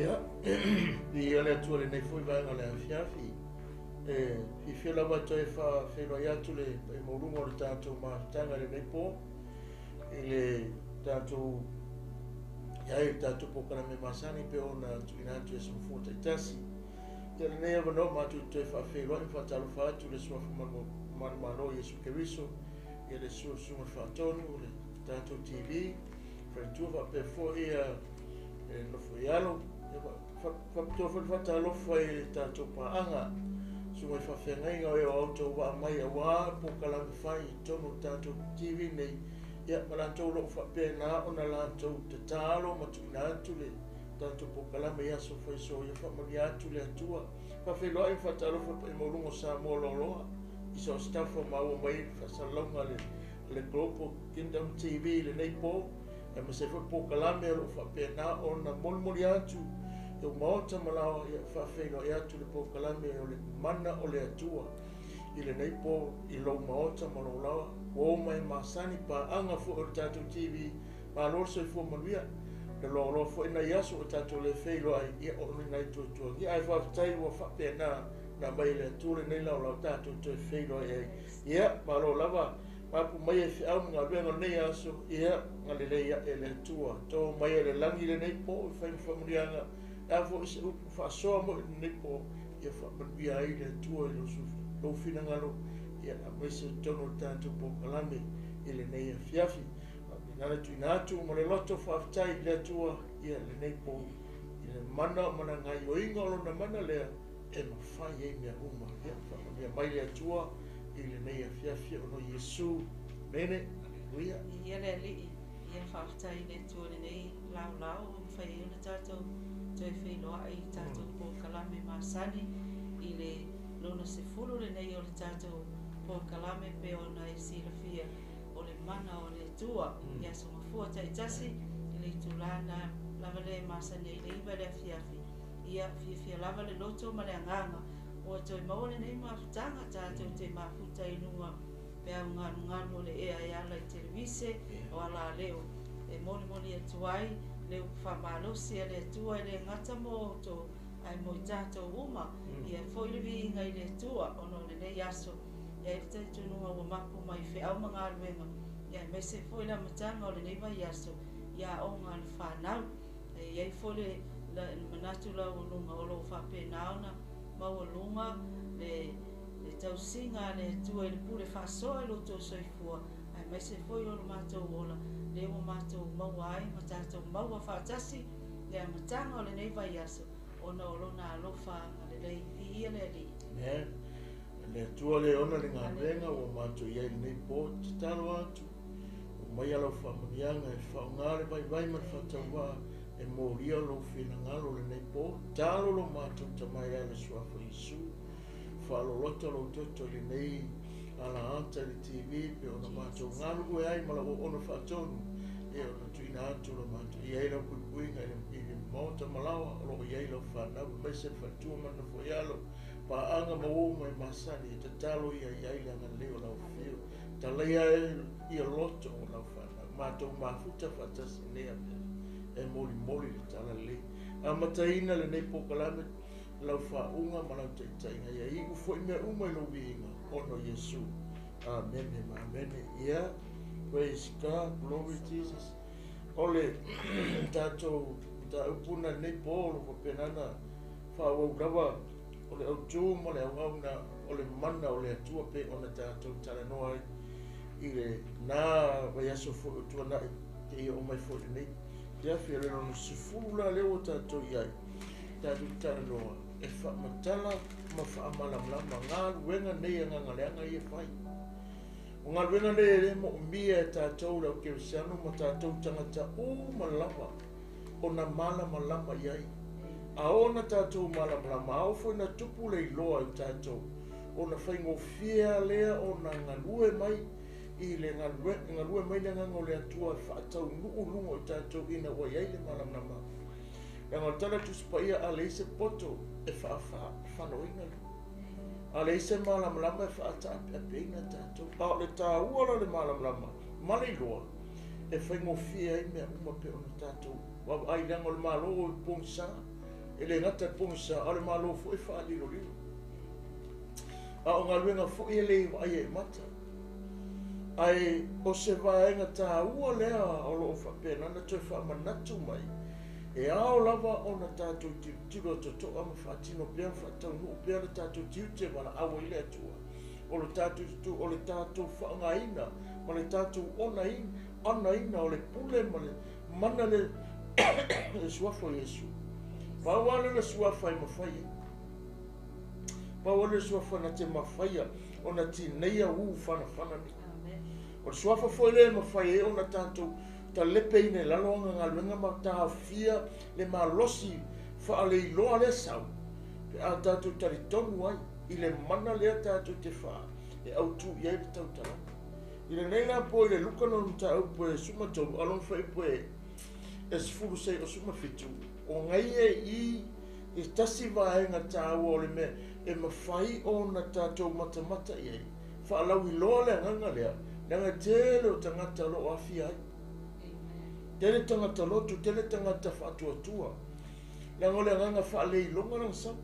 Ia, viia le Atua i lenei foi vaega o le afiafi. E fiafia lava e toe faafeiloai atu le paia maualuga o le tatou mafutaga i lenei po, i le tatou i ai le tatou polokalame masani pei ona tuuina atu i aso mafua taitasi. Ia lenei avanoa matou te toe faafeiloai ma faatalofa atu i le Suafa Manumalo Iesu Keriso, ia le susu o le Susuga Faatonu o le tatou TV, faletua faapea foi ia le nofo i alo. Faapitoa foi le faatalofa i le tatou paaga, susuga i faafeagaiga o e o autou vaa mai aua polokalame fai i totonu o le tatou TV nei, ia ma latou o lo o faapena ona latou tatalo ma tuuina atu le tatou polokalame i aso faiaso. Ia faamanuia atu le Atua. Faafeiloai ma faatalofa le paia maualuga o Samoa loaloa i so o se tafa o maua mai ai le faasalalauga a le Global Kingdom TV i lenei po, aemaise ai foi polokalame o lo o faapena ona molimoli atu i ou maota ma laoa. Ia faafeiloai atu le polokalame o le mana o le Atua i lenei po i lou maota ma lou laoa. Ua oo mai masani paaga foi o le tatou TV. Malo le soifua manuia. Le loaloa foi nai aso o tatou le feiloai, ia o ni nai tuatuagia, ae faafetai ua faapena na aumai e le Atua lenei laolao tatou toe feiloai ai. Ia malo lava mapu mai e feau ma galuega o lenei aso. Ia galelei ae le Atua to mai e le lagi lenei po i fai ma faamanuiaga. E a foi se upu faasoa mo i lenei po, ia faamanuia ai le Atua i lou finagalo, ia aemaise o totonu o le tatou polokalame i lenei afiafi. Faapena le tuuina atu ma le loto faafetai i le Atua ia lenei po i le mana ma le gaioiga o lona mana lea e mafai ai mea uma. Ia faamanuia mai le Atua i lenei afiafi ona o Iesu. Amene. Aleluia. Ia le Alii, ia faafetai i le Atua i lenei laolao ua mafai ai ona tatou toe feiloai i tatou polokalame masani i le lona 10 lenei o le tatou polokalame pei ona e silafia o le mana o le Atua i aso mafua taitasi i le itula na lava lea e masani ai le 9 le afiafi. Ia fiafia lava le loto ma le agaga ua toe maua lenei mafutaga tatou te mafuta i luga peau galugalu o le ea e ala i televise o alaleo e molimoli atu ai le upu faamalosi a le Atua e le gata mo outou ae mo i tatou uma. Ia foi le viiga i le Atua ona o lenei aso. Ia i le talitonuga ua mapu mai feau ma galuega, ia aemaise foi le amataga o lenei vaiaso i aoga a le fanau. E i ai foi le manatu laualuga o lo o faapena ona maualuga le tausiga a le Atua i le pule faasoa i lo outou soifua, aemaise foi o le matou ola, lea ua matou maua ai ma tatou maua faatasi le amataga o lenei vaiaso ona o lona alofa agalelei. Viia le Alii. Amen. Le Atua le ona le galuega ua matou i ai lenei po, tatalo atu o mai lau faamanuiaga e faaaoga le vaivai ma le faatauvaa e molia lou finagalo lenei po. Talo lo matou tamai ala suafa Iesu, faaloloto lou toto i lenei alaata i le TV pe ona matou galulue ai ma lau ona faatonu, e ona tuuina atu lo matou i ai lau puipuiga i le maota malaoa o lo o i ai lau fanau, aemaise le faletua ma le nofo i alo, paaga ma uo mai masani e tatalo ia i ai le agalelei o lau afio. Talaia ia loto o lau fanau, matou mafuta faatasi nei afiafi e molimoli le talalelei. Amataina lenei polokalame lau faauga ma lau taitaiga, ia iu foi mea uma i lou viiga ona o Iesu. Amene ma amene. Ia, praise God, glory Jesus. O le tatou mataupu na lenei po o lo o faapena ona faaauau lava o le autu ma le auauna o le mana o le Atua pe ona tatou talanoa ai i le na vaiaso foi o tuanai te ia o mai foi lenei afiafi o le lona 10 la lea ua tatou i ai tatou talanoa e faamatala ma faamalamalama galuega nei a gagaleaga ia fai. O galuega nei e le moomia e tatou le au kerisiano ma tatou tagata uma lava ona malamalama i ai. A ona tatou malamalama, a oo foi na tupu le iloa i tatou, ona faigofie lea ona galue mai i le galue mai le agaga o le Atua e faataunuu luga o tatou ina ua i ai le malamalama. Leaga o le tala Tusi Paia, a leai se poto e faafanoina, a leai se malamalama e faataapeapeina tatou. A o le taua la o le malamalama ma le iloa e faigofie ai mea uma pe ona tatou vaavaai, leaga o le Malo o pogisa. E le gata i le pogisa, a o le Malo foi e faalilolilo. A o galuega foi e le i vaaia i mata. Ae o se vaega taua lea o lo o faapena ona toe faamanatu mai, e ao lava ona tatou tilotilo totoa ma faatino pea ma faataunuu pea le tatou tiute valaau ai le Atua. O le tatou tutu, o le tatou faaaogaina ma le tatou onaina o le pule ma le mana le le suafa o Iesu. Pau lava lea o le suafa e mafai ai. Pau lava lea o le suafa na te mafaia ona tineia ū fanafana nei. O le suafa foi lea e mafai ai ona tatou talepeina i lalo ana galuega ma taofia le malosi faaleiloa lea sau, pe a tatou talitonu ai i le mana lea tatou te faa e autu i ai le tautalaga. I lenei la po i le Luka lona mataupu e 13, a lona fuaiupu e 16 17, o ngai e i i tasi vaega taua o le mea e mafai ona tatou matamata i ai, faalauiloa le agaga lea, leaga e tele o tagata o lo o aafia ai. Tele tagata lotu, tele tagata faatuatua, leaga o le agaga faaleiloga lana sau.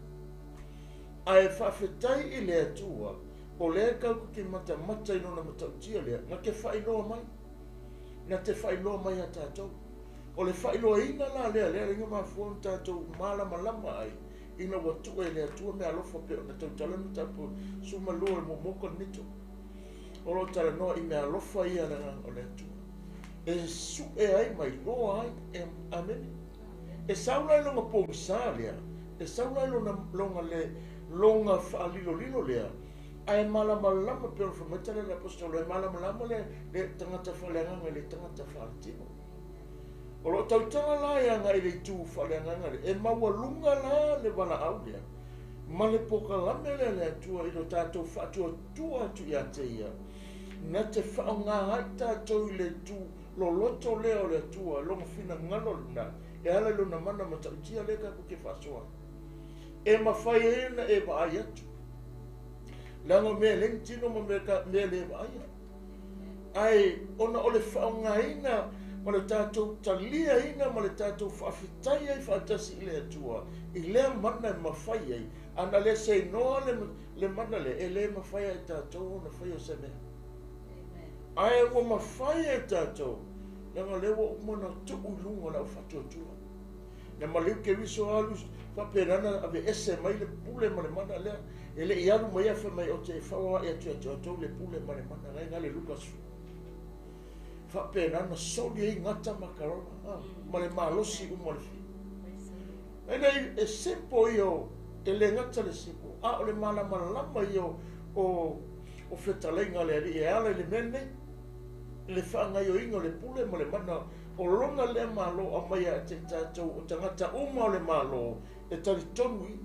Ae faafetai i le Atua, o lea tatou te matamata i lona matautia lea, na te faailoa mai, na te faailoa mai ia tatou. O le faailoaina la lea, lea lea na mafua ona tatou malamalama ai, ina ua tuu e le Atua meaalofa pei ona tautala le mataupu 12 o le muamua Korinito. O lo o talanoa i meaalofa ia a le Agaga o le Atua. E sue ai ma iloa ai, e, amene. E sau la i lona pogisa lea, e sau la i lona, lona, le, lona faalilolilo lea, ae malamalama pei ona fai mai tala le aposetolo, e malamalama le, le tagata faaleagaga i le tagata faaletino. O lo o tautala la e agai i le itu faaleagaga lea, e maualuga la le valaau lea, ma le polokalame lea a le Atua i lo tatou faatuatua atu ia te ia, na te faaaoga ai tatou i le itu loloto lea o le Atua, lona finagalo lena, e ala i lona mana matautia lea tatou te faasoa ai. E mafai ai ona e vaai atu, leaga o mea e le ni tino ma mea, mea le vaaia. Ae ona o le faaaogaina ma le tatou taliaina ma le tatou faafetai ai faatasi i le Atua i lea mana e mafai ai, a na le seinoa le, le mana lea, e le mafai e tatou ona faia se mea. Ae ua mafai e tatou, leaga o lea ua uma ona tuu i luga o le au faatuatua. Na maliu Keriso alu faapena na aveese mai le pule ma le mana lea. E le i alu mai ia fai mai ou te fauaai atu ia te outou le pule ma le mana ngai le Luka 10. Faapena na soli ai gata ma kalona ma le malosi uma o le fili. E le e simple ia o e le gata le simple, a o le malamalama ia o o fetalaiga a le Alii e ala i le mea lenei, le faagaoioiga o le pule ma le mana o lona lea Malo aumai ia te i tatou o tagata uma o le Malo e talitonu i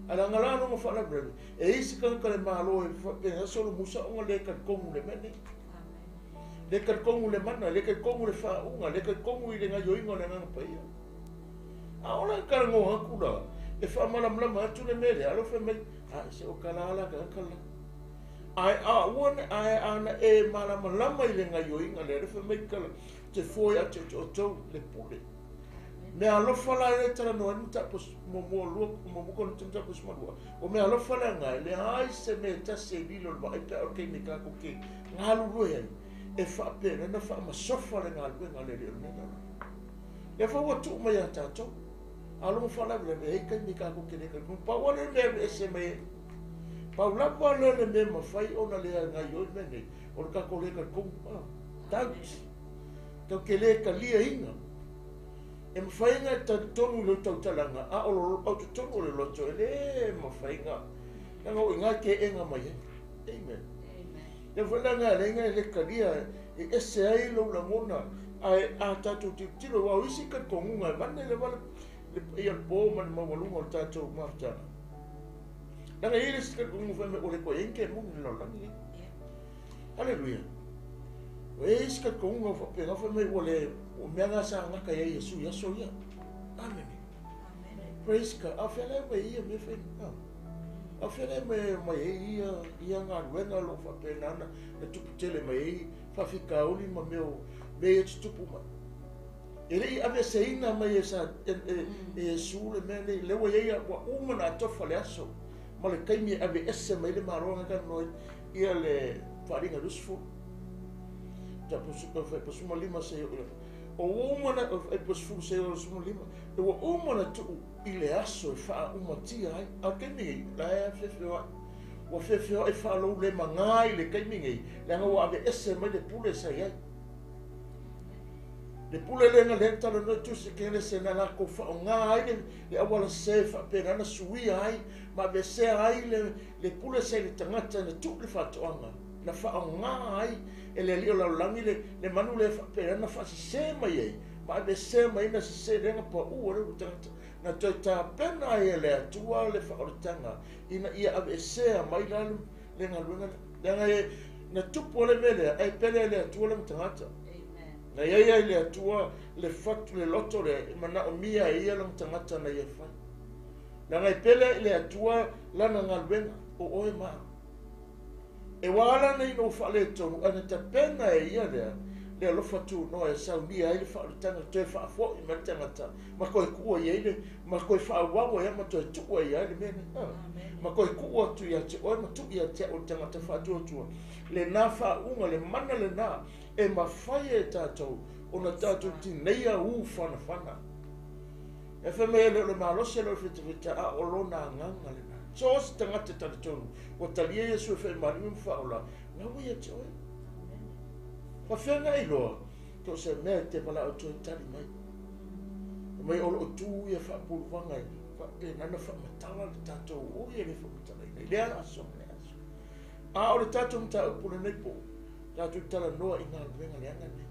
ae leaga la lona faalavelave e isi tagata le Malo e faapena solomusa ona le talitonu i le mea nei. Le talitonu i le mana, le talitonu i le faauuga, le talitonu i le gaoioiga o le Agaga Paia. A o la e talanoa atu la, e faamalamalama atu le mea lea, a o fai mai, a se o kala ala tagata la. Ae a ua ae ana e malamalama i le gaoioiga lea, le fai mai kala, te foe atu te outou le pule. Mea alofa la e talanoa ai mataupu muamua lua, muamua Korinito mataupu 12. O mea alofa le aga e leai se mea e tasi e lilo i le vaai pe a o le taimi tatou te galulue ai, e faapena ona faamasofa le galuega a le Alii o le mea lalolagi. Lea foi ua tuu mai ia tatou. A o lona faalavelave, e i ai taimi tatou te le talitonu. Pau lava lea o le mea e aveese mai ai. Pau lava lea o le mea e mafai ona le gaoioi le mea lenei, o le tatou le talitonu. Doubt. Tatou te le taliaina. E mafai ona e talitonu i lou tautalaga, a o au totonu o le loto, e le mafai ona, leaga o i ina e teena mai ai. Amen. Lea foi la e ala ai e le talia e ese ai lou lagona, ae a tatou tilotilo, aua o isi talitonuga e vane le vala le paia o le po ma le maualuga o le tatou mafutaga. Leaga e i ai le isi talitonuga fai mai ua le toe i ai ni kemoni i le lalolagi lenei. Haleluia. Ua i ai isi talitonuga ua faapena fai mai ua le, o mea na sa gata i ai Iesu i aso ia. Amene. Praise God. A o fea la e aumai ai ia mea fai? A o fea la e aumai ai ia, ia galuega o lo o faapena ona tupu tele mai ai faafitauli ma mea, mea ia tutupu mai. E leʻi aveeseina mai e sa e e Iesu le mea nei, lea ua i ai ua uma ona atofa le aso ma le taimi e aveese mai le Malo na talanoa ai ia le Faaaliga 20. 15 seia oo i le o ua uma na 10 seia oo i le 15, ua uma ona tuu i le aso e faaumatia ai. A o le taimi nei, la e feofeoai. Ua feofeoai faaloulemaga i le taimi nei, leaga ua aveese mai le pule sa i ai. Le pule lea na lea talanoa i tusi Kenese na latou faaaoga ai le, le auala sese e faapena na suia ai ma aveesea ai le, le pule sa i le tagata na tuu le faatoaga na faaaoga ai e le alii o lalolagi le, le manu lea faapena na faasese mai ai ma aveesea mai ai na sese lea na pau ai le tagata na toe tapena ai e le Atua le faaolataga ina ia aveesea mai la le, le galuega lea. Leaga e, na tupu le mea lea, ae pele e le Atua lana tagata. Na i ai ai le Atua le fatu le loto lea e manaomia e ia lana tagata na ia fai. Leaga e pele i le Atua lana galuega, o oe ma au. E ua ala nei ina ua faaletonu, ae na tapena e ia lea le alofa tunoa e saunia ai le faaolataga toe faafoi mai le tagata ma toe tuua i ai le ma toe faaauau ai ma toe tuu ai ai le mea nei. Ma toe tuu atu ia te oe ma tuu ia te au le tagata faatuatua. Lena faauuga, le mana lena e mafai e tatou ona tatou tineia u fanafana. E fai mai e le o le malosi e le o le fetafeta, a o lona agaga lena. So o se tagata talitonu, ua talia Iesu e faimaliu ma faaola, la ua ia te oe. Faafefea ona e iloa, to o se mea e te valaau toe tali mai. Mai o loo tu ia faapuluvaga e faapena na faamatala le tatou oi e le faamatalaina i lea aso ma lea aso. A o le tatou mataupu lenei po, tatou talanoa i galuega leaga nei.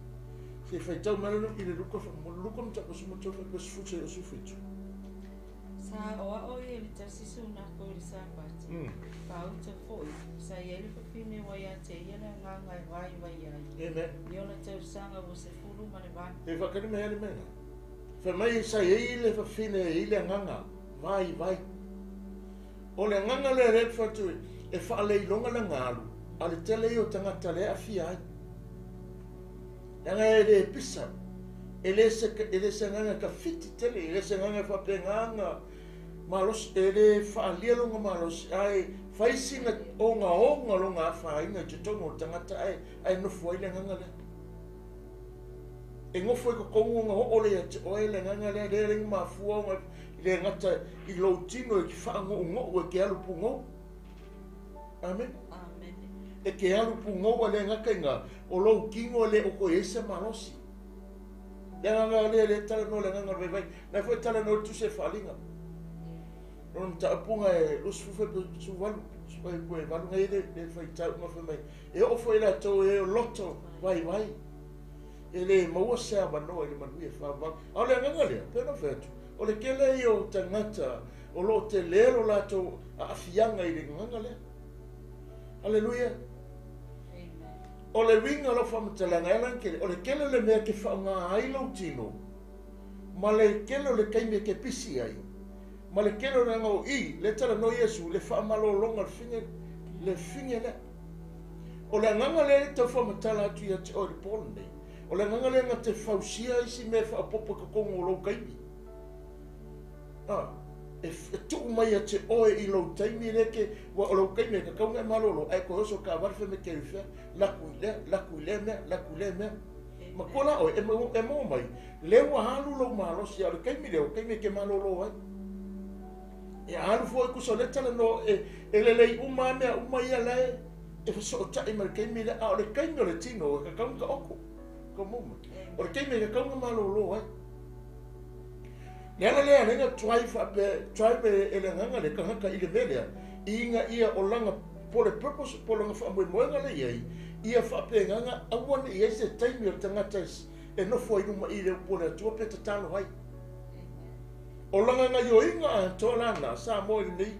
Se i faitau mai lalo i le Luka faamolemole, Luka mataupu 13 faipea 10 seia 17. Sa aoao ia i le tasi sunako i le Sapati, pauta foi, sa i ai le fafine ua ia te ia le agaga e vaivai ai. Amen. I ona tausaga ua 18. E whakari mai ale mea. Fai mai sa i ai le fafine e i le agaga vaivai. O le agaga lea lea te whatu e whaaleiloga le galu, a le tele ia o tagata lea aafia ai. Leaga e le pisa, e le se, e le se agaga ka fiti tele, e le se agaga e faapegaga malosi, e le faaalia loga malosi, ae fai sina ogaoga loga afaina i totonu o le tagata ae, ae nofo ai le agaga lea. E nofo i totonu ona oo lea ia te oe le agaga lea, lea le mafua ona le gata i lou tino e ke faagougo'u e ke alu pugou. Amen. Amen. E ke alu pugou a le gata iga, o lou tino e le o toe ai se malosi. Le agaga lea le talanoa le agaga o le vaivai. Na foi talanoa le tusi e faaaliga. Lona mataupuga e 28 e valu nei le, le faitauga fai mai. E oo foi latou e o loto vaivai. E le maua se avanoa i le manuia faavavau. A o le agaga lea, pei ona fai atu, o le tele ia o tagata o lo o tele lo latou aafiaga i le agaga lea. Haleluia. O le uiga o lau faamatalaga e ala ona tele, o le tele o le mea e te faaaoga ai lou tino, ma le tele o le taimi e te pisi ai, ma le tele o le aga o i, lea e talanoa Iesu, le faamalologa o le fine, le fine lea. O le agaga lea e tau faamatala atu ia te oe i le po lenei, o le agaga lea na te fausia isi mea e faaopoopo i totonu o lou taimi. A, e, e tuu mai ia te oe i lou taimi lea ke, ua o lou taimi e tatau ona e malolo, ae toe oso taavale fai mai ke alu i fea, laku i lea, laku i lea mea, laku i lea mea. Matua la oe, e, e maua mai, lea ua alu lou malosi, a o le taimi lea, o le taimi e te malolo ai. E alu foi kusa o lea talanoa, e, e lelei uma lava mea uma ia la e, e fesootai ma le taimi lea, a o le taimi o le tino, e tatau ona taoto, ka maua mai. O le taimi e tatau ona malolo ai. Le ala lea ala ai na drive faapea, drive e, e le agaga le tagata i le mea lea, ina ia o lana po o le purpose po o lona faamoemoega lea i ai, ia faapegaga aua ne i ai se taimi o le tagata e nofo ai luma i le upu a le Atua pe tatalo ai. O lana gaioiga atoa lana, Samoa i lenei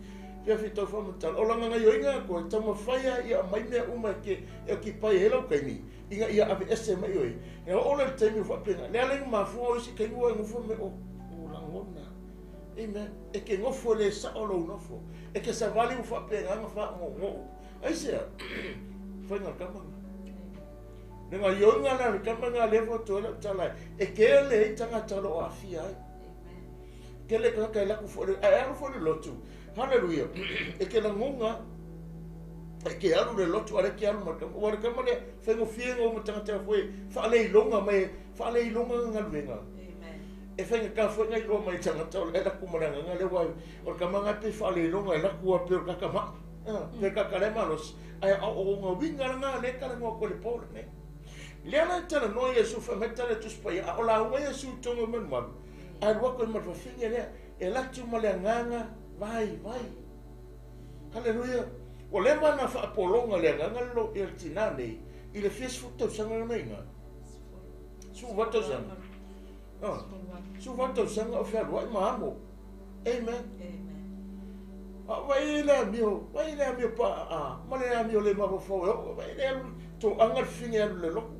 afiafi tau faamatala, o lana gaioiga atoa e taumafai lava ia aumai mea uma e te e okipai ai lau taimi, ina ia aveese mai oe. E oo lea i le taimi o faapena, le ala i mafua o isi taimi ua e nofo mai o, o lagona. Amen. E te nofo e le sao lou nofo. E te savali ua faapena ona faagogo'u. Aisea? Faiga o le tama lena. Le gaoioiga la a le tama lena lea ua toe lau tala e tele ai tagata o lo o aafia ai. Tele tagata e laku foi ae alu foi le lotu. Haleluia. E te lagona e te alu le lotu a le te alu ma le ua le tama lea faigofie ga uma tagata foi faaleiloga mai faaleiloga galuega. E faigata foi na iloa mai tagata o le laku ma le agaga lea ua o le tama na pe faaleiloga e laku a pe o le tagata mai. Pe tagata le malosi ae o ona uiga lena lea e talanoa atu i le po lenei. Lea la e talanoa Iesu fai mai tala Tusi Paia, a o lauga Iesu i totonu o le malumalu, ae alu atu ai ma le fafine lea, e alu atu ma le agaga vaivai. Haleluia! Ua leva ona faapologa le agaga le ia le tinā nei i le fia sefulu tausaga lona iga. 18 tausaga. 18 tausaga o fealuai ma amo. Amen. A vai le amio, vai le amio pa a, ma le amio le mafaufau e oo, vai le alu toaga le fafine alu le lotu.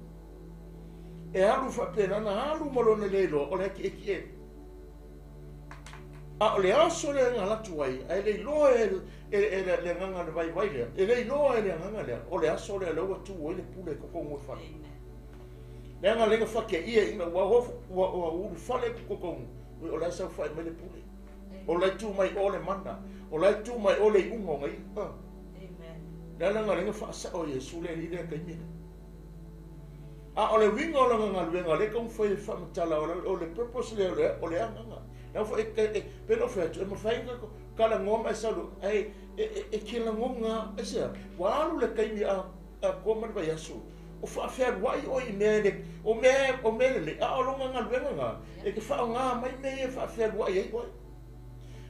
E alu faapena na alu ma lona le iloa o le ati'eti'e. A o le aso lea na alu atu ai, ae le iloa e le agaga le vaivai lea, e le iloa e le agaga lea, o le aso lea lea ua tu ai le pule i totonu o le fale. Leaga lea na fateia ina ua ua ulufale i totonu, o la e saofai mai le pule. O la e tu mai o le mana, o la e tu mai o le iuga o ia. Le ala lea na faasao Iesu le alii lea taimi lea. A o le uiga o lana galuega lea taumafai e faamatala o le purpose lea o le agaga. Lea foi e pei ona ou fai atu, e mafai ona talanoa ma e sau ae e te lagona aisea, ua alu le taimi atoa ma le vaiaso o faafealuai oe i mea e o mea lelei, a o lona galuega lena e te faaaoga mai mea ia e faafealuai ai oe.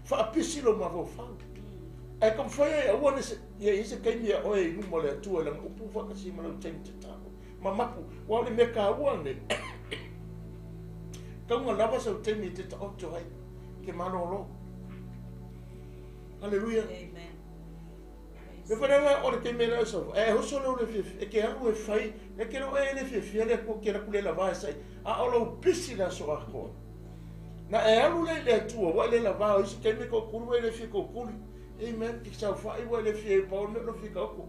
Faapisi lou mafaufau. Ae taumafai ai aua ne i i ai se taimi a oe i luma o le Atua i lana upu faatasi ma lau taimi tatalo. Ma mapu, aua o le mea taua lenei, tauga lava sau taimi e te taoto ai, ke malolo. Haleluia. Amen. Me whananga o le taimi e sau, e hoso leo le fiafia, e ke alu e fai, e ke leo e le fiafia le atua ke laku le lava e sai, a o lou pisi le aso atoa. Na e alu le i le Atua, ua e le lava o isi taimi ko kulu ua e le fia kukuli. Amen, ke saofai ua e le fia e pau le mea o fia ka uku.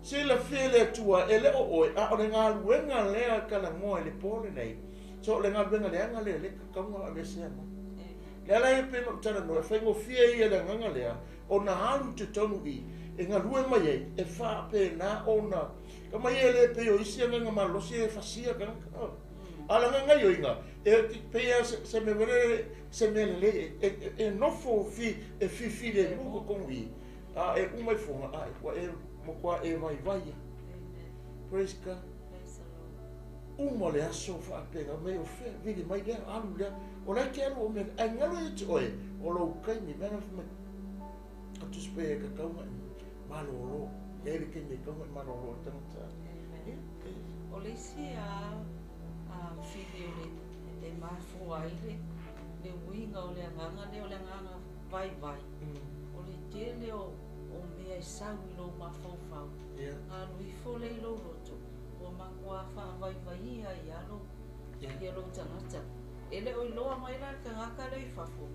Silafia e le Atua, e le o oe, a o le galuega lea e talanoa i le po lenei. So o le galuega leaga lea le tatau ona aveesea mai. Le ala ia pei ona ou talanoa, e faigofie ia le agaga lea, ona alu i totonu i, e galue mai ai, e faapena ona, ka mai e le pei o isi agaga malosi e fasia tagata. A o le agaga gaoioiga, e pei lava se mea foi lele, se mea lelei, e nofo e fifilemu totonu i, a e uma ifoga, a ua e matua e vaivai lava. Praise God. Uma le aso faapena mai o fea, vili mai lea, alu lea, o la e te alu o mea, ae galo ia te oe, o lou taimi, mea na fai mai, a Tusi Paia e tatau ona e malolo, e i ai le taimi e tatau ona e malolo ai le tagata. Amen. O le isi a fili o le e mafua ai le uiga o le agaga lea o le agaga vaivai, o le tele o mea e sau i lou mafaufau, alu ifo lea i lou loto, ua matua faavaivaia ai lava ia lou tagata. E le o iloa mai la le tagata lea i fafo,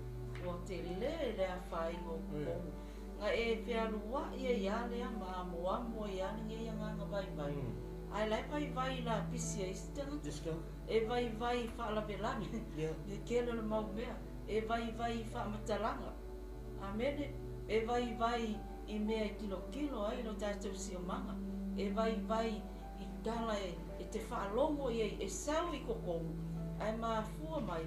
ua tele le afaina o totonu. Na e fealuai ai lava lea ma amoamo ai lava lenei agaga vaivai. Ae la e vaivai i lapisi a isi tagata. E vaivai i faalavelave, le tele o le mau mea. E vaivai i faamatalaga. Amene. E vaivai i mea e tilotilo ai lo tatou siomaga. E vaivai i tala e te faalogo i ai, e sau i totonu, ae mafua mai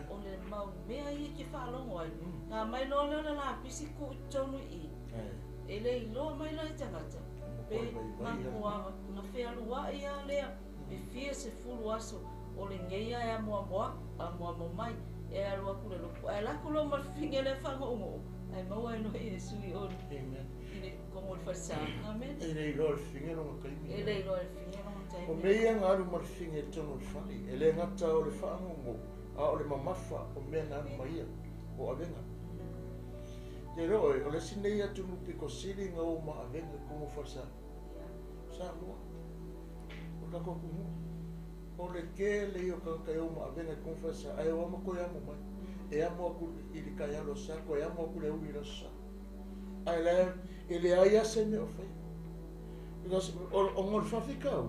o le mau mea ia e te faalogo ai. Na mai loa lea o le lapisi tuu i totonu i i. E le iloa mai la e tagata, pe matua na fealuai lava lea e fia sefulu aso o lenei lava e amoamo amoamo mai, e alu atu le lotu. Ae alu atu loa ma le fafine lea faagoogo, ae maua ai loa Iesu i o i le totonu o le falesa. Amene. E le iloa e le fafine lona taimi. E le iloa e le fafine lona taimi. O mea ia na alu ma le fafine i totonu o le fale, e le gata o le faagoogo, a o le mamafa o mea na alu ma ia, o avega. Te iloa oe, o le isi nei atunuu pito sili ona o ma avega i totonu o falesa. Samoa, o le tatou atunuu, o le tele ia o tagata e o ma avega i totonu o falesa, ae o lava ma toe amo mai. E amo atu i le taeao le Aso Sa, toe amo atu i le aoauli i le Aso Sa. Ae la e leai lava se mea o faia. Because ona o le faafitauli,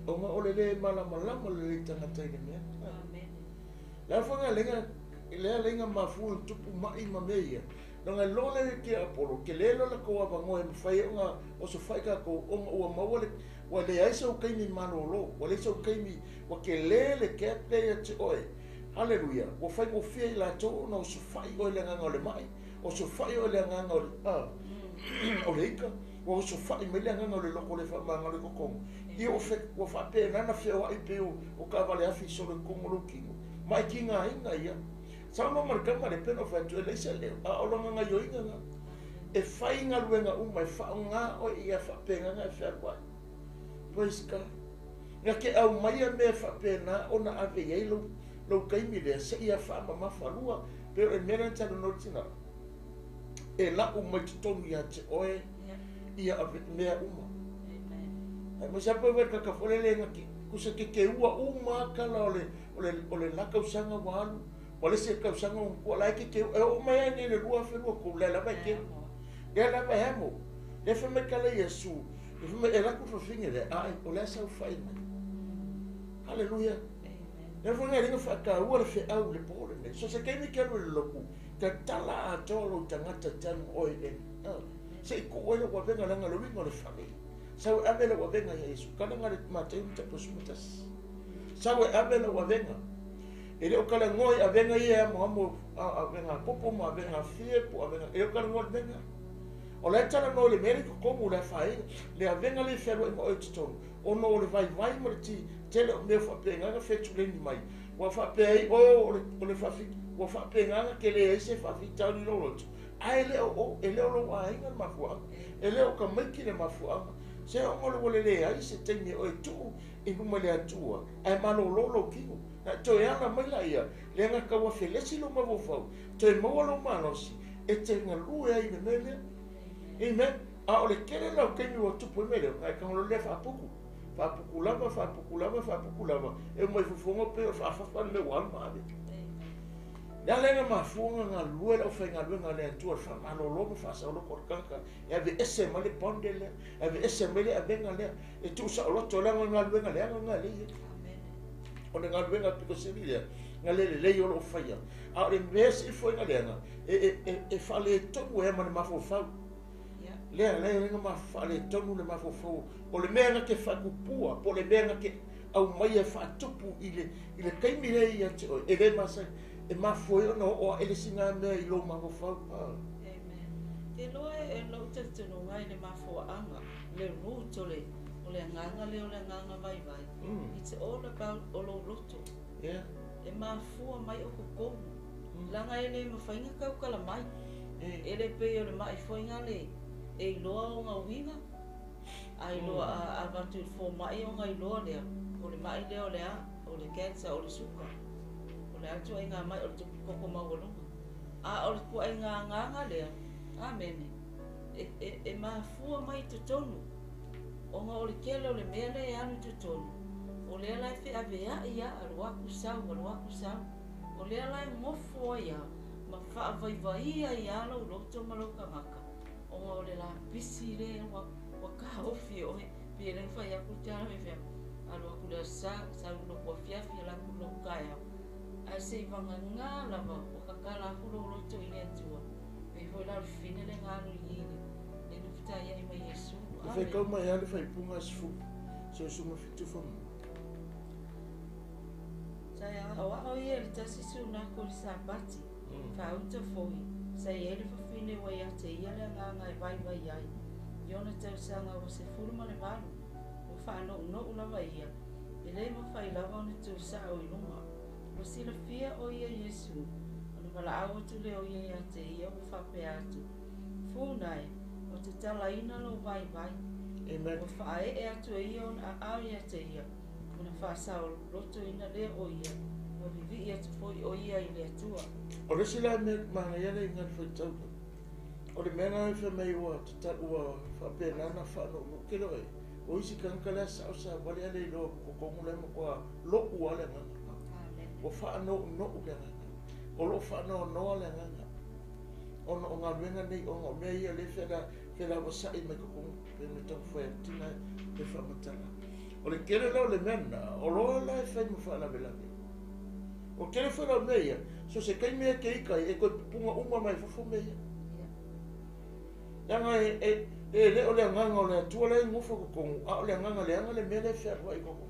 Ona o le lē malamalama lelei tagata i le mea. Amene. Le a foi galega lea lea na mafua ona tupu ma'i ma mea ia, leaga e iloa lea e tiapolo, tele lo latou avanoa e mafai ai ona osofai tatou ona ua maua le, ua leai sou taimi malolo, ua leai sou taimi, ua tele le gap lea ia te oe. Haleluia! Ua faigofie i latou ona osofai oe i le agaga o le ma'i, osofai oe i le agaga o le, a, o le ika, ua osofai mai le agaga o le loto le faamagalo i totonu. Ia ua, fe, ua faapena ona feoai pei o, o taavale afi solo i totonu o lou tino, ma e tigaina ia. Saunoa ma le tama lea, pei ona ou fai atu, e leai se leo, a o lona gaioiga lena. E fai galuega uma, e faaaoga oe ia faapena ona e fealuai. Praise God. Na te aumaia mea faapena ona ave i ai lou, lou taimi lea, seia faamamafa lua, pei o le mea lea na talanoa le tina, e lau mai totonu ia te oe ia ave, mea uma. Aemaise lava pe ua le kaka foi lele na te, tusa te teua uma lava tala o le, o le, o le la tausaga ua alu, ma le isi tausaga ua matua, la e te teu, e oo mai lava nei i le 2023, lea lava e teu. Lea lava e amo. Lea fai mai tala Iesu, e fai mai, e alu atu le fafine lea, ae, o le a saofai mai. Haleluia. Lea foi na alii faataua le feau i le po lenei. So se taimi e te alu i le lotu, tatala atoa lou tagata e te alu ma oe i lena. Se i tuu ai lou avega leaga o le uiga o le fale. Sau e ave lau avega ia Iesu. Tala na le Mateu 11. Sau e ave lau avega. E le o talanoa i avega ia e amoamo, avega popo ma avega fie po avega, e le o talanoa i le mea lena. O la e talanoa i le mea lea i totonu o le afaina, le avega lea e fealuai ma oe i totonu, ona o le vaivai ma le ti, tele o mea faapena na fetuleni mai. Ua faapea ai oe o le, o le faafi, ua faapena ona tele ai se faafitauli i lou loto, ae le o o, e le o lou aiga le mafuaaga, e le o tamaiti le mafuaaga. Se ona o le ua le leai se taimi e oe tuu i luma i le Atua, ae malolo lou tino. Na e toe ala mai laia, lea na tau afelesi lou mafaufau, toe maua lou malosi, e te galue ai i le mea lea. Amen. A o le tele la o taimi ua tupu ai mea lea, na e tago loa lea faaputu. Faaputu lava, faaputu lava, faaputu lava, e uma i fofoga pei o le faafafa le mea ua alu ma ave. Le ala na mafua ona galulue le aufaigaluega a le Atua i le faamalolo ma faasaoloto o le tagata, e aveese mai le bonde lea, e aveese mai le avega lea, e tuusaoloto leaga o le galuega leaga lena e lea. O le galuega pito sili lea, na le lelei o loo faia. A o le mea sili foi na leaga, e faaletonu ai ma le mafaufau. Lea lea na faaletonu le mafaufau. O le mea na te faatupua, po o le mea na te aumaia e faatupu i le, i le taimi lea ia te oe, e le masani, e mafua ai ona oo ae le isi na mea i lou mafaufau. Amen. Te loa e lou talitonuga i le mafuaaga, le root o le, o le agaga lea o le agaga vaivai. It's all about o lou loto. Yeah. E mafua mai o totonu. Leaga e le mafai ona tautala mai. E le pei o le ma'i foi na le e iloa ona uiga, a iloa a avatu i le fomai ona iloa lea, o le ma'i lea o le a, o le cancer, o le suka, o le a le ituaiga ma'i, o le toto maualuga. A o le ituaiga agaga lea, amene, e, e mafua mai i totonu, ona o le tele o le mea lea e alu i totonu, o lea la e feaveai lava, alu atu sau, alu atu sau. O lea la e nofo ai lava ma faavaivaia ai lava lou loto ma lou tagata, ona o le lapisi lea ua, ua taofi e oe. Pei e le mafai atu le tala mai fea, alu atu i le aso Sa, sau i le lotu afiafi, alu atu i le lotu taeao. Ae se i vagana lava ua tatala atu lou loto i le Atua, pei foi la o le fafine lea na alu i i le, le nofotaiai ma Iesu. E faitau mai lava le faaipuga 10, 17 fai mai. Sa e aoao ia i le tasi sunako i le Sapati, faauta foi, sa i ai le fafine ua ia te ia le agaga e vaivai ai, i ona tausaga ua 18, ua faanounou lava ia, e le mafai lava ona tu sao i luga. Ua silafia o ia Iesu, ona valaau atu lea o ia ia te ia ua faapea atu, Funa e, ou te talaina lou vaivai. Amen. Ua faaee atu e ia ona aao ia te ia, ona faasaolotoina lea o ia, ua vivii atu foi o ia i le Atua. O le isi la mea manaia lea i le faitau lea, o le mea lena e fai mai ua ua faapena ona faanounou tele oe. O isi tagata la e sao savali a le iloa totonu la e matua lou lava le agaga. Ua faanounou le agaga. O lo o faanoanoa le agaga ona o galuega nei, ona o mea ia lea e felavasai mai totonu pei ona taumafai atu tina e faamatala. O le tele la o le mea lena, o loa la e fai ma faalavelave. O le tele foi la o mea ia, so se taimi e te ita ai, e toe pupuga uma mai fafo mea ia. Leaga e le o le agaga o le Atua la e nofo i totonu, a o le agaga leaga le mea lea e fealuai i totonu.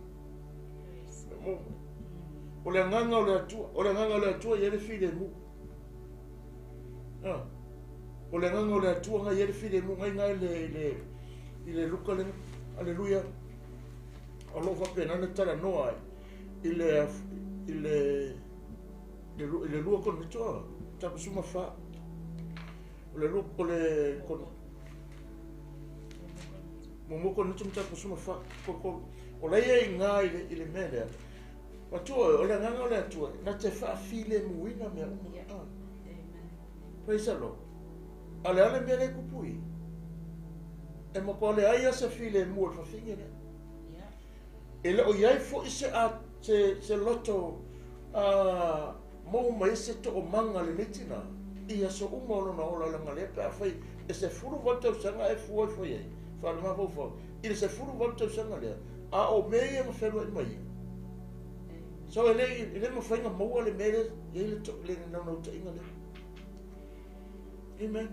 O le agaga o le Atua, o le agaga o le Atua e i ai le filemu. O le agaga o le Atua na i ai le filemu, na i ina i le Luka lena. Aleluia. O lo o faapena ona talanoa ai i le i le i le 2 Korinito 14. O le o le muamua Korinito 14 tolu. O la ia i ina i le mea lea. Matua, o le agaga o le Atua, na te faafilemuina mea uma. Praise the Lord. A le a le mea lea e tupu i? E matua leai lava se filemu o le fafine lea. E le o i ai foi se, a, se, se loto maua mai ai se toomaga a lenei tinā i aso uma o lona ola leaga lea pe afai e 18 tausaga e fua ifo i ai, faalemafaufau i le 18 tausaga lea, a o mea ia na fealuai mai ai. So e le mafai ona maua le mea lea e i ai le naunautaiga lea. Amen.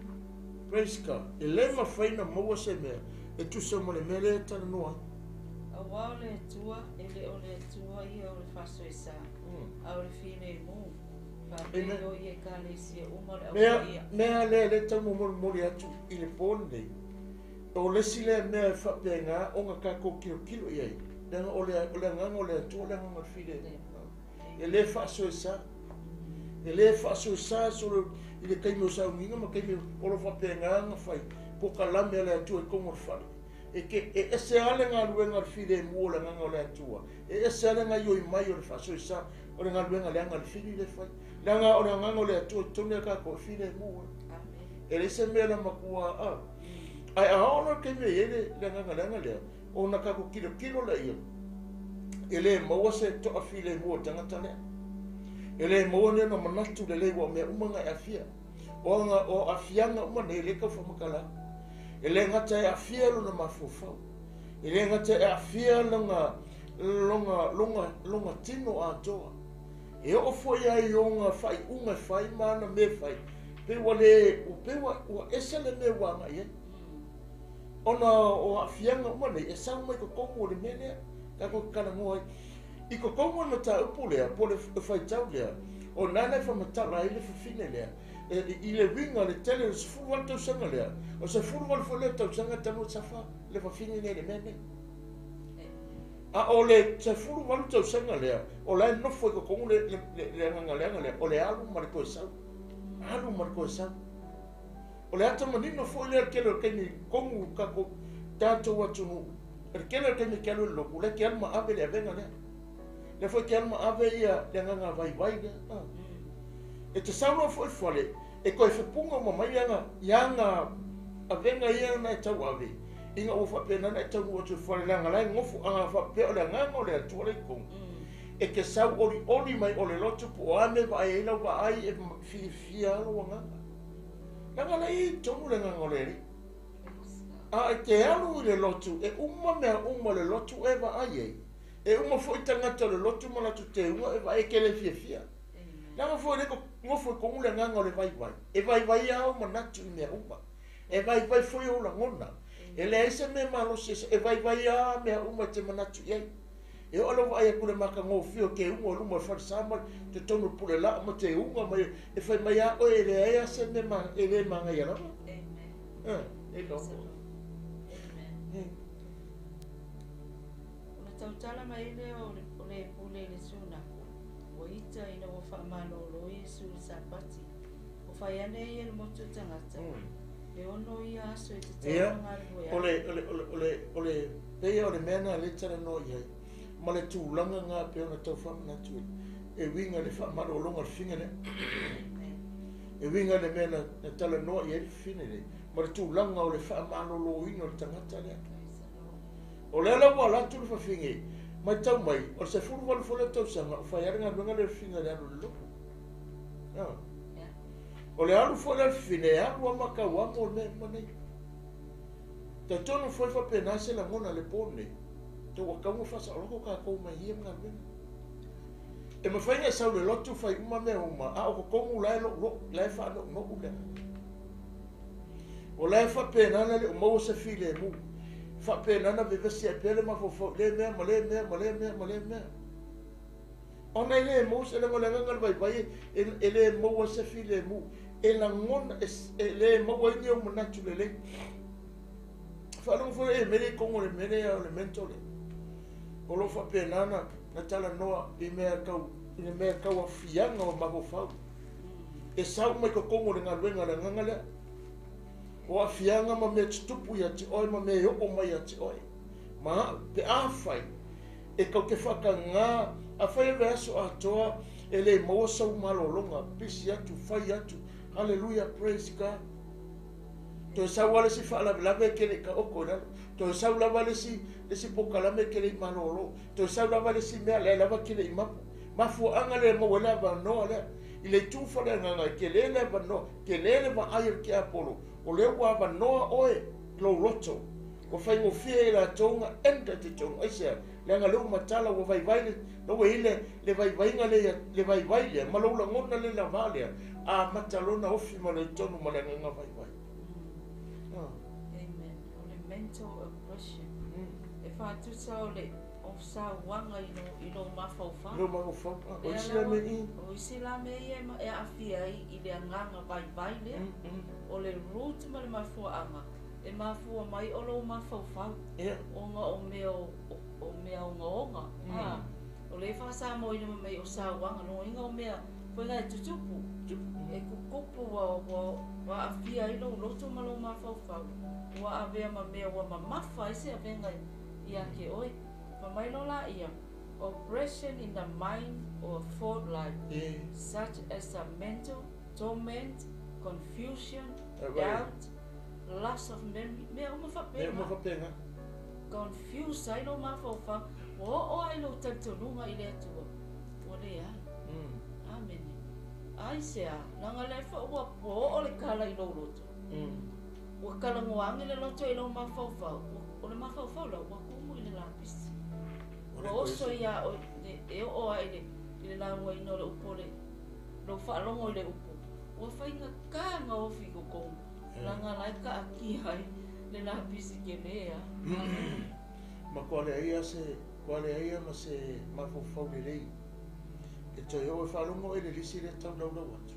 Praise God. E le mafai ona maua se mea e tusa ma le mea lea e talanoa ai. Aua o le Atua, e le o le Atua ia o le faasoesa, a o le filemu, faapea o ia Ekalesia uma o le Au Paia. Mea lea lea e tau momolimoli atu i le po lenei, o le isi lea mea e faapena ona tatou tilotilo i ai, leaga o le agaga o le Atua o le agaga o le filemu. E le faasoesa. E le faasoesa solo i le taimi o sauniga ma taimi o lo o faapena ona fai polokalame a le Atua i totonu o le fale. E te, e ese lava le galuega o le filemu o le agaga o le Atua, e ese lava le gaoioi mai o le faasoesa o le galuega leaga a le fili lea e fai. Leaga o le agaga o le Atua i totonu ia tatou e filemu ai. E leai se mea na matua a. Ae a oo loa i le taimi e i ai le agaga leaga lea, ona tatou tilotilo laia, e le maua se toafilemu o le tagata lea. E le maua ni ona manatu lelei ua o mea uma na e aafia. O aga, o aafiaga uma nei e le tau faamatala. E le gata e aafia lona mafaufau. E le gata e aafia lona, lona, lona, lona tino atoa. E oo foi lava i ona faaiuga e fai ma ana mea e fai, pei ua le, pei ua, ua ese le mea ua agai ai. Ona o aafiaga uma nei e sau mai totonu o le mea lea tatou te talanoa ai. I totonu o le mataupu lea po o le faitau lea, o lena e faamatala ai le fafine lea i le uiga le tele o le 18 tausaga lea, o le 18 foi lea tausaga talu ona safa le fafine lea i le mea nei. A o le 18 tausaga lea, o la e nofo i totonu le agaga leaga lea, o le alu ma le toe sau, alu ma le toe sau. O le ata manino foi lea i le tele o le taimi i totonu o le tatou atunuu, o le tele o le taimi e te alu i le lotu, o la e te alu ma ave le avega lea. O lea foi e te alu ma ave ia le agaga vaivai lea. E te sau loa foi i le fale, e toe fepuga uma mai ia ana avega ia na e tauave, ina ua faapena ona e taunuu atu i le fale, leaga la e nofo, a faapea o le agaga o le Atua la i totonu, e te sau olioli mai o le lotu po o a mea e vaai ai lau vaai e fiafia lava lou agaga. Leaga la e i ai tonu le agaga o le Alii. A e te alu i le lotu, e uma mea uma o le lotu e vaai ai. E uma foi tagata o le lotu ma latou teuga e vaai ai, e te le fiafia. Leaga foi lea e nofo i tonu le agaga o le vaivai. E vaivai lava ou manatu i mea uma. E vaivai foi ou lagona. E leai se mea malosi e vaivai lava mea uma e te manatu i ai. E oo lou vaai atu i le matagofie o teuga o luma o le falesa ma totonu o le pule laa ma teuga mai e fai mai a oe e leai lava se mea e le manaia lava. E ka Amen. Ona tautala mai lea o le pule i le sunaku, ua ita ina ua faamalolo Iesu i le Sapati. O fai ane ia i le motu o tagata, e ono ia aso e tatau ona galulue ai. O le, o le, o le, o le, pei o le mea lena lea e talanoa i ai, ma le tulaga lena pei ona tau faamanatu ai, e uiga i le faamalologa o le fafine lea. E uiga i le mea na talanoa i ai le fafine lea, ma le tulaga o le faamaloloina o le tagata lea. O lea la ua alu atu le fafine, matau mai, o le 18 foi lea tausaga o fai lava le galuega lea o le fafine i le alu i le lotu. O le alu foi lea o le fafine, e alu lava ma tau amo le mea uma nei. Talitonu foi faapena se lagona i le po lenei. Te ua tau ona faasaoloko tatou mai ia galuega. E mafai ona e sau i le lotu fai uma mea uma, a o totonu la e loulou, la e faanounou le agaga. O la e faapena ona le o maua se filemu, faapena ona vevesi ai pea le mafaufau i lea mea ma lea mea ma lea mea ma lea mea. Ona e le maua se, leaga o le agaga o le vaivai e le maua se filemu, e lagona, e le maua ai ni ou manatu lelei. Faalogo foi e mele i totonu o le mea lea o le mental lea. O lo o faapena ona talanoa i mea tau, i le mea tau afiaga o mafaufau. E sau mai totonu o le galuega a le agaga lea. O aafiaga ma mea tutupu ia te oe ma mea e oo mai ia te oe. Ma au, pe afai e tau te faatagā, afai e vaiaso atoa e le maua sau malologa, pisi atu, fai atu, hallelujah, praise God. Toe sau lava le isi faalavelave e te le i taoto i lalo. Toe sau lava le isi, le isi polokalame e te le i malolo. Toe sau lava le isi mea, lea lava e te le i mapu. Mafuaaga lea e maua ai le avanoa lea. I le itu faaleagaga, e tele le avanoa, tele le vaai a le tiapolo, o lea ua avanoa oe i lou loto. Ua faigofie i latou ona enter i totonu. Aisea? Leaga lea ua matala, ua vaivai le, la ua i ai le, le vaivaiga lea, le vaivai lea, ma lou lagona le lava lea, amata loa ona ofi mai loa i totonu ma le agaga vaivai. Amen. O le mental oppression. E faatusa o le o sauaga i lou, i lou mafaufau. Lou mafaufau. O isi la mea i. O isi la mea ia e aafia ai i le agaga vaivai lea. O le root ma le mafuaaga e mafua mai o lou mafaufau. Ona o mea o, o mea ogaoga. O lea e faa-Samoa-ina fai mai o sauaga, lona uiga o mea foi na e tutupu, e tutupu ua, ua, ua aafia ai lou loto ma lou mafaufau, ua avea ma mea ua mamafa ai se avega ia te oe. Fai mai loa laia, oppression in the mind or thought life, such as a mental torment, confusion, doubt, loss of memory, mea uma faapena. Mea uma faapena. Confuse ai lou mafaufau, ua oo lava i lou talitonuga i le Atua, ua leai. Amene. Aisea? Leaga lea foi ua oo le tala i lou loto. Ua talanoa ane le loto i lou mafaufau, o le mafaufau la ua tumu i le lapisi. Ua oso iā oe, e oo lava i le laugaina o le upu o le, lou faalogo i le upu, ua faigata ona ofi i totonu, leaga la e taatia ai le lapisi tele lava. Matua leai lava se, matua leai lava ma se mafaufau lelei e toe oo e faalogo oe i le lisi lea e tau laulau atu.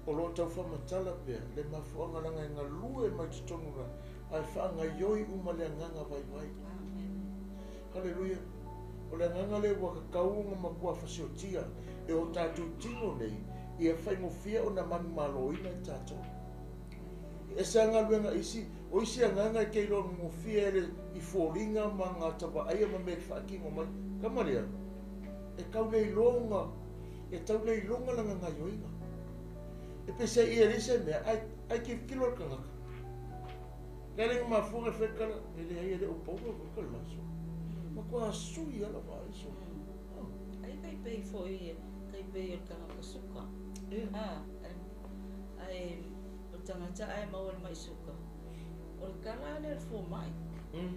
O lo o tau faamatala pea le mafuaaga leaga e galue mai totonu la ae faagaioi uma le agaga vaivai. Haleluia! O le agaga lea ua tatau ona matua fasiotia e o tatou tino nei ia faigofie ona manumaloina i tatou. E ese lava galuega isi, o isi agaga e te iloa gofie e le i foliga ma gata vaaia ma mea e faatino mai. Kama lea, e tau le iloga, e tau le iloga lana gaioiga. E peiseai ia e leai se mea, ae, ae tilotilo le tagata. Le ale na mafua na fai kala, e leai e le o paula foi ka laso. Matua sui ala vaai so. Ai kai pei foi, kai pei o le tagata suka. Ah, ae o le tagata ae maua le mai suka. O le tala lea o le fomai,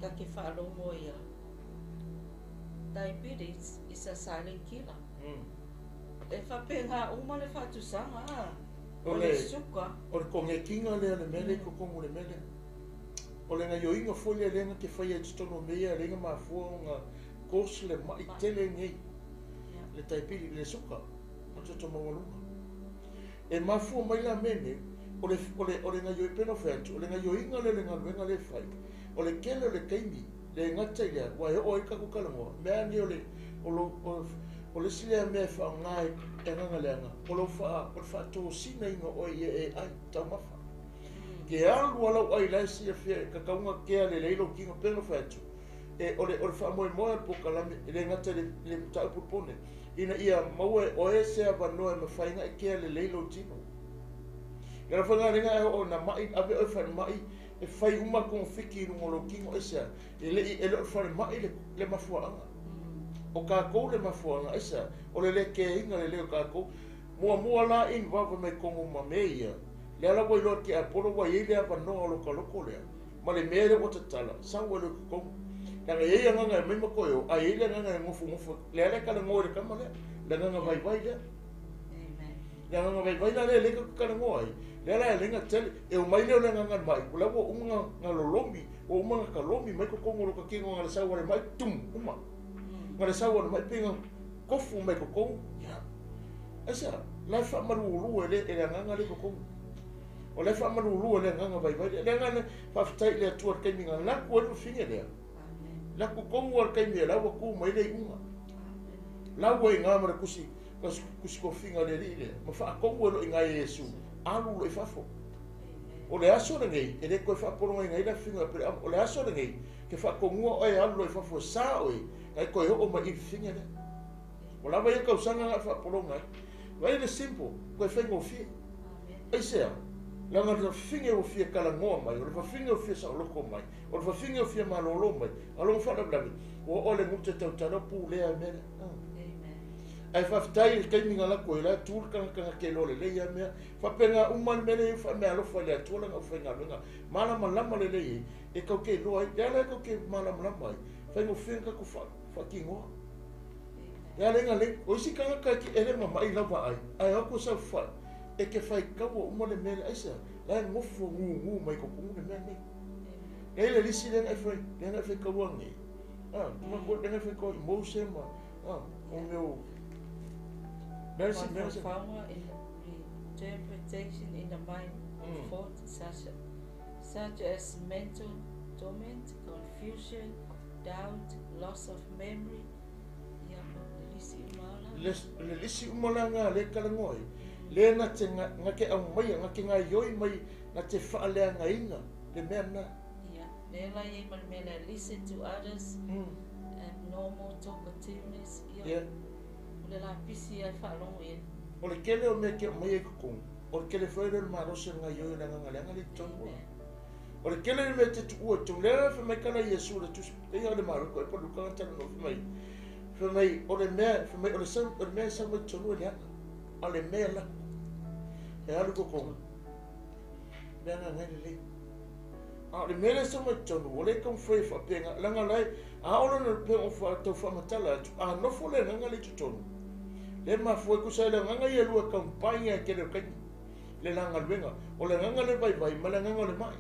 ta te faalogo ia. Diabetes is a silent killer. E faapena uma le faatusaga a, o le suka. O le konekiga lea o le mea lea i totonu o le mea lea. O le gaioiga foi lea lea na te faia i totonu o mea ia lea na mafua ona cause le mai tele nei, le taipili, le suka, o le toto maualuga. E mafua mai la mea nei, o le, o le, o le gaioi, pei ona ou fai atu, o le gaioiga lea o le galuega lea e fai, o le tele o le taimi, le gata i lea, ua e oo ai le tatou talanoa, mea nei o le, o lou, o, o le isi lea mea e faaaoga e le agaga leaga, o lou faa, o le faatosinaina o oe ia e ai, taumafa. Ke alu a lau ai la e silafia e tatau ona kea lelei lou tino, pei ona fai atu, e, o le, o le faamoemoe o le polokalame, e le gata i le, i le mataupu i le po nei, ina ia maua e oe se avanoa e mafai ona e kea lelei lou tino. Le ala foi lena lena e oo ina mai, ave oe i falemai, e fai uma togafiti i luga o lou tino, aisea? E le i, e le o le falemai le, le mafuaaga. O tatou le mafuaaga, aisea? O le le keaina lelei o tatou. Muamua la involve mai tonu ma mea ia, lea la ua iloa e le tiapolo ua i ai le avanoa o lota loto lea, ma le mea lea ua tatala, sau ai loa i totonu. Leaga e i ai agaga e aumai ma toe o, ae i ai le agaga e nofonofo, lea la e talanoa i le tama lea, le agaga vaivai lea. Le agaga vaivai la lea e lea tatou te talanoa ai, lea la e ala ai ona tele, e omai lea o le agaga mai, o la ua uma ona lolomi, ua uma ona talomi mai totonu o lota tino na le sau a le mai, tum, uma. Na le sau a le mai pei na tofu mai totonu, ia. Aisea? La e faamaluulu e le, e le agaga lea i totonu. O la e faamaluulu e le agaga vaivai lea. Le agaga lea, faafetai i le Atua i le taimi na laku ai le fafine lea. Laku tonu lava i le taimi o la ua tu mai le iuga. La ua i ina ma le tusi, tusi tofiga a le Alii lea, ma faatonu ai loa i ina e Iesu, alu loa i fafo. O le aso lenei, e le toe faapologaina ai le afiga o Aperehama. O le aso lenei, ke faatonua oe e alu loa i fafo e sa oe, na e toe oo mai i le fafine lea. Ua lava ia tausaga na e faapologa ai. Vaai le simple, toe faigofie. Aisea? Leaga o le fafine ua fia talanoa mai, o le fafine ua fia saoloto mai, o le fafine ua fia malolo mai, a lona faalavelave, ua oo le gute tautala pulea e mea lea. Ae faafetai i le taimi na lako ai la tu le tagata na te iloa lelei ia mea. Faapena uma le mea lea e faameaalofa i le Atua lana aufaigaluega. Malamalama lelei ai, e tau te iloa ai. Le ala e tau te malamalama ai, faigofie ona tatou faatinoa. Le ala ina lei, o isi tagata e te ele ma mai lava ai, ae o atu e saofai, e te faitaua uma le mea lea. Aisea? La e nofo gugu mai totonu le mea lenei. E i ai le lisi lea na e fai, lea na e faitaua nei. Ah, lea na e faitaua i Mose ma, ah, o mea o, Mercy, mercy. Interpretation in the mind of thought such, such as mental torment, confusion, doubt, loss of memory, ia, le lisi uma la. Le lisi uma la nga le talanoa ai, le na te na te aumaia, na te gaioi mai, na te faaleagaina le mea lena. Ia, lea la i ai ma le mea lea, listen to others, abnormal talkativeness, ia, Ia. o le lapisi lava e faalogo i ai. O le tele o mea e te aumaia i totonu, o le tele foi lea o le malosi o le gaioi o le agaga leaga lea i totonu. O le tele o mea e te tuua i totonu, lea la fai mai tala Iesu i le tusi, pei lava o le Mareko ea po o Luka na talanoa fai mai, fai mai o le mea, fai mai o le sau, o le mea e sau mai totonu e leaga, a o le mea la e alu i totonu, mea na e lelei. A o le mea lea e sau mai totonu, ua le taumafai e faapena, leaga la e, a oo loa ina pei ona tau faamatala atu, a nofo le agaga lea i totonu, lea e mafua ai, tusa ai le agaga ia e lua e taumafai ai tele o taimi, le la galuega, o le agaga lea vaivai ma le agaga o le mai.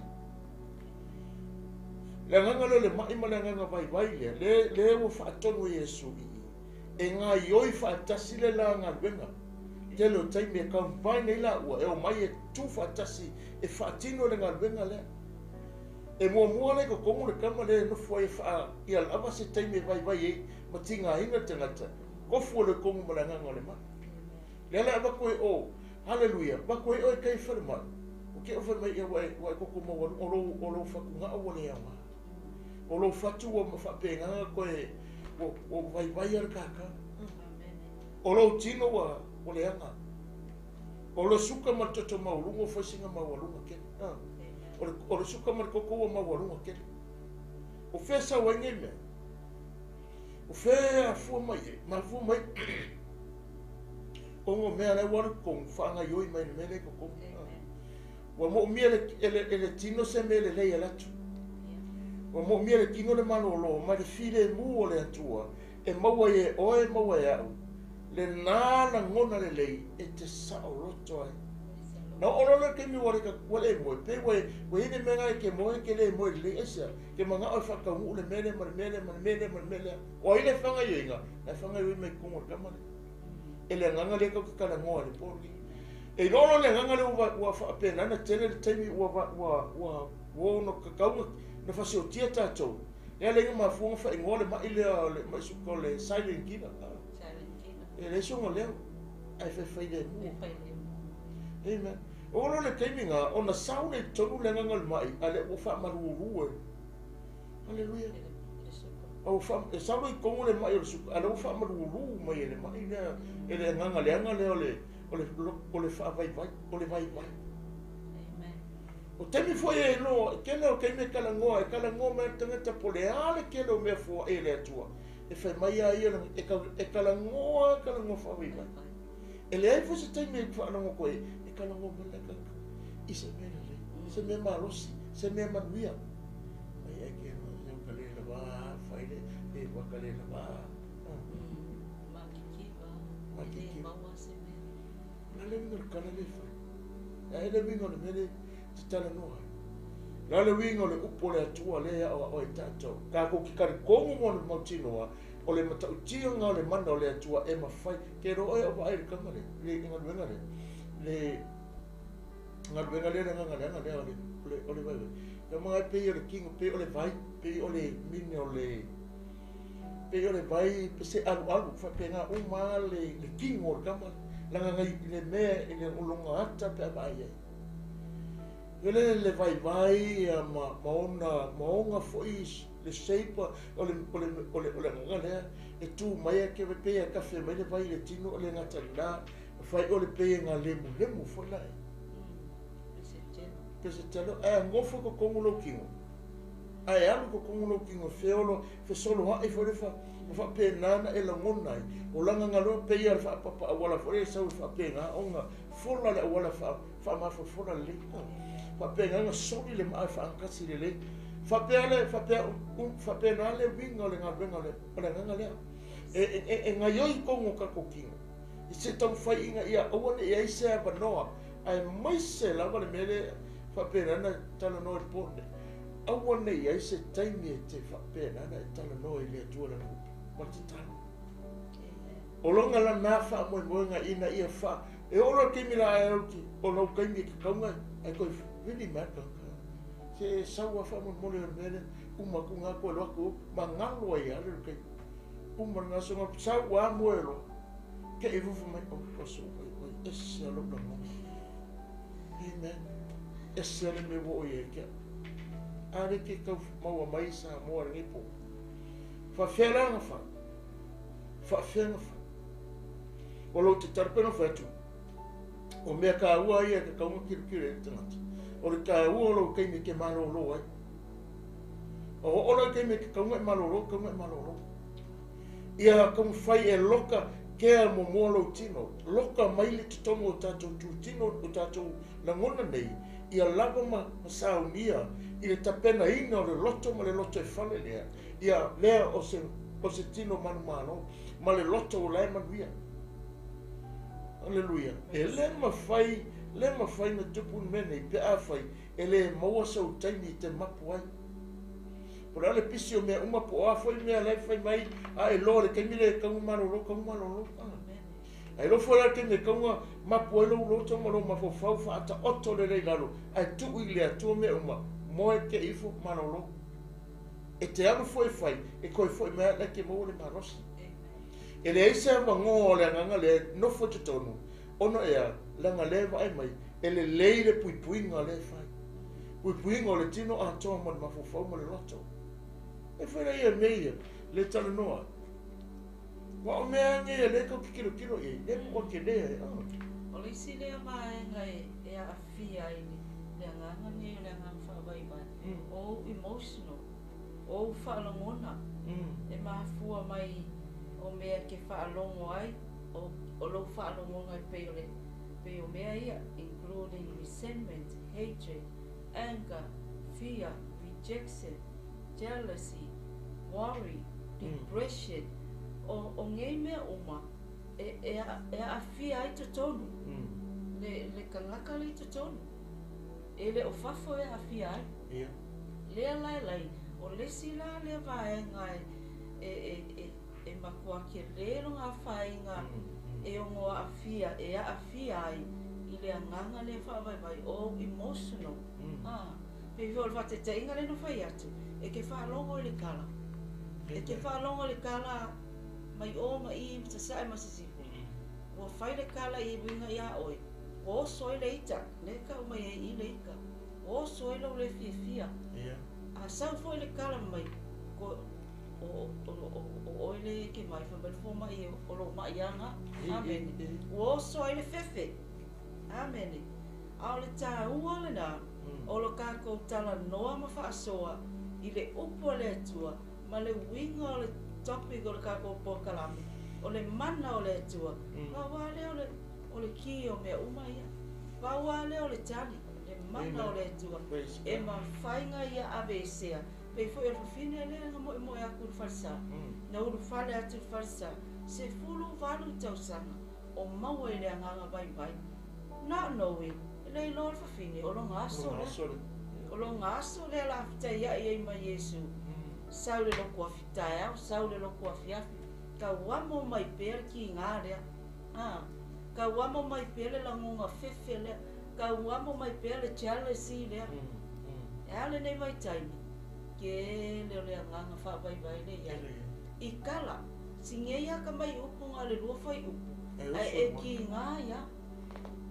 Le agaga lea o le mai ma le agaga vaivai lea, lea, lea ua faatonu e Iesu i i, e gaioi faatasi le la galuega. Tele o taimi e combine ai laua, e omai e tu faatasi e faatino le galuega lea. E muamua la i totonu le tama lea e nofo ai e faa, ia lava se taimi e vaivai ai ma tigaina le tagata, tofu o le tonu ma le agaga o le mai. Lea la e avatu ai o, haleluia, avatu ai oe kai falemai, o ke o fai mai ia ua e, ua e koko maualuga, o lou, o lou fatugao ua le aoga. O lou fatu ua faapenaga koe, ua, ua vaivai a le kākā. O lou tino ua, ua leaga. O le suka ma le toto maualuga ua fai sina maualuga tele. O le, o le suka ma le toto ua maualuga tele. O fea sau ai nei mea? O fea e afua mai ai? Mafua mai ona o mea la ua alu i totonu, faagaioi mai le mea lea i totonu. Ua moomia e le, e le tino se mea lelei e alu atu. Ua moomia e le tino le malolo ma le filemu o le Atua e maua ai e oe maua e au lena lagona lelei e te saoloto ai. Na oo loa le taimi ua le ua le moe, pei ua ua i ai le mea lena e te moe e te le moe lelei, aisea? Te manao e faataunuu le mea lea ma le mea lea ma le mea lea ma le mea lea. O ai le faagaoioiga? Na e faagaoioi mai totonu o le tama lea. E le agaga lea tatou te talanoa i le po lenei. E iloa loa le agaga lea ua ua faapena ona tele le taimi ua ua ua ua ono tatau ona fasiotia tatou. Lea la ina mafua ona faaigoa le mai lea o le mai suka o le silent killer. Silent killer. E leai sona leo, ae faifai lemu. Faifai lemu. Amen. Oo loa le taimi na, ona sau lea i totonu le agaga o le mai, a lea ua faamaluulu e. Haleluia. A ua faa, e sau loa i totonu le mai o le suka, a lea ua faamaluulu mai e le mai lea, e le agaga leaga lea o le, o le, o le faavaivai, o le vaivai. Amen. O taimi foi e iloa, tele o taimi e talanoa, e talanoa mai le tagata po o le a le tele o mea foai e le Atua, e fai mai lava ia, e, e talanoa, talanoa faavaivai. E leai foi se taimi e faalogo atu ai, e talanoa mai le tagata i se mea lelei, se mea malosi, se mea manuia. Mai ai ke ka le lava fai mai le e waka le lava. Makikiva, e le maua se mea. La le uiga o le tala lea e fai. Ae le uiga o le mea lea e te talanoa ai. La le uiga o le upu o le Atua lea e aoao ai tatou. Tatou te talitonu ma le mautinoa o le matautia o le mana o le Atua e mafai. Ke iloa oe o vaai i le tama lea, le galuega lea. Le galuega lea, le agaga leaga lea o le vaivai. E maga e pei o le tino, pei o le vai, pei o le mine o le, pei o le vai, pe se alualu, faapena uma le tino o le tama, laga ngai i le mea, i le ulonga ata pe a vaai ai. Le le vaivai ia ma ona, ma ona foi le shape o le agaga lea, e tu mai a ke pei a kafe mai le vai le tino o le gata la, fai o le pei e ngā lemu, lemu foi la e. Pese telo, e ngofo ko kongu lau kingo. A e alu ko kongu lau kingo, feolo, fesolo hae fo le fa, fa pe nana e langona ai. O langa ngalo pe ia fa papa awala fo le sau fa pe nga onga, fola le awala fa, fa ma fo fola le. Fa pe nga soli le ma fa ankasi le le. Fa pe ale, fa pe fa pe na le winga le nga winga le, o le nga le. E nga yoi kongu ka ko kingo. I se tau fai inga ia aua ne ia ise a vanoa. Ai mai se lava le mele fa pe nana tala noa i pone. Aua ne ia ise taimi e te fa pe nana e tala noa i le atua la nupu. Ma te tala. O longa la nā wha moe moenga ina ia wha. E ora keimi la ai au ki, o lau keimi e ki kaunga, ai koe vini mea kaka. Se saua wha moe mole o mele, uma ku ngā koe loa ku, ma ngalo ai ale lo keimi. Uma ngā songa, saua moe loa. Ke i vufu mai, o paso, oi, oi, ese alo la ngona. Amen. Ese ale me wo oi e kia. Are ke kau maua mai sa moa le ngepo. Wha whenga wha. Wha whenga wha. O lau te tarapena whatu. O mea ka ua ia ka kaunga kiro kiro e tangata. O le ka ua o lau keime ke malolo ai. O o lau keime ke kaunga e malolo, kaunga e malolo. Ia kaunga whai e loka kea mo moa lau tino. Loka mai le te tongo o tātou tūtino o tātou langona nei. Ia lava ma saunia i le tapena ina o le loto ma le loto e fale lea. Ia lea o se tino manu malo ma le loto o lae manuia. Aleluia. E le mawhai na tupu mene i pe a whai, e le maua sau taimi i te mapu ai. Por ale pisi o mea uma po a whai mea lai whai mai, a e loa le keimi le kaunga malolo, kaunga malolo. Ai lo fo la keimi kaunga mapu ai lo loto ma lo mafofau wha ata oto le lei lalo, ai tu i le atua mea uma, moe ke ifo malolo. E te alu fo e whai, e koe fo i mea lai ke maua le marosi. E le aisa mangoa o le anganga le nofo te tonu, ono ea, langa le vae mai, e le lei le puipuinga le whai. Puipuinga o le tino atoa ma le mafofau ma le loto. E whaira ia mea ia, le talanoa. Wa o mea nge ia le kau kikilo kilo e, le mua ke lea e. O le isi lea vaenga e aafia i le anganga nei o le anganga whaavaivai. O emotional, o whaalongona, e mahafua mai o mea ke whaalongo ai, o lau whaalongonga i pei o mea ia, including resentment, hatred, anger, fear, rejection, jealousy, worry, depression. O ngei mea uma, e aafia ai totonu, le kangaka le totonu. E le o fafo e aafia ai. Lea lai lai, o lesi la lea vaenga e makua ke lelo ngā whainga e o ngō aafia, e aafia ai i le anganga le whaavaivai o emotional. Pe o le whateteinga le no whai atu, e ke whaalongo i le kala. E ke whaalongo i le kala mai o mai i mtasae masisifu. Ua whai le kala i winga ia oe. Ua oso ai le ita, le ka umai e i le ika. Ua oso ai lau le fiafia. A sau foi le kala mai, ko o oe le ke mai, wha mai fo mai o lo mai anga. Amen. Ua oso ai le fefe. Amen. A o le tā ua le nā, o lo kākou tala noa ma whaasoa i le upu a le atua, ma le winga o le topic o le kākou pōkalame, o le mana o le atua. Wawa lea o le ki o mea uma ia. Wawa lea o le tali, le mana o le atua. E mawhainga ia avesea, Pei foi o le fafine lea na moemoe atu i le falesa, na ulufale atu i le falesa, 18 tausaga o maua i le agaga vaivai. Not knowing, e le iloa le fafine, o lona aso lea. O lona aso lea la fetaiai ai ma Iesu. Sau i le lotu afi taeao, sau i le lotu afiafi, tauamo mai pea le kiga lea. Tauamo mai pea le lagona fefe lea, tauamo mai pea le jealousy lea. E a lenei vaitaimi, tele o le agaga faavaivai lea i ai. I tala, sinei lava tamai upu na o le lua fuaiupu, ae e kiga ai lava.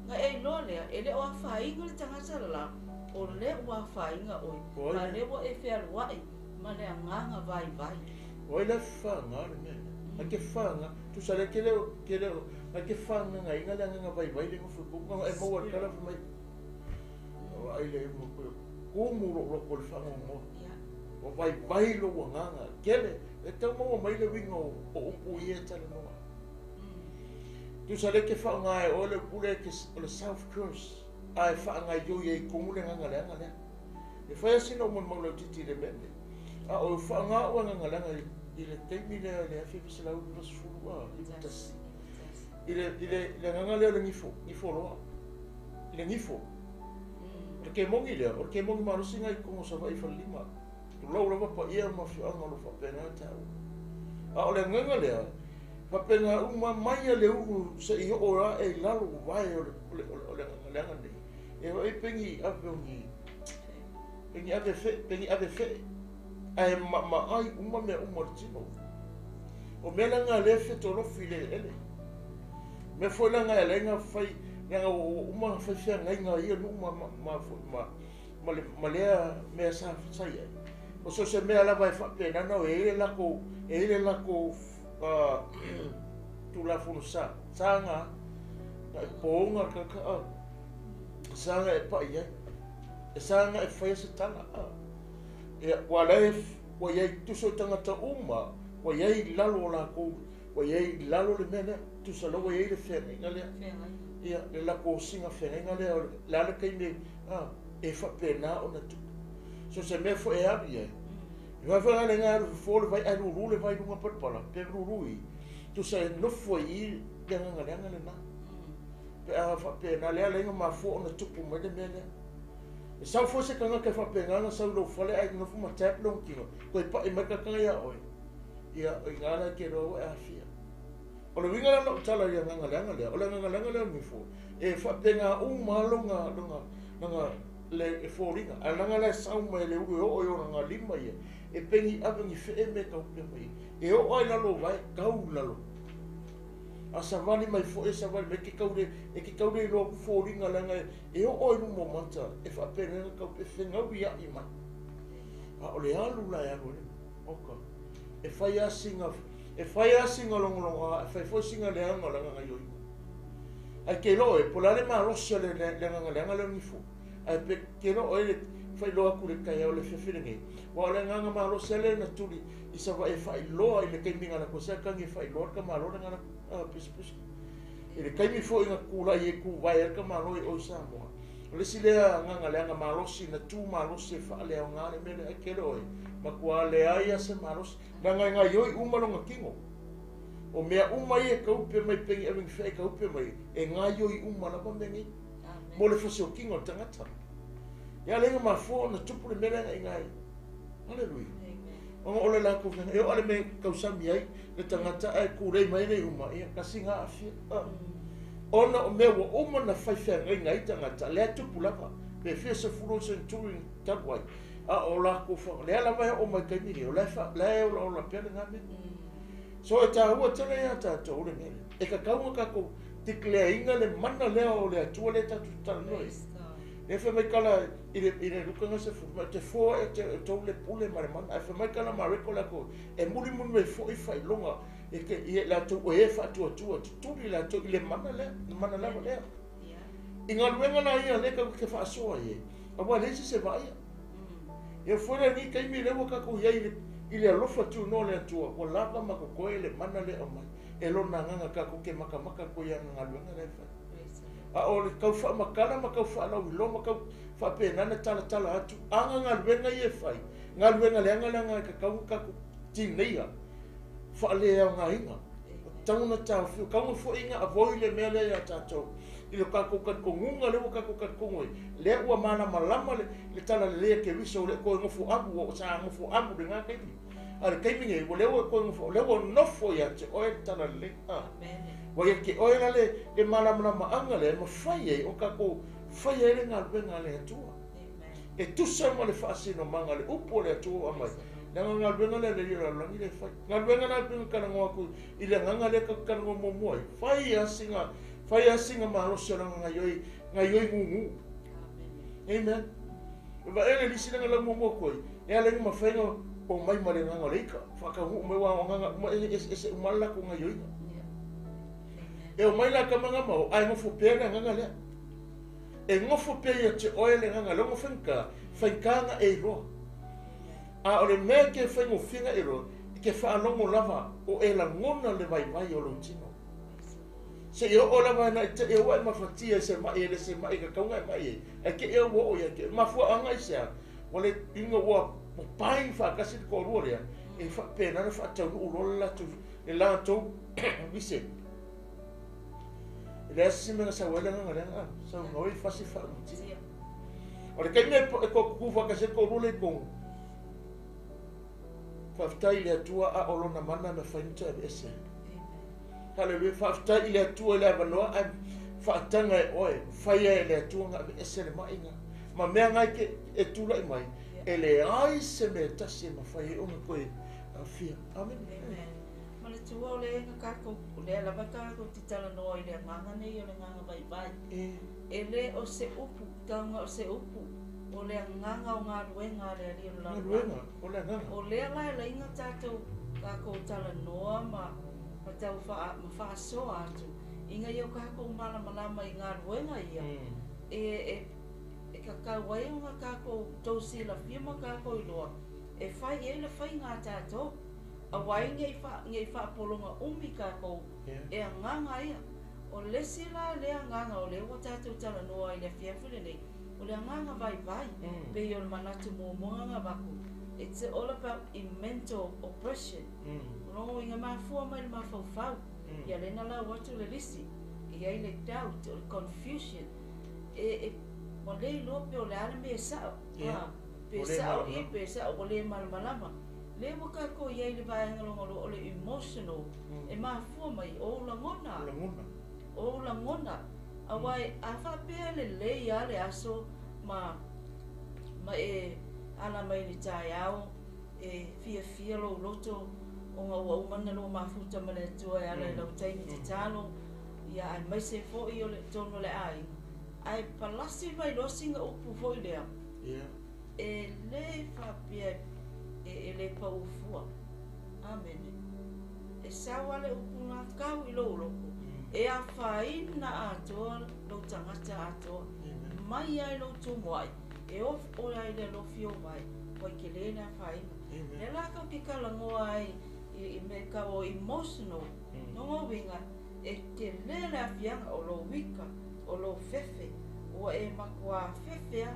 Na e iloa lea, e le o afaina le tagata lala, o lea ua afaina oe, ma o lea ua e fealuai ma le agaga vaivai. O ai la e faga le mea lea? Na ke faga, tusa lea ke le o, ke le o, na ke fagagaina le agaga vaivai lea e nofo i totonu, na e maua i le tala fai mai, vaai le tumu lou loto i le faanoanoa. Ua vaivai lou agaga tele, e tau maua mai le uiga o upu ia e talanoa. Tusa lea e te faaaoga e oe le upu lea o le self curse, ae faagaoioi ai i totonu le agaga leaga lea. E fai lava sina ou molimau laitiiti i le mea lenei. A o faaaoga ou agaga leaga i le taimi lea i le 1991, i le, i le, le agaga lea o le gifo, gifo loa, i le gifo. O le kemoni lea, o le kemoni malosi lena i totonu o Savaii i Falelima. Tulou lava paia ma afioaga o lo o faapena taua. A o le agaga lea, faapena uma mai a le ulu seia oo ae i lalo vae o le, o le, o le agaga leaga lenei. E vaai pe ni ave o ni, pe ni ave fee, pe ni ave fee, ae maamaai uma mea uma o le tino. O mea la na lea e fetolofi i le eleele. O mea foi la na e ala ai ona fai, leaga ua uma ona fai feagaiga a ia nuu ma, ma, ma, ma, ma, le, ma lea mea sa, sa i ai. O so o se mea lava e faapena na e i ai le latou, e i ai le latou Tulafono sa, sa na, na e poga le tagata, sa na e pai ai, e sa na e faia se tala. Ia, ua la e, ua i ai tusa o tagata uma, ua i ai i lalo o latou, ua i ai i lalo le mea lea, tusa la ua i ai le feagaiga lea. Ia, le latou siga feagaiga lea, o le a le taimi e faapena ona tupu. So se mea foi e alu i ai, e fai foi le agaga alu fofo le vai ae lulu le vai i luga palapala, pe lulu i, tusa e nofo ai i le agaga leaga lena. Pe a faapena, lea la ina mafua ona tupu mai le mea lea. E sau foi se tagata e faapena ona sau i lou fale ae nofo ma tap lona tino, toe pai mai le tagata ia oe, ia, o i ina la e te iloa ua e aafia. O le uiga la o lau tala i le agaga leaga lea, o le agaga leaga lea o le nifo, e faapena uma lava lona, lona, lona, le foliga, ae leaga la e sau mai le ulu e oo i ona lima ia, e pei ni ave ni fee me taupe mai, e oo lava i lalo o vae, tau i lalo. A savali mai foi, e savali mai, e te tau le, e te tau le iloa atu foliga leaga e oo i luma o mata, e faapena ona taupe, e fegauia'i mai. A o le alu la e alu ai le oka, e fai lava sina, e fai lava sina logologa, e fai foi sina leaga o le agaga ioiga. Ae te iloa oe, po o le a le malosi o le agaga leaga lea o le nifo, ae pe te iloa oe le faailoa atu i le taeao i le afiafi lenei, aua o le agaga malosi lava lea na tuli i Savaii e faailoa i le taimi na alu atu ai Satani e faailoa le tamaloa lea na alu atu pisapisa. I le taimi foi na tulai ai tuvae ai le tamaloa i o i Samoa, o le isi lea agaga leaga malosi na tu malosi e faaleaoga le mea lea, ae te iloa oe, matua leai lava se malosi, leaga e gaoioi uma lona tino. O mea uma ia e taupe mai pei ni ave ni fea e taupe mai, e gaoioi uma lava mea nei mo le fasiotino o le tagata. Ia le mafua ona tupu le mea lea na i. Haleluia. Ona o le latou mea, e oo lava i le mea e tausami ai le tagata ae tulei mai le uma, ia tasi na aafia. Ona o mea ua uma ona fai feagaiga ai tagata, lea e tupu lava, pe fia sefulu o century talu ai, a o latou fa, lea lava e oo mai taimi nei, o la e fa, la e olaola pea lena mea. So e taua tele ia tatou le mea lea. E tatau ona tatou declare ina le mana lea o le Atua lea tatou te talanoa ai. Lea fai mai kala i le, i le Luka 10, ma te foa e te tou le pule ma le mana. Ae fai mai kala Mareko le ako, e mulimuli mai foi faailoga e te, i latou o e faatuatua, tutuli latou i le mana lea, le mana lava lea. I galuega la ia lea tatou te faasoa ai, aua e leai se se vaaia. Ia foi la lenei taimi lea ua tatou i ai i le, i le alofa tunoa o le Atua, ua lava ma totoe le mana lea e aumai e lona agaga tatou te makamaka atu ai i ana galuega la e fai. A o le tau faamatala ma tau faalauiloa ma tau faapena ona talatala atu ana galuega ia e fai, galuega leaga leaga e tatau ona tatou tineia faaleaogaina. Tatau ona taofi, tatau ona foi ona avoid le mea lea ia tatou i lo tatou talitonuga lea ua tatou talitonu ai, lea ua malamalama le talalelei a Keriso, ua le toe nofo amu, ua sa nofo amu i lena taimi. A o le taimi nei, ua lea ua toe nofo, lea ua nofo ia te oe le talalelei. Ua ia te oe la le malamalamaaga lea e mafai ai ona tatou faia ai le galuega a le Atua. E tusa ma le faasinomaga le upu o le Atua ua aumai. Leaga o le galuega lea a le Alii o le lalolagi lea e fai. Galuega la e pei ona talanoa atu i le agaga lea tatou te talanoa muamua ai. Fai lava sina, fai lava sina malosi o lana gaioi, gaioi gugu. Amen. E vaea le lisi lea na lau muamua atu ai, e ala ai ona mafai ona omai ma le agaga o le ika, faataunuu mai aua o agaga uma e eseese uma le latou gaioiga. E omai la tama na ma o, ae nofo pea le agaga lea. E nofo pea ia te oe le agaga lea ona faigata, faigata ona e iloa. A o le mea e te faigofie ona e iloa, e te faalogo lava o e lagona le vaivai o lou tino. Seia oo lava ina e te i ua e mafatia i se ma'i e le se ma'i e tatau ona e ma'i ai, ae te i ua oo ia te oe. Mafuaaga i se a? Ua le ina ua bind faatasi le toalua lea, e faapena ona faataunuu loa le latou, le latou vision. E leai se mea na sau ai le agaga lea, a, sau na oi fasi faaumatia. O le taimi e toatutu faatasi ai le toalua lea i totonu, faafetai i le Atua a o lona mana e mafai ona toe aveese ai. Haleluia, faafetai i le Atua i le avanoa ae faataga e oe, faia e le Atua ona aveese le ma'i na. Ma mea na e tulai mai, e leai se mea e tasi e mafai ai ona toe aafia. Amene. Amen. Manatua o lea na tatou, o lea lava tatou te talanoa i le agaga nei o le agaga vaivai. E le o se upu, tauga o se upu, o le agaga o galuega a le Alii o le lalolagi. Galuega, o le agaga. O lea la e laina tatou, tatou talanoa ma, ma tau faa, ma faasoa atu, ina ia o tatou malamalama i galuega ia, e, e, e tatau ai ona tatou tou silafia ma tatou iloa, e fai i ai le faiga a tatou. Aua ai nei nei faapologa umi tatou e agaga ia. O le isi la lea agaga o lea ua tatou talanoa ai i le afiafi lenei, o le agaga vaivai, pei o le manatu muamua na avatu, it's all about i mental oppression. O lona uiga e mafua mai i le mafaufau, ia lea na lau atu le lisi, e i ai le doubt, o le confusion, e, e, ua le iloa pe o le a le mea e sa'o, pe sa'o i, pe sa'o ua le malamalama. Lea ua tatou i ai i le vaega lona lua o le emotional, e mafua mai o ou lagona. O ou lagona. Aua a faapea e lelei lava le aso ma ma e ala mai i le taeao e fiafia lou loto ona ua uma ona lua mafuta ma le Atua e ala i lau taimi tatalo, ia aemaise foi o le totonu o le aiga, ae palasi mai loa sina upu foi lea, E le faapea e le pau fua. Amene. E sau lava le upu na kau i lou loto, e afaina atoa lou tagata atoa, mai ai lou tumuai, e ofu oe ai le alofi o wai, ua i tele le afaina. Lea la tou te talanoa ai i mea tau o emotional, lona uiga, e tele le afiaga o lou ika, o lou fefe, ua e matua fefe a,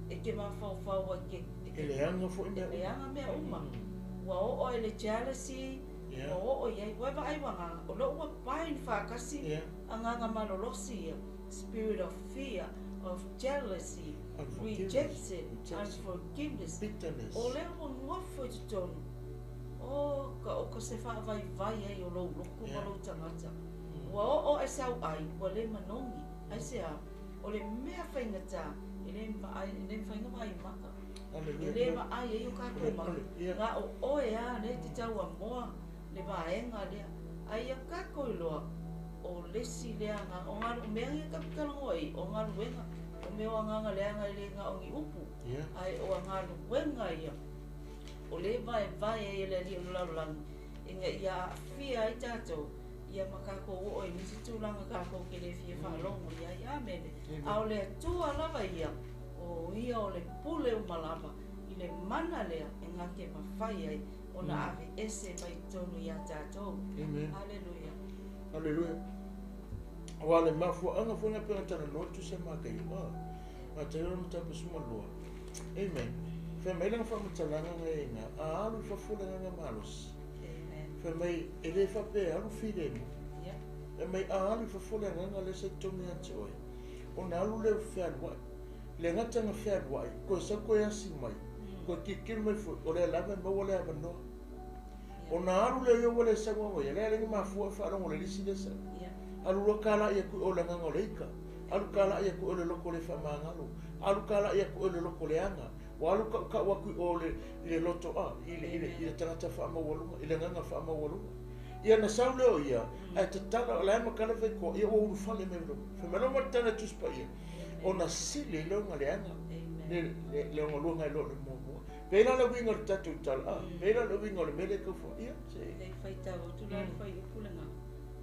e te mafaufau ai ke, E leaga foi mea uma. E leaga mea uma. Ua oo ai le jealousy, ua oo i ai, ua e vaai ua agaga, o lou ua bind faatasi agaga malolosi ia, spirit of fear, of jealousy, rejection, unforgiveness, o lea ua nofo i totonu, o ka, o ka se faavaivai ai o lou loto ma lou tagata. Ua oo ae sau ai, ua le manogi. Aisea? O le mea faigata, e le vaai, e le mafai ona vaai maka. E le vaai ai o tatou maka. Na o oe lava lea e te tauamoa le vaega lea. A ia tatou iloa, o le isi lea agaga, o galu, o mea ia tatou te talanoa ai, o galuega, o mea o agaga leaga e le na o ni upu, ae o galuega ia, o lea e vaevae ai e le Alii o le lalolagi, ina ia aafia ai tatou, ia ma tatou oo i nisi tulaga tatou te le fia faalogo i ai. Amene. A o le Atua lava ia, o ia o le pule uma lava i le mana lea e gate mafai ai ona aveese mai totonu ia tatou. Aleluia. Aleluia. Aua le mafuaaga foi na pei ona talanoa atu se mataio. Ah, mataio le mataupu 12. Amen. Fai mai lana faamatalaga na e iina, a alu i fafo le agaga malosi. Fai mai, e le faapea e alu filemu. Fai mai, a alu i fafo le agaga lea sa i totonu ia te oe, ona alu lea fealuai. Le gata na fealuai, toe sau toe asi mai, toe tilotilo mai foi, o lea lava e maua le avanoa. Ona alu lea ia ua le sau au ia, lea le mafua e faalogo le lisi lea sau. Alu loa talai atu i o le agaga o le ita, alu talai atu i o le loto le faamagalo, alu talai atu i o le loto leaga, ua alu tautau atu i o le, i le loto a, i le, i le, i le tagata faamaualuga, i le agaga faamaualuga. Ia na sau lea o ia, ae tatala, o la e matala faitoa, ia ua ulufale mai loa. Fai mai loa ma le tala e Tusi Paia, ona sili ai lea ona leaga, le, le, le ogaluga i lo le muamua. Pei la le uiga o le tatou tala, a, pei la le uiga o le mea lea e tau fa, ia, se. E faitau atu la le fuaiupu lena,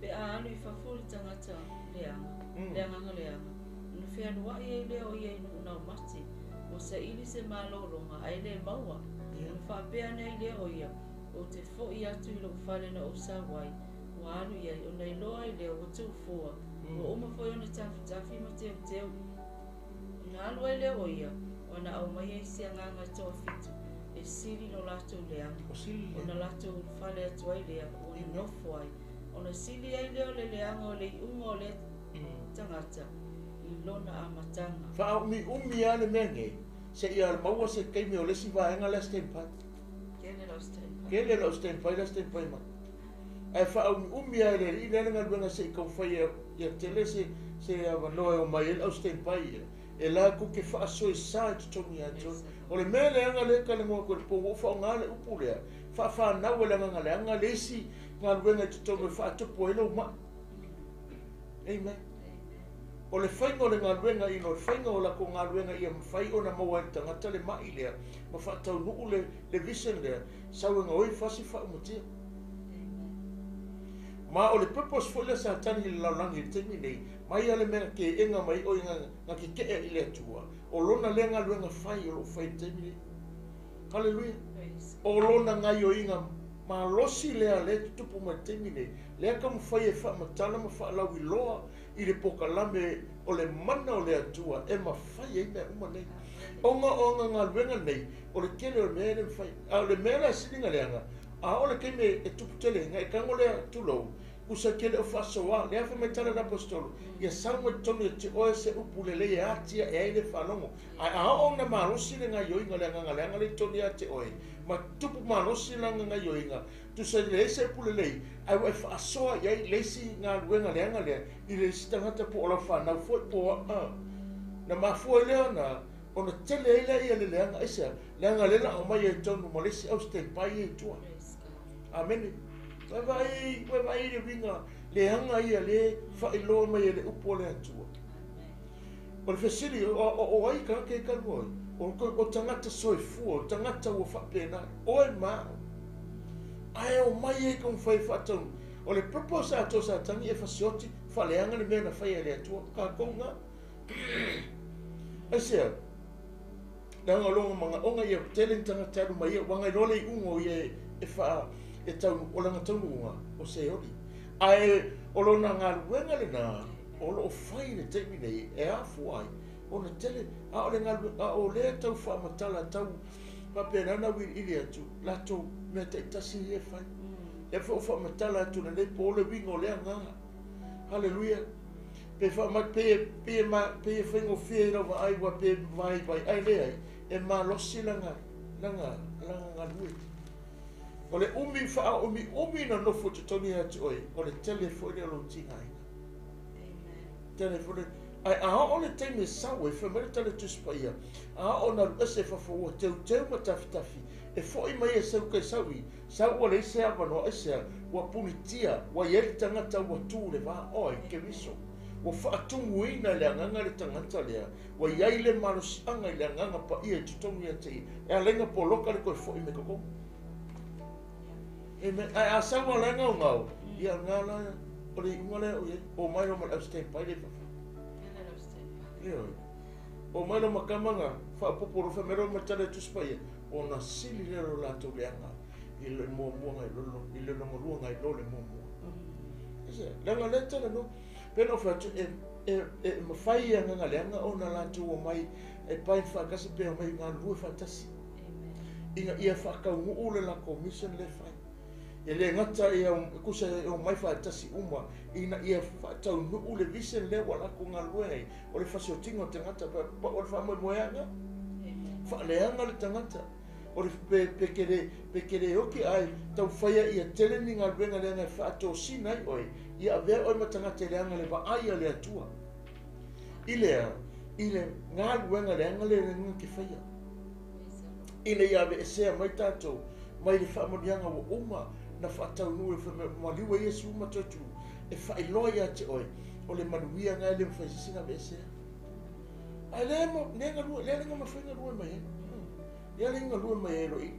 pe a alu i fafo le tagata leaga, le agaga leaga, ona fealuai ai lea o ia i nuu laumate, ua saili se malologa ae le maua, ona faapea ane ai lea o ia, Ou te foi atu i lou fale na ou sau ai, ua alu i ai, ona iloa ai lea ua tuufua, ua uma foi ona tafitafi ma teuteu. Ona alu ai lea o ia, ona aumai ai se agaga e toafitu, e sili lo latou leaga, ona latou ulufale atu ai lea ua nonofo ai, ona sili ai lea o le leaga o le iuga o lea tagata i lona amataga. Faaumiumi lava le mea nei, seia maua se taimi o le isi vaega lea standby. Tele lau standby. Tele lau standby la standby mai. Ae faaumiumi lava e le alii lea le galuega se i taumafai ia tele se se avanoa e omai ai le au standby ia, e latou te faasoesa i totonu ia te oe. O le mea leaga lea e talanoa atu i le po, ua ou faaaoga le upu lea, faafanau e le agaga leaga le isi galuega i totonu e faatupu ai lou mai. Amen. O le faiga o le galuega ina o le faiga o latou galuega ia mafai ona maua ai le tagata le mai lea ma faataunuu le, le vision lea, sau e gaoi fasi faaumatia. Ma o le purpose foi lea Satani i le lalolagi i le taimi nei, mai lava le mea na teena mai oi na, na tetee i le Atua, o lona lea galuega fai o lo o fai i le taimi nei. Haleluia. O lona gaioiga malosi lea lea e tutupu mai i le taimi nei, lea taumafai e faamatala ma faalauiloa i le pokalame o le mana o le Atua e mafai ai mea uma nei. Ona o ana galuega nei, o le tele o le mea e le mafai. A o le mea la e sili ona leaga, a oo le taimi e tupu tele ai, ona e tago lea, tulou, tusa tele o faasoa, lea fai mai tala a le Aposetolo, ia sau mai totonu ia te oe se upu lelei e atiae ai le faalogo. Ae a oo ina malosi le gaioiga o le agaga leaga lea i totonu ia te oe, ma tupu malosi lana gaioiga, tusa e leai se upu lelei, ae ua e faasoa i ai le isi galuega leaga lea i le isi tagata po o lau fanau foi po o a. Na mafua ai lea ona ona tele ai lea ia le leaga. Aisea? Leaga lea la aumai ai totonu ma le isi au standby ia i tua. Amene. Ua vaai, ua vaai i le uiga leaga ia le faailoa mai e le upu a le Atua. O le fesili, o, o, o ai tagata e talanoa ai? O, o tagata soifua, o tagata ua faapena, oe ma au. Ae omai ai taumafai e faataunuu. O le purpose atoa o Satani e fasioti, faaleaga le mea na faia e le Atua. O tatou na. Aisea? Leaga o lona manaoga ia tele ni tagata e alu mai ia, ua iloa le iuga o ia e faa, e taunu, o lana taunuuga, o Seoli. Ae o lona galuega lena, o lo o fai i le taimi nei, e afua ai, ona tele, a o le galuega, a o lea tau faamatala, tau faapena ona auiliili atu, latou mea taitasi ia e fai. Lea foi ua faamatala atu lenei po le uiga o lea agaga. Haleluia. Pe faamai, pe, pe, ma, pe e faigofie i lau vaai ua pe vaivai, ae leai, e malosi lana, lana, lana galue. O le umi faaumiumi na nofo i totonu ia te oe, o le tele foi lea o lou tigaina. Tele foi le, ae a oo le taimi e sau ai, fai mai le tala i le Tusi Paia, a oo ina alu ese i fafo ua teuteu ma tafitafi, e foi mai e seu kai sau i, sau ua leai se avanoa, aisea, ua punitia, ua i ai le tagata ua tu le va oe, Keriso. Ua faatumuina e le agaga le tagata lea, ua i ai le malosiaga i le agaga paia i totonu ia te ia, e ala ai ona poloka le toe foi mai totonu. Amen. Ae a sau a la e gaogao, ia lena la, o le iuga lea o i ai, omai loa ma le au standby lea i fafo. Ioe. Omai loa ma tama na faaopoopo loa fai mai loa ma tala i Tusi Paia, ona sili lea o lo latou leaga i le muamua nai lo i le lona lua nai lo le muamua. Aisea? Leaga lea talanoa, pei ona ou fai atu, e, e, e mafai e agaga leaga ona latou omai e bind faatasi pe omai galulue faatasi. Ina ia faataunuu le latou mission lea e fai. E le gata ia tusa e omai faatasi uma ina ia faataunuu le vision lea ua latou galulue ai, o le fasiotino o le tagata, o le faamoemoeaga, faaleaga le tagata. O le pe, pe ke le, pe ke le oki ae taufaia ia tele ni galuega leaga e faatosina ai oe, ia avea oe ma tagata e leaga le vaai a le Atua. I lea, i le galuega leaga lea na te faia. Ina ia aveesea mai tatou mai le faamanuiaga ua uma na faataunuu e maliu ai Iesu ma toe tu e faailoa ia te oe o le manuia na e le mafai e se isi ona aveesea. Ae lea lea galue lea le mafai galue mai ai. Lea le galue mai ai lo i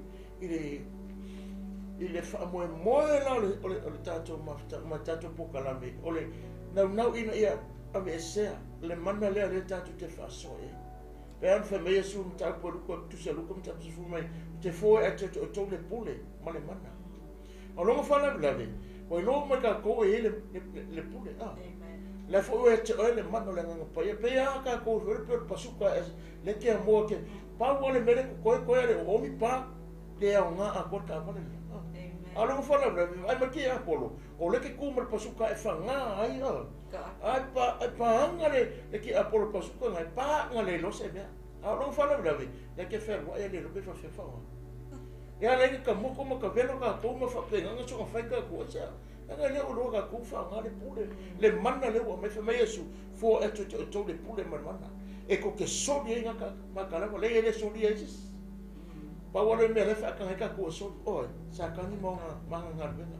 le faamoemoe la o le tatou mafutaga ma le tatou polokalame o le naunau ina ia aveesea le mana lea lea tatou te faasoa i ai. Pe a ona fai mai Iesu mataupu e Luka, tusi a Luka mataupu 10 mai, te foe ai te outou le pule ma le mana. O longa faalavelave, ua iloa uma e tatou e i ai le pule. Ah. Le foi ua te oe le mana o le Agaga Paia. Pe a tatou foi le pe o le pasuka le ke amoa ke pau o le mele ko koe koe le o omi pa le aoga a koe taavale le. Ah. A longa faalavelave, ai ma ke Apolo, o le ke ku ma le pasuka e whanga ai a. Ai pa ai paanga le ke Apolo pasuka ngai paanga le lo se mea. A longa faalavelave, le ke whenua e le lo pe whawhia whaoga. Ia le ka moko ma ka velo ka kou ma whapenga so ka whai ka ko sia. Anga le o lo ka kou whaanga le pule. Le mana le ua mai wha mai Iesu fo atu te o le pule ma le mana. E ko ke soli ai ngā ma ka lava le le soli ai sis. Pa wale mea le whaakanga ka kou soli. Oi, sa kangi mo ngā manga ngā luenga.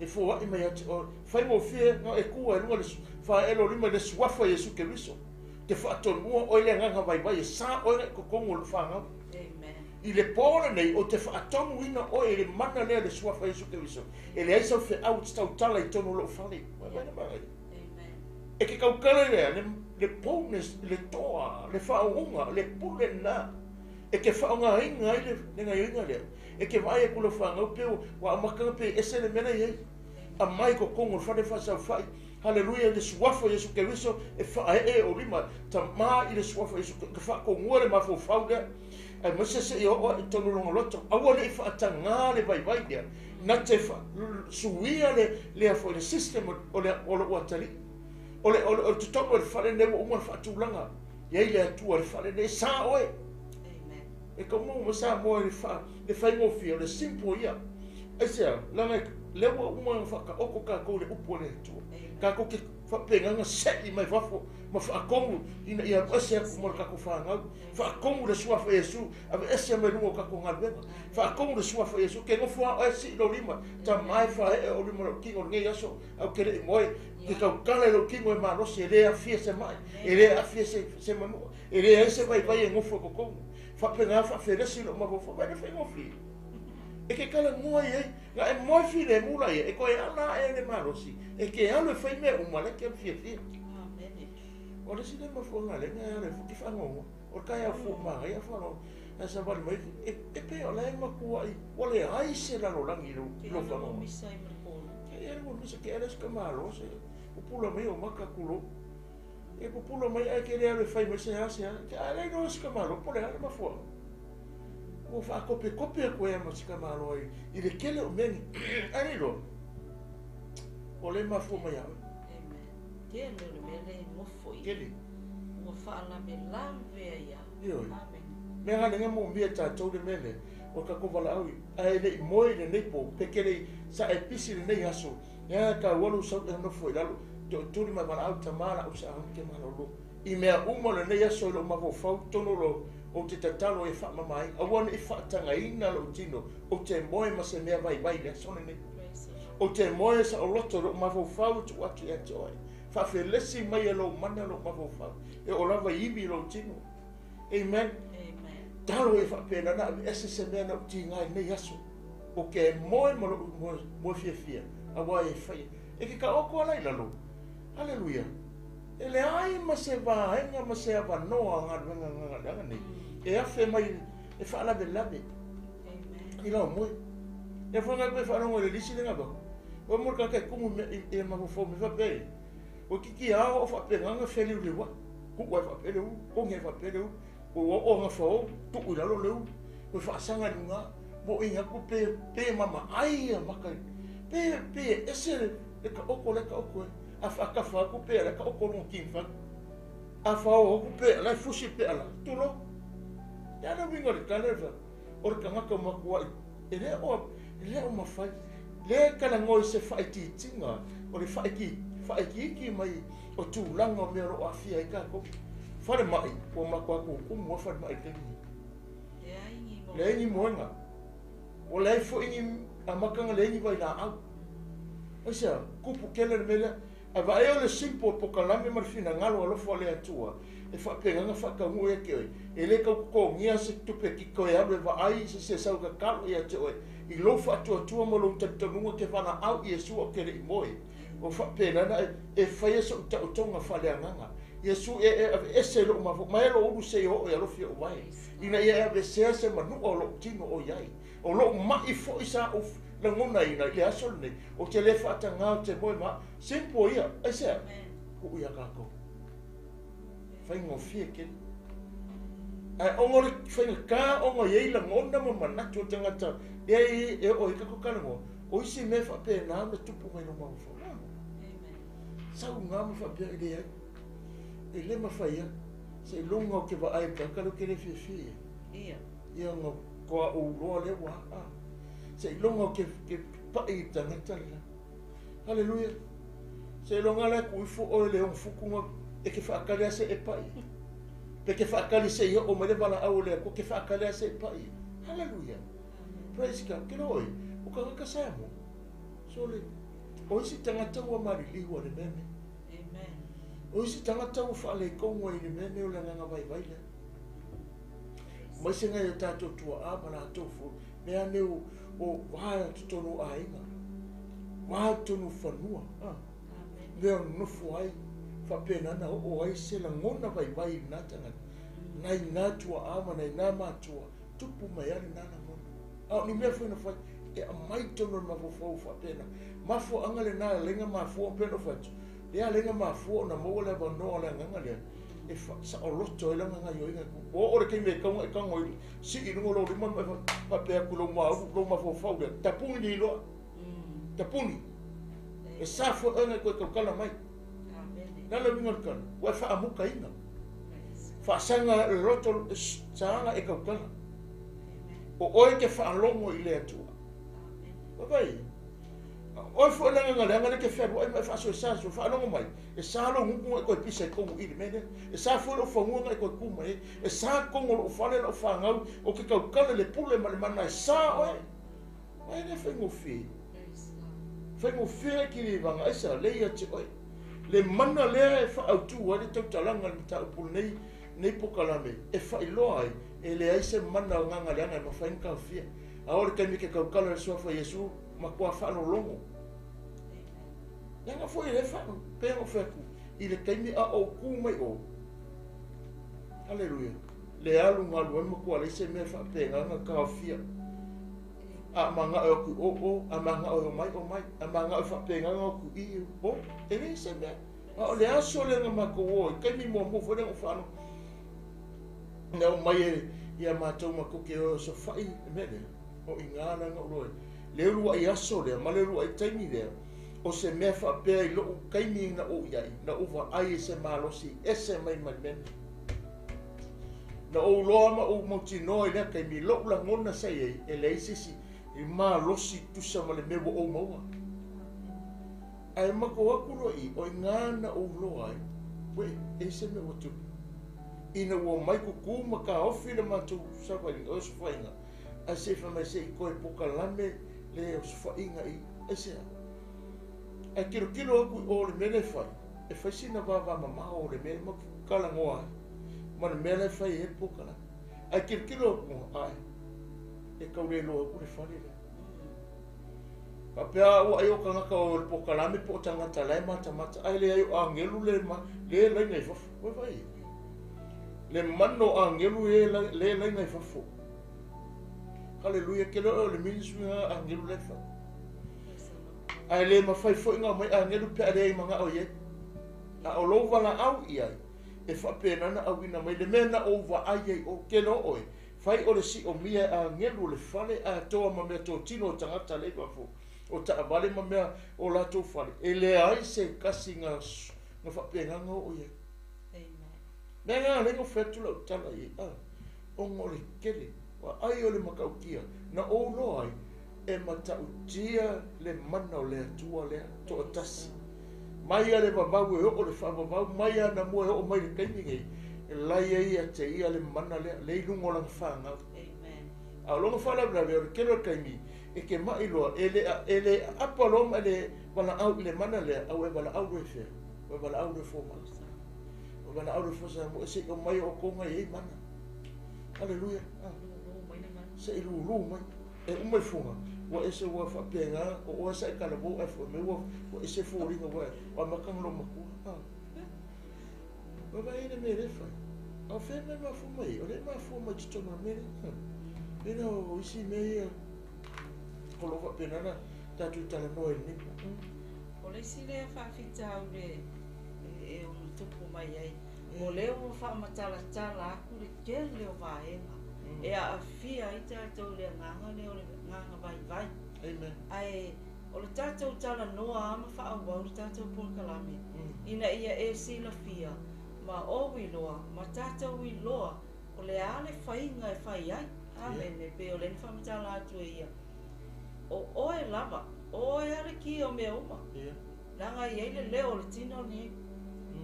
E fo ai mai atu o whai mo fie ngā e kua e lunga le wha e lo lima le suafa Iesu Keriso. Te whaatonua oi le nganga vai vai e sa oi le kokongo le whangau. I le pō lenei o te whaatonuina oe i le mana lea le suafa Iesu Keriso. E leai sau feau te tautala i tonu o lou fale. E ke kaukala lea, le boldness, le toa, le whaonga, le pule na. E ke whaongainga ai le ngaioinga lea. E ke vaai aku le whangau pe wa amakanga pe ese le mena i ai. A mai ko kongo le whare whasau whai. Hallelujah, le suafa Iesu Keriso e whae o lima. Ta maa i le suafa Iesu ke whakongua le mafofau lea. Ai mase se i o i tonu longa loto. Aua le i whaatanga le vai vai lea. Na te suia le afo le system o le o le uatali. O le o te tonu o le whare ne ua uma le whaatulanga. Iai le atua le whare ne sa oe. E ka mo ma sa moe le le whaingofia, le simple ia. Ai sea, langa le ua uma whaka oko ka kou le upu o le atua. Ka kou ke whapenganga sei mai wafo ma whaakongu ina ia ese aku mo le kako whangau. Whaakongu le suafa Iesu, ave ese mai lunga o kako ngaluega. Whaakongu le suafa Iesu, ke ngofo a oe si lo lima, ta mai whae e o lima lo kingo ngei aso, au ke le i moe, ke kaukala e lo kingo e malosi, e le awhia se mai, e le awhia se manua, e le ai se vai vai e ngofo e kokongu. Whapenga whawheresi lo mafofo, vai le whaingofi. E ke kala ngua i ai, nga e moe whire mula ia, e koe ala e le malosi, e ke alu e whai mea umale ke fia fia. O le sine mafuanga le nga ale fuki whangongo, o kai au fu manga ia whano, a sa wali mai, e pe o le makua i, o le ai se lalo langi lo whangongo. Ke ele mo misa ke ele ska malo se, pupula mai o maka kulo. E pupula mai ai ke le alu e whai mai se ha se ha, ke ale no ska malo, po le ale mafua. O whaakope kope a koe ama sika malo ai, i le kele o meni, ale lo, o le mafua mai au. Kele o le mele ngofo i. Kele. Ua whaalave lave ia. Ioi. Amen. Mea ngā lenga mo mia tātou le mele, o ka kovala au i, a e lei moe le nei po, pe kele sa e pisi le nei aso, ea ka walu sau e nofo i lalo, te o tuli mai wala au ta mala au sa ahun ke malo lo. I mea uma le nei aso i lo mafofau tono lo, o te tatalo e whaamamai, aua ne i whaatangaina lo tino, o te moe ma se mea vai vai le aso le nei. O te moe sa o loto lo mafofau tu atu i ate oe. Whawhelesi mai e lo mana lo mafofau, e o lava iwi lo tino. Amen. Amen. Talo e whapena na ese se mea na uti ngai nei aso. O ke moe ma lo moe fia fia, aua e whai. E ke ka oko ala i lalo. Hallelujah. E le ai ma se vaenga ma se avanoa ngā luenga ngā ngā nei. E awhe mai e whaalave lave. Amen. I lau moe. E whanga koe whaarongo le lisi le ngā bako. O mor ka kai kumu me i mafofo me whape. O kiki ao o whape nganga whele u lewa. Ku wai whape le u, konge whape le u. O o ngā whao, tuku i lalo le u. Koe faasaga i luga, moʻoiga aku pe, pe mamaʻai ia maka, pe, pe ese le taoto le taoto e. A faatafa atu pe ala taoto luga kinfani. A faoa atu pe ala e fusi pe ala, tulou. Le a le uiga o le tala le o le tagata matuai e le o, e le o mafai. Le talanoa i se faaitiitiga o le faaitiiti mai o tulaga o mea o lo o aafia ai tatou. Falemai, ua matua tutumu lava falemai i le taimi lenei. Leai ni moega. Ua leai foi ni amataga, leai ni vailaau. Aisea? Tupu tele le mea lea. Ae vaai o le simple pokalame ma le finagalo alofa o le Atua e faapena ona faataunuu ia te oe. E le tau totogia se tupe kiko e alu e vaai se isi e sau e tatalo ia te oe i lou faatuatua ma lou talitonuga te valaau i Iesu ou te le i moe. O faapena ona e faia sou taotoga faaleagaga. Iesu e e aveese i lou mafaufau ma e lou ulu seia oo e alofi ou vae, ina ia e aveesea se manua o lou tino o i ai. O lou maʻi foi sa ou lagonaina i le aso lenei, ou te le faatagā ou te moe ma simple ia. Aisea? Tuu iā tatou. Faigofie tele. Ae ona o le faigata ona e i ai lagona ma manatu o tagata lea e oo ai tatou talanoa, o isi mea faapena ona tupu mai lou mafaufau. Sau gā ma faapea e leai. E le mafai lava. Seiloga ou te vaai i le tagata lea ou te le fiafia i ai. Ia. Ia ona toa ou loa lea ua a. Seiloga ou te pai i le tagata le la. Haleluia. Seiloga la e tuu ifo oe i le 6 futu na e te faatali lava se i e pai. Pe te faatali se i oo mai le valaau o le Atua, te faatali lava se i e pai. Haleluia. Praise God. Ke loa oe, o tagata Samoa. Sole, o isi tagata ua maliliu a le mea nei. Amen. O isi tagata ua faaletonu ai i le mea nei o le agaga vaivai lea. Aemaise nai o tatou tuaa ma latou foi, mea nei o, o va totonu o aiga, va totonu o fanua, ah. Mea o nonofo ai, faapena na oo ai se lagona vaivai i lena tagata, nai na tuaa ma nai na matua, tupu mai lava lena lagona. A o ni mea foi na fai, e aumai totonu o le mafaufau faapena. Mafuaaga lena e ala ai ona mafua, pei ona ou fai atu, lea e ala ai ona mafua ona maua le avanoa o le agaga lea, e saoloto ai lana gaoioiga. Ua oo le taimi e tatau ona e tago i sii i luga o lou lima ma e faapea atu i lou maulu, lou mafaufau lea, tapuni liloa, tapuni. E sa foi oe na e toe tautala mai. Le a le uiga o le tala? Ua e faamukaina. Faasaga le loto, saga e tautala. O oe e te faalogo i le Atua. Vaai, oe foi le agaga leaga lea e te fealuai ma e faasoesa sua, faalogo mai, e sa lou gutu na e toe pisa i totonu i le mea lea. E sa foi lou fanua na e toe tu mai ai. E sa totonu o lou fale, lau fanau, ou te tautala i le pule ma le mana e sa oe. Ai le faigofie. Faigofie ai kilivaga, aisa, lea ia te oe. Le mana lea e faaautu ai le tautalaga i le mataupu lenei, lenei pokalame, e faailoa ai, e leai se mana o agaga leaga e mafai ona taofia. A oo i le taimi e te tautala i le suafa o Iesu, matua faalologo. Leaga foi e le faa, pei ona ou fai atu, i le taimi a ou tu mai o, Aleluia, le alu galu ai matua leai se mea e faapena ona taofia. A manao e o atu i o, o, a manao e omai, omai, a manao e faapena ona o atu i i, o, e leai se mea. A o le aso lea na matou o ai, taimi muamua foi lea na ou faalogo, na aumai e ia matou matou te o e osofai le mea lea, o i ina la na ou iloa ai. Le uluai aso lea ma le uluai taimi lea, o se mea faapea i lou taimi na ou i ai, na ou vaai i se malosi ese mai ma le mea nei. Na ou iloa ma ou mautinoa i lea taimi, lou lagona sa i ai, e leai se isi malosi tusa ma le mea ua ou maua. Ae matou atu loa i i, o i ina na ou iloa ai, uē, e i se mea ua tupu. Ina ua omai kukū ma taofi le matou savaliga, osofaiga, ae se i fai mai se i toe pokalame le osofaiga i, aisea? Ae tilotilo atu i o i le mea lea e fai, e fai sina vavamamao o le mea lea matou te talanoa ai, ma le mea la e fai ai le pokalame. Ae tilotilo atu, ae, e tau le iloa atu le fale lea. Faapea a ua ai o tagata o le pokalame po o tagata la e matamata, ae leai o agelu le ma, le laina i fafo. Ua vaai i ai? Le mana o agelu e le laina i fafo. Haleluia, ke loa o le ministry nga agelu la e fai. Ae le mafai foi ona aumai agelu pe a leai manao i ai. A o lou valaau i ai, e faapena ona auina mai le mea na ou vaai ai o, ke loa oe, Fai o le siomia e agelu o le fale atoa ma meatotino o tagata lea i fafo, o taavale ma mea o latou fale, e leai se tasi na faapena ona oo i ai. Mea na ala ai ona fai atu lau tala i ai, ona o le tele, ua ai o le matautia, na ou iloa ai, e matautia le mana o le Atua lea toatasi. Mai lava le vavau e oo i le faavavau, mai lava anamua e oo mai i le taimi nei, e la e i ai ia te ia le mana lea, lea e i luga o lana fanau. A o lona faalavelave, o le tele o le taimi, e te mai loa, e le, e le aapa loa ma e le valaau i le mana lea, a ua e valaau loa i fea? Ua e valaau loa i fomai. Ua e valaau loa i fomai, se i omai outou na e i ai mana. Aleluia. Se i lulu mai. E uma i fuga, ua ese ua faapena, o oe sa e talavou ae foi mai ua ese foliga ua amata ona loomatua. Ua vaai i le mea lea e fai. A o fea mea e mafua mai ai? O lea e mafua mai i totonu o le mea lea. Pei la o isi mea ia o lo o faapena ona tatou talanoa i lenei po. O le isi lea faafitauli e ono tupu mai ai, o lea ua faamatalatala atu le tele o vaega e aafia ai tatou i le agaga lea o le agaga vaivai. Amen. Ae o le tatou talanoa lava ma faaauau le tatou polokalame ina ia e silafia ma ou iloa ma tatou iloa o le a le faiga e fai ai. Amene. Pei o lea na faamatala atu e ia, o oe lava, o oe lava le ki o mea uma. Leaga e i ai le leo o le tino lenei,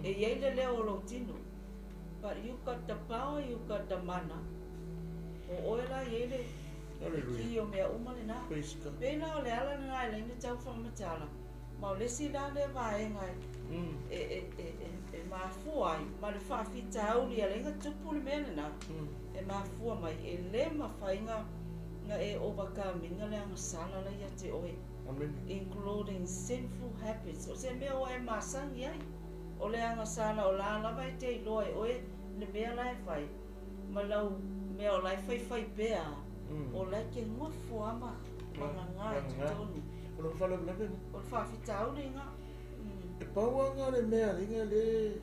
e i ai le leo o lou tino. But you got the power, you got the mana. O oe la e i ai le ki o mea uma lena. Pei la o le ala lena e ala ai ona tau faamatala, ma o le isi la lea vaega e mafua ai ma le faafitauli e ala ai ona tupu le mea lena, e mafua mai e le mafai ona e overcome ina le agasala la ia te oe. Including sinful habits, o se mea ua e masani ai, o le agasala o la lava e te iloa e oe le mea la e fai, ma lau mea o la e faifai pea, o la e te nofo lava ma gaga i totonu. O le faalavelave lena. O le faafitauli lena. E pau lava lena o le mea alii lea e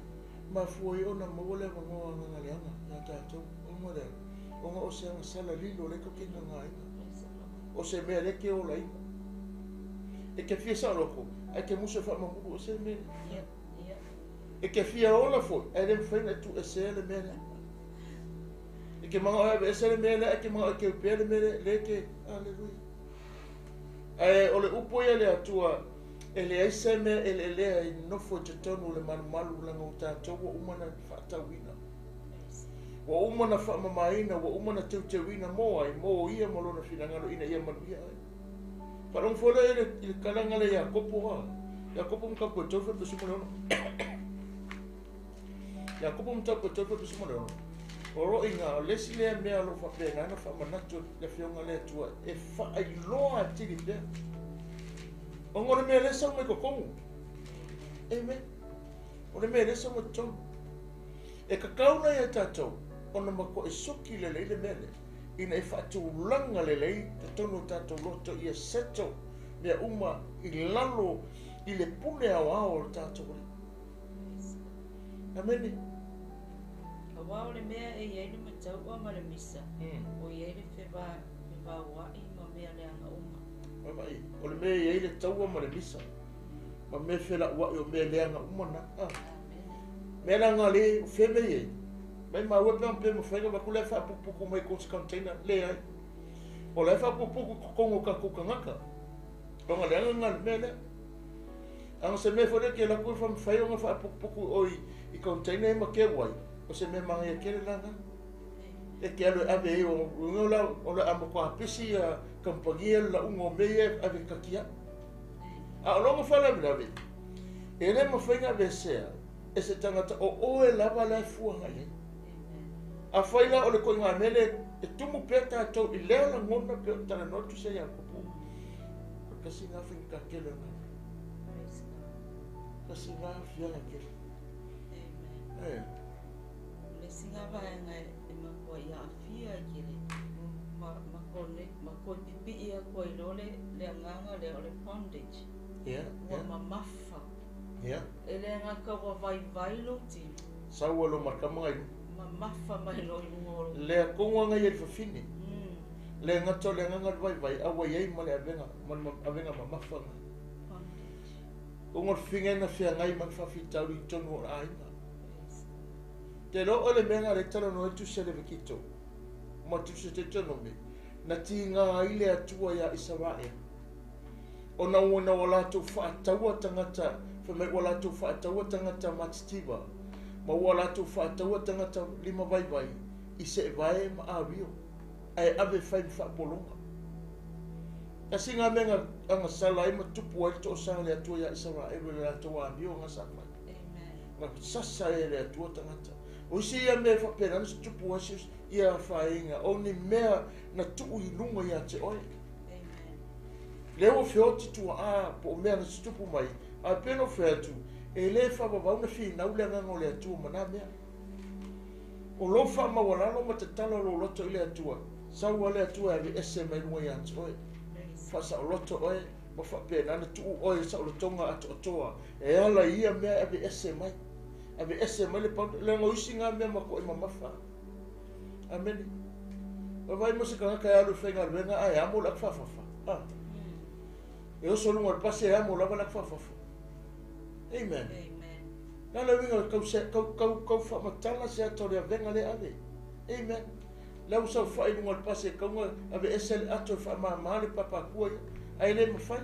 mafua ai ona maua le avanoa agaga leaga ia tatou, ona o le a? Ona o se agasala lilo lea e tou te gagaina. O se mea lea e te olaina. E te fia saoloto, ae e te musu e faamamulu, o se mea lea. E te fia ola foi, ae le mafai ona e tuuesea le mea lea. E te manao e aveese le mea lea, ae e te manao e keu pea le mea lea, lea e te, aleluia. Ae o le upu ia a le Atua, e leai se mea eleelea i nofo i totonu o le malumalu, leaga o tatou ua uma ona faatauina. Ua uma ona faamamaina, ua uma ona teuteuina mo ai, mo ia ma lona finagalo ina ia manuia ai. Faalogo foi lea i le talaga lea Iakopo a. Iakopo mataupu e 3:16. Iakopo mataupu e 3:16. O lo inā, o le isi lea mea o lo o faapena ona faamanatu le Afioga a le Atua e faailoa atili pea. Ona o le mea lea e sau mai totonu. Amen. O le mea lea e sau mai totonu. E tatau la ia tatou ona matuai soki lelei le mea lea ina ia faatulaga lelei totonu o tatou loto ia settle mea uma i lalo i le pule aoao o le tatou Alii. Amene. Aua o le mea e i ai le mataua ma le misa, o i ai le fevaoai ma mea leaga uma. Vaavaai, o le mea e i ai le taua ma le misa, ma mea felauai o mea leaga uma na. Mea la na le, o fea mea i ai? Mai maua pe pe mafai ona avatu la e faaputuputu mai i container, leai. O la e faaputuputu i totonu o tatou tagata. Ona leaga lena o le mea lea. A o se mea foi lea e te alu atu e mafai ona faaputuputu i o i container ia ma teu ai, o se mea manaia tele la lena. E te alu e ave ai, o la o le a matua pisi ia kamupani ia le lauga o mea ia e ave kaki ai. A o lona faalavelave, e le mafai ona aveesea e se tagata o oe lava la e fua agai i ai. Afai la o le koiga mea lea e tumu pea tatou i lea lagona pei ona talanoa atu se Iakopo, o le tasi lena faigata tele o lena. Tasi lena aafiaga tele. Amen. Eh. O le isi lena vaega e matuai aafia ai tele ma ma connect ma toe pipii atu ai loa le le agaga lea o le bondage. Yeah, Ua yeah. mamafa. Yeah. E le gata ua vaivai lou tino. Sau ai loa ma le tama i luga. Mamafa mai loa i luga o lou. Lea tonu aga ia i le fafine. Le gata o le agaga o le vaivai, a ua i ai ma le avega, ma le avega mamafa lena. Ona o le fafine na feagai ma le faafitauli i totonu o le aiga. Te iloa oe le mea lena o lea e talanoa ai le Tusi a Levekito ma le Tusi a Teutonomi, na tiga ai le Atua ia Isaraelu, ona ua ua latou faataua tagata, fai mai ua latou faataua tagata matitiva, ma ua latou faataua tagata lima vaivai i seevae ma avio, ae ave e fai ma faapologa. Tasi lena mea na agasala ai ma tupu ai le toasa o le Atua ia Isaraelu i le latou amio na sa fai. Na sasa ai e le Atua tagata. O isi ia mea e faapena ona tupu ai se ia afaina, o ni mea na tuu i luga ia te oe. Lea ua feoti tuaa po o mea na tutupu mai, ae pei ona ou fai atu, e le faavavau na finau le agaga o le Atua ma na mea. O lou faamaualalo ma tatalo o lou loto i le Atua, sau lava le Atua e aveese mai luga ia te oe, faasaoloto oe ma faapena ona tuu oe i saolotoga atoatoa e ala i ia mea e aveese mai. Aveese mai le pauta, leaga o isi na mea matuai mamafa. Amene. Vaavaai mo se tagata e alu e faigaluega ae amo le atu faafafa. Ah. E oso luga o le pasi e amo lava le atu faafafa. Amen. Amen. Na le uiga kau se kau kau kau faamatala se ata o le avega le ave. Amen. Le ua saofai i luga o le pasi e kauga aveese le ato e faamama le papakua ia, ae le mafai.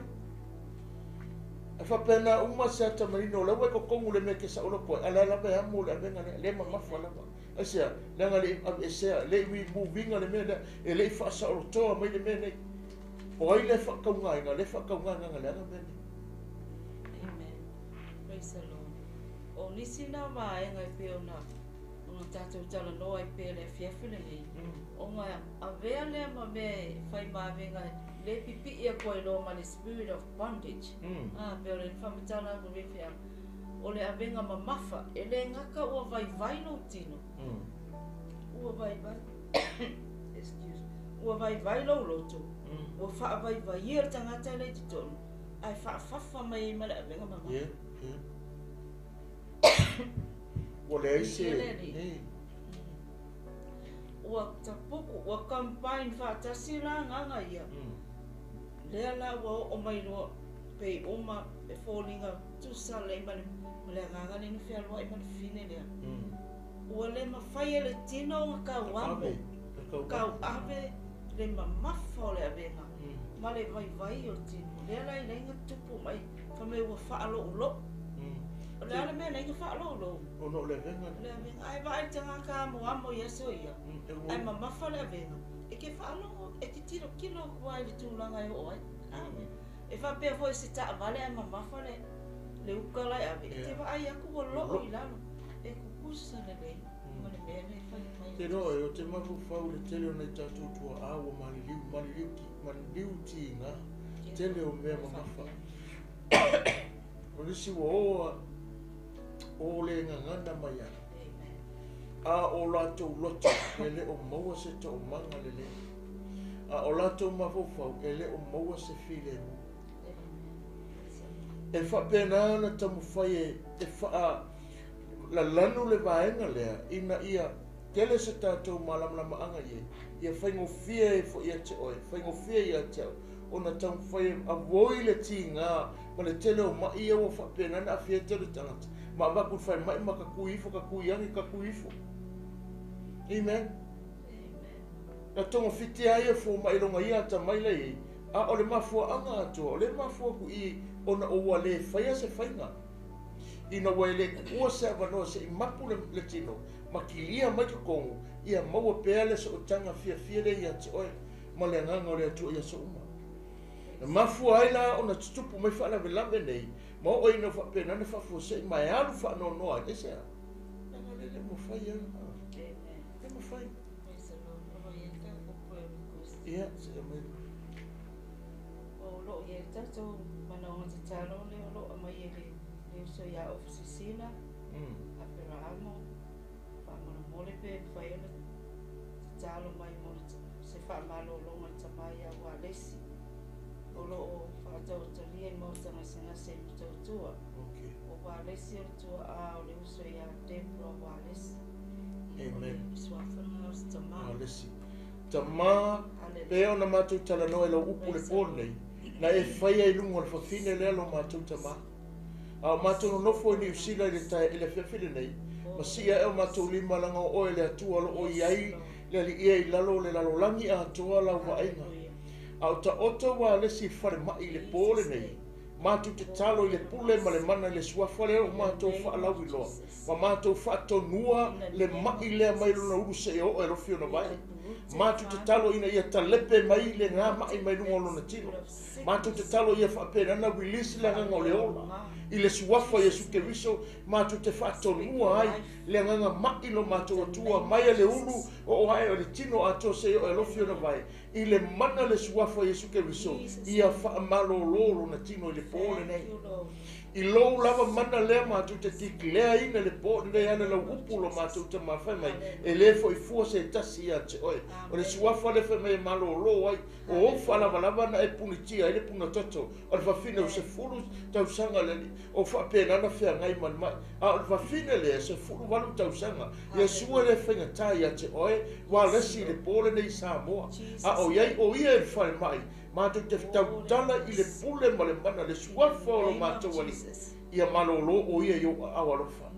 Ae faapena uma se ata manino o la ua i totonu le mea e te saoloto ai, a o la e lava e amo le avega lea, le mamafa lava. Aisea? Leaga e le i aveesea, e le i remove ina le mea lea, e le i faasaolotoa mai le mea nei. O ai le faataugaina? Le faatauga agaga leaga mea nei. Amen. Praise the Lord. O nisi na vaega e pei ona ona tatou talanoa ai pea i le afiafi lenei, ona avea lea ma mea e fai ma avega le pipii atu ai loa ma le spirit of bondage. Ah, pei o le faamatala atu nei feau, o le avega mamafa, e le gata ua vaivai lou tino, ua vaivai, excuse, ua vaivai lou loto, ua faavaivaia le tagata lea i totonu, ae faafafa mai ai ma le avega mamafa. Yeah, yeah. Ua leai se... Alii. Ua tapuku, ua combine faatasi la agaga ia. Lea la ua oo mai loa pei uma e foliga tusa lelei ma le, ma le agaga lea na fealuai ma le fine lea. Ua le mafai e le tino ona tauamo, tauave le mamafa o le avega ma le vaivai o le tino. Lea la e leai na tupu mai, fai mai ua faaloulo'u. O le a le mea e leai na faaloulo'u? Ona o le avega. O le avega. Ae vaai le tagata amoamo i aso ia, ae mamafa le avega, e te faalogo, e te tilotilo atu lava i le tulaga e oo ai. E faapea foi se taavale ae mamafa le, le uka la e ave, e te vaai atu ua loo i lalo. E tutusa lelei ma le mea lea e fai mai. Te iloa oe, ou te mafaufau i le tele o nai tatou tuaa ua maliliu, maliliu, maliliu tiga, tele o mea mamafa. O nisi ua o o le gagana mai ai, a o latou loto e le o maua se toomaga lelei, a o latou mafaufau e le o maua se filemu. E faapena ona taumafai e faalalanu le vaega lea ina ia tele se tatou malamalamaaga i ai, ia faigofie ai foi ia te oe, faigofie ia te au ona taumafai e avoid le tiga ma le tele o mai ia ua faapena ona aafia ai tele o tagata, ma avatu i le falemai ma tatui ifo, tatui ane, tatui ifo. Amen. Na togafiti lava ia fomai lona ia atamai la i ai, a o le mafuaaga atoa, o lea e mafua atu i i ona ua le faia se faiga. Ina ua e le tuua se avanoa se i mapu le tino ma kilia mai totonu, ia maua pea le sootaga fiafia lea ia te oe ma le agaga o le Atua i aso uma. Na mafua ai la ona tutupu mai faalavelave nei, ma oo ina faapena ona faafuasei ma e alu faanoanoa ai. Aisea? Leaga o lea e le o mafai lava. Le mafai. Ia, se i aumai. O lo o i ai le tatou manaoga tatalo lea o lo o aumai e le uso ia Ofu Sisina, Aperahamo, faamolemole pe mafai ona tatalo mai mo se faamalologa i le tama ia Ualesi o lo o faataotolia i maota gasegase i Motootua. Okay. O Ualesi o le tuaa o le uso ia Debra Ualesi. Amen. O le suafa lena o se tamā. A le isi. Tamā, pea ona matou talanoa i lau upu le po lenei, na e faia i luga o le fafine lea lo matou tamā. A o matou nonofo i Niu Sila i le tae i le afiafi lenei, ma sii ae o matou lima leaga o oe le Atua o lo o i ai le Aliia i lalo o le lalolagi atoa lau vaaiga. A o taoto ua alesi i le falemai i le po lenei, matou tatalo i le pule ma le mana i le suafa lea ua matou faalauiloa, ma matou faatonua le mai lea mai lona ulu seia oo e alofi ona vae. Matou tatalo ina ia talepe mai lena mai mai luga o lona tino. Matou tatalo ia faapena ona release le agaga o le ola i le suafa o Iesu Keriso, matou te faatonua ai le agaga mai lo matou Atua mai a le ulu oo ae o le tino atoa seia oo e alofi ona vae. I le mana le suafa o Iesu Keriso, ia faamalolo lona tino i le po lenei. I lou lava mana lea matou te declare ina le po lenei ala lau upu lo matou tamā fai mai, e le foi fua se tasi ia te oe. O le suafa lea fai mai e malolo ai, o ou faalavalava na e punitia ai le punatoto o le fafine o 10 tausaga le alii, o faapena na feagai ma le mai. A o le fafine lea, 18 tausaga, Iesu e le faigata ia te oe, ua lesi i le po lenei i Samoa. A o iai o ia i le falemai, matou te tautala i le pule ma le mana, le suafa o lo matou Alii, ia malolo o ia i ou aao alofa.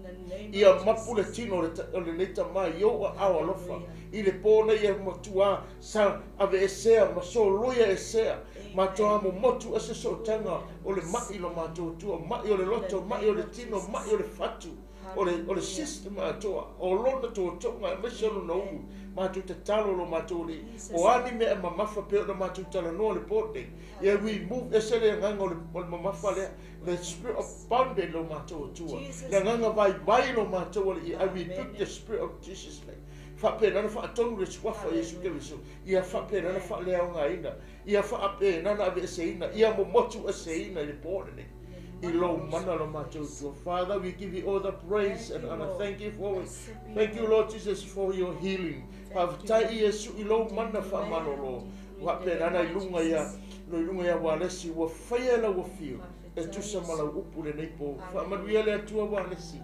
Ia mapu le tino o lenei tamā i ou aao alofa. I le po nei ia matua sa aveesea ma soloia esea, matua momotu ese sootaga o le mai lo matou Atua, mai o le loto, mai o le tino, mai o le fatu, o le system atoa, o lona totoga aemaise o lona ulu. Matou tatalo lo matou Alii, o a ni mea e mamafa pea ona matou talanoa le po nei, ia remove ese le agaga o le mamafa lea, the spirit of bondage lo matou Atua, le agaga vaivai lo matou Alii. I rebuke the spirit of Jesus name. Faapena na faatonu le suafa o Iesu Keriso, ia faapena na faaleaogaina, ia faapena na aveeseina, ia momotu eseina i le po lenei. I lou mana lo matou Atua. Father, we give you all the praise and honor. Thank you for it. Thank you, Lord Jesus, for your healing. Faafetai i Iesu i lou mana faamalolo. Faapena na i luga ia, no i luga ia Walesi, ua faia e lau afio, e tusa ma lau upu lenei po. Faamanuia le Atua Walesi.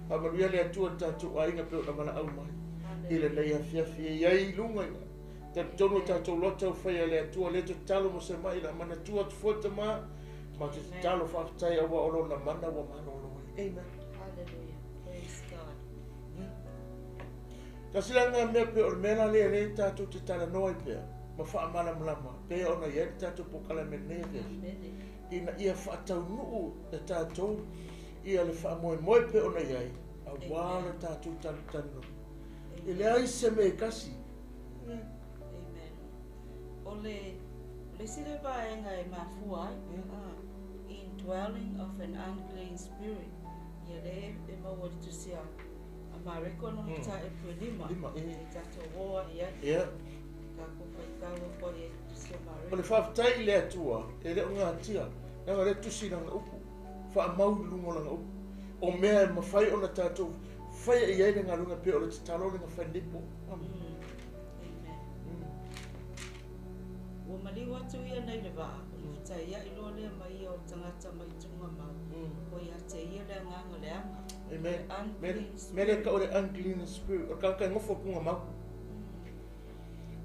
Faamanuia le Atua le tatou aiga pe ona valaau mai. I lenei afiafi e iai i luga i talitonu o tatou loto au faia le Atua le tatalo mo se mai la manatua atu foi tamā. Ma te tatalo faafetai aua o lona mana ua malolo ai. Amen. Hallelujah. Praise God. Tasi la ngā mea pe o le mea la lea le tatou te talanoa ai pea ma faamalamalama pea ona i ai le tatou polokalame lenei afiafi. Ina ia faataunuu e tatou ia le faamoemoe pe ona i ai auā le tatou talanoa. E leai se mea e tasi. Amen. O le isi le vaega e mafua ai, indwelling of an unclean spirit, ia le e maua i le tusi a Mareko lona mataupu e 5, e tatou o ai ai. Tatou faitau atu ai e tusi a Mareko. O le faafetai i le Atua, e le o gatia, leaga lea tusi lana upu, faamau i luga o lana upu. O mea e mafai ona tatou faia i ai le galuega pei o le tatalo le gafai lenei po. Amen. Ua maliu atu ia nei le vaa, o le fetaiai loa lea mai ia o le tagata mai tuugamau, ua ia te ia le agaga leaga. Amen. Le unclean spirit. Mea lea tau o le unclean spirit, o le tagata e nofo tuugamau.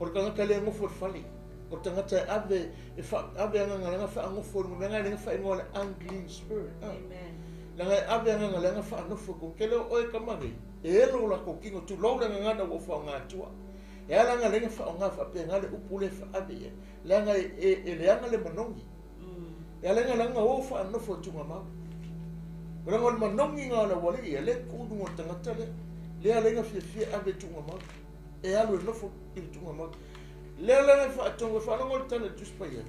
O le tagata lea e nofo i le fale. O le tagata e ave, e ave agaga leaga faanofo i luga, mea na e le faaigoa le unclean spirit. Amen. Leaga e ave agaga leaga faanofo i kou tele o oe tama nei, e elo o latou tino, tulou le gagana ua ou faaaoga atua. E ala nga lenga faaaoga faapena le upu lea e faaave i ai, leaga e leaga le manogi. E ala nga leaga o faanofo i tuugamau. O leaga o le manogi nga o le aualii ia, le tuu i luga o le tagata lea. Lea lenga fiafia ave i tuugamau. E alu e nofo i le tuugamau. Lea lenga e faatonu, e faalogo le tala i le Tusi Paia.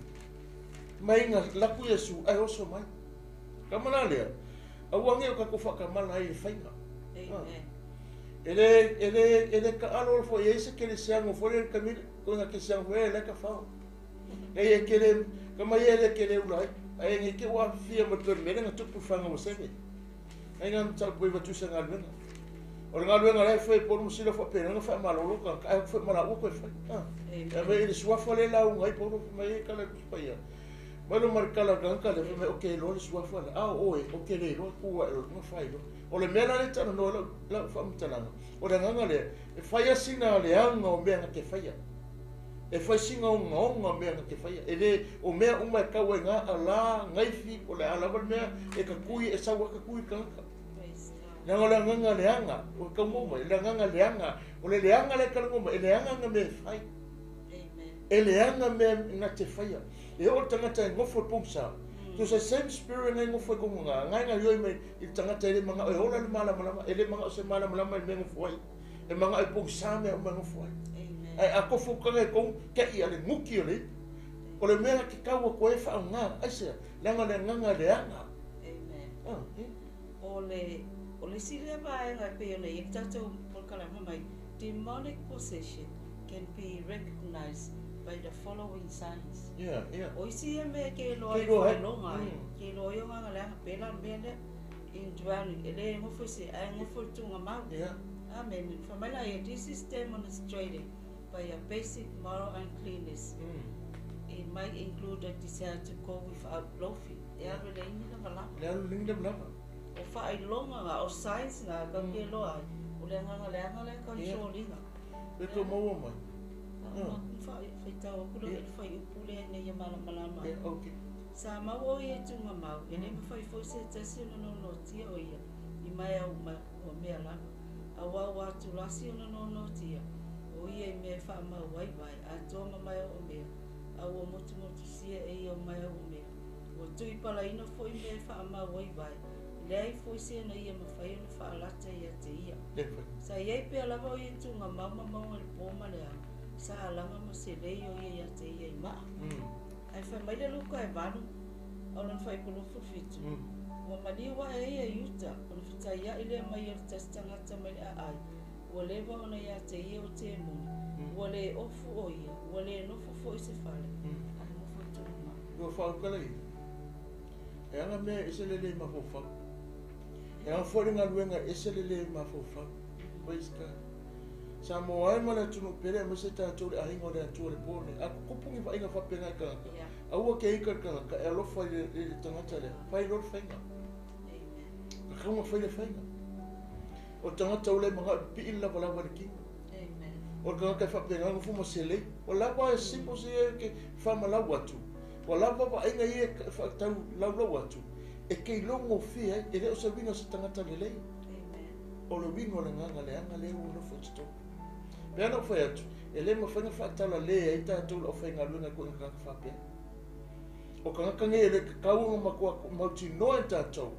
Mai nga laku Iesu ae oso mai. Kama la lea, aua nei o tatou faatamala ai i le faiga. Amen. E le taalo foi i ai se kerisiano foi le taimi ko nga kerisiano foi e le ka fao. E e kele kama ia le kele ula ai. Ai ngi ke wa fia mo tole mele nga tupu fanga mo seve. Ai nga mtsa poi va tusa nga luenga. O nga luenga le foi por mo sila fo pe nga fa malolo ka ka foi mala u ko foi. E ve ile suafa le la ungai por mai ka le pa ia. Mai lo ma le tala a le tagata lea, fai mai, Ou te iloa le suafa lea. A o oe, ou te le iloa, tu ae loa i luga fai loa. O le mea la lea e talanoa ai lau, lau faamatalaga, o le agaga lea, e fai lava sina leaga o mea na te faia. E fai sina ogaoga o mea na te faia. E le, o mea uma e tau ai na ala, naifi, po o le a lava le mea, e tatui, e sau lava tatui le tagata. Leaga o le agaga leaga, ua tau maua mai, le agaga leaga, o le leaga lea e talanoa mai, e leaga na mea e fai. E leaga mea na te faia. E oo le tagata e nofo i pogisa, tusa same spirit na e nofo ai konu na, na e gaioi mai i le tagata e le manao e ola le malamalama, e le manao se malamalama i le mea e nofo ai. E manao e pogisa mea uma e nofo ai. Ae a kofo taga e kou, kai a le nuki o le ipu. O le mea na te tau atu ai e faaaoga, aisea? Leaga o le agaga leaga. Amen. O le, o le isi lea vaega e pei ona i ai le tatou polokalame mai, demonic possession can be recognized by the following signs. Yeah, yeah. O isi ia mea e ke iloa ai faailoga ai, ke iloa ai o agaga leaga, pēlā le mea lea, indwelling, e le nofo i se, ae nofo i le tuugamau. Yeah. Amen. Fai mai la ia, this is demonstrated by a basic moral uncleanness. It might include a desire to go without loafing. E alu e leai ni lavalava. Le alu leai ni lavalava. O faailoga na, o signs na, kau ke iloa ai, o le agaga leaga lea control ina. Pe tou maua mai. Faitau aku loa i le fuaiupu lea ina ia malamalama ai. Okay. Sa mau o ia i Tugamau, e le mafai foi se tasi ona nonotia o ia i maea uma ua mea lava. Auā ua atulasi ona nonotia o ia i mea e faamau ai vae atoa ma maea o mea, a ua motumotusia e ia o maea o mea. Ua tuipalaina foi mea e faamau ai vae, leai foi se na ia mafai ona faalata ia te ia. Sa i ai pea lava o ia i Tugamau ma mauga i le po ma le ao, sa alaga ma selei o ia ia te ia i maa. Ae fai mai le Luka e 8, a o lona fuaiupu 27, Ua maliu ae ia i uta, ona fetaiai lea mai o le tasi tagata mai le aai, ua leva ona ia te ia o temoni, ua le ofu o ia, ua le nofo foi i se fale, ae nofo i Tugamau. Ua faaukala ia. E aga mea e ese le le mafaufau. E aga foi le galuega e ese le le mafaufau. Praise God. Samoa e ma le atunuu pele aemaise tatou le aiga o le Atua i le po lenei. A tutupu ni vaaiga faapena i tagata, aua ke ika le tagata e alofa i le tagata lea. Fai loa le faiga. Tatau ona fai le faiga. O le tagata ua le manao e pipii le lavalava i le tino. O le tagata e faapena nofo ma selei. Ua lava e simple se ia ke faamalau atu. Ua lava vaaiga ia e faatau laulau atu e te iloa gofie ai, e le o se uiga o se tagata lelei. O le uiga o le agaga leaga lea ua nofo i totonu. Pei ona ou fai atu, e le mafai ona faatalale ai tatou le aufaigaluega i koina tagata faapea. O tagata nei e le tatau ona matua mautinoa e tatou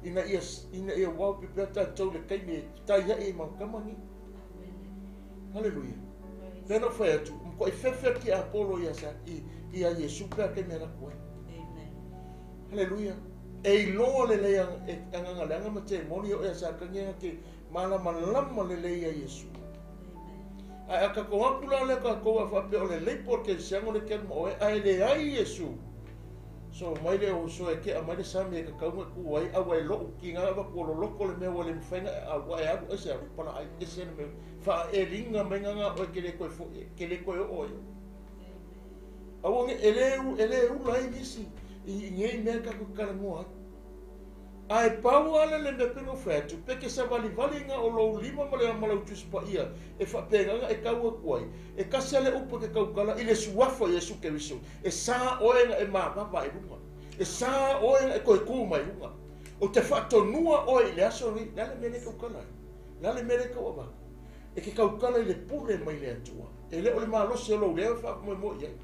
ina ia, ina ia waopi pea tatou i le taimi e taiai ai ma tama nei. Haleluia. Pei ona ou fai atu, matuai fefe atu ia Apolo ia sa, i, ia Iesu pe a taimi e alu atu ai. Haleluia. E iloa lelei e agaga leaga ma temoni o ea Satani na te malamalama lelei ia Iesu. Ae a tatou atu la lea tatou a faapea o lelei po o le kerisiano le ke alu ma oe, ae leai Iesu. So mai le o so e ke aumai le sami e tatau ona tu ai, aua e lou tiga avatu ua loloto le mea ua le mafai ona e ua e alu aise alu pala ai ese le mea faaeliga mai na oe ke le toe foi ke le toe oo ai. Aua ne e le e le ula ai nisi i nei mea tatou te talanoa ai. Ae pau lava lea le mea pei ona ou fai atu, pe te savalivali na o lou lima ma le ma lau Tusi Paia e faapena ona e tau atu ai, e tasi lava le upu e te tautala i le Suafa o Iesu Keriso, e sa oe na e mavava i luga. E sa oe na e toe tu mai luga. Ou te faatonua oe i le aso lenei, o le a le mea lea e tautala ai? O le a le mea lea e tau avatu? E te tautala i le pule mai le Atua. E le o le malosi o lou leo e faamoemoe i ai.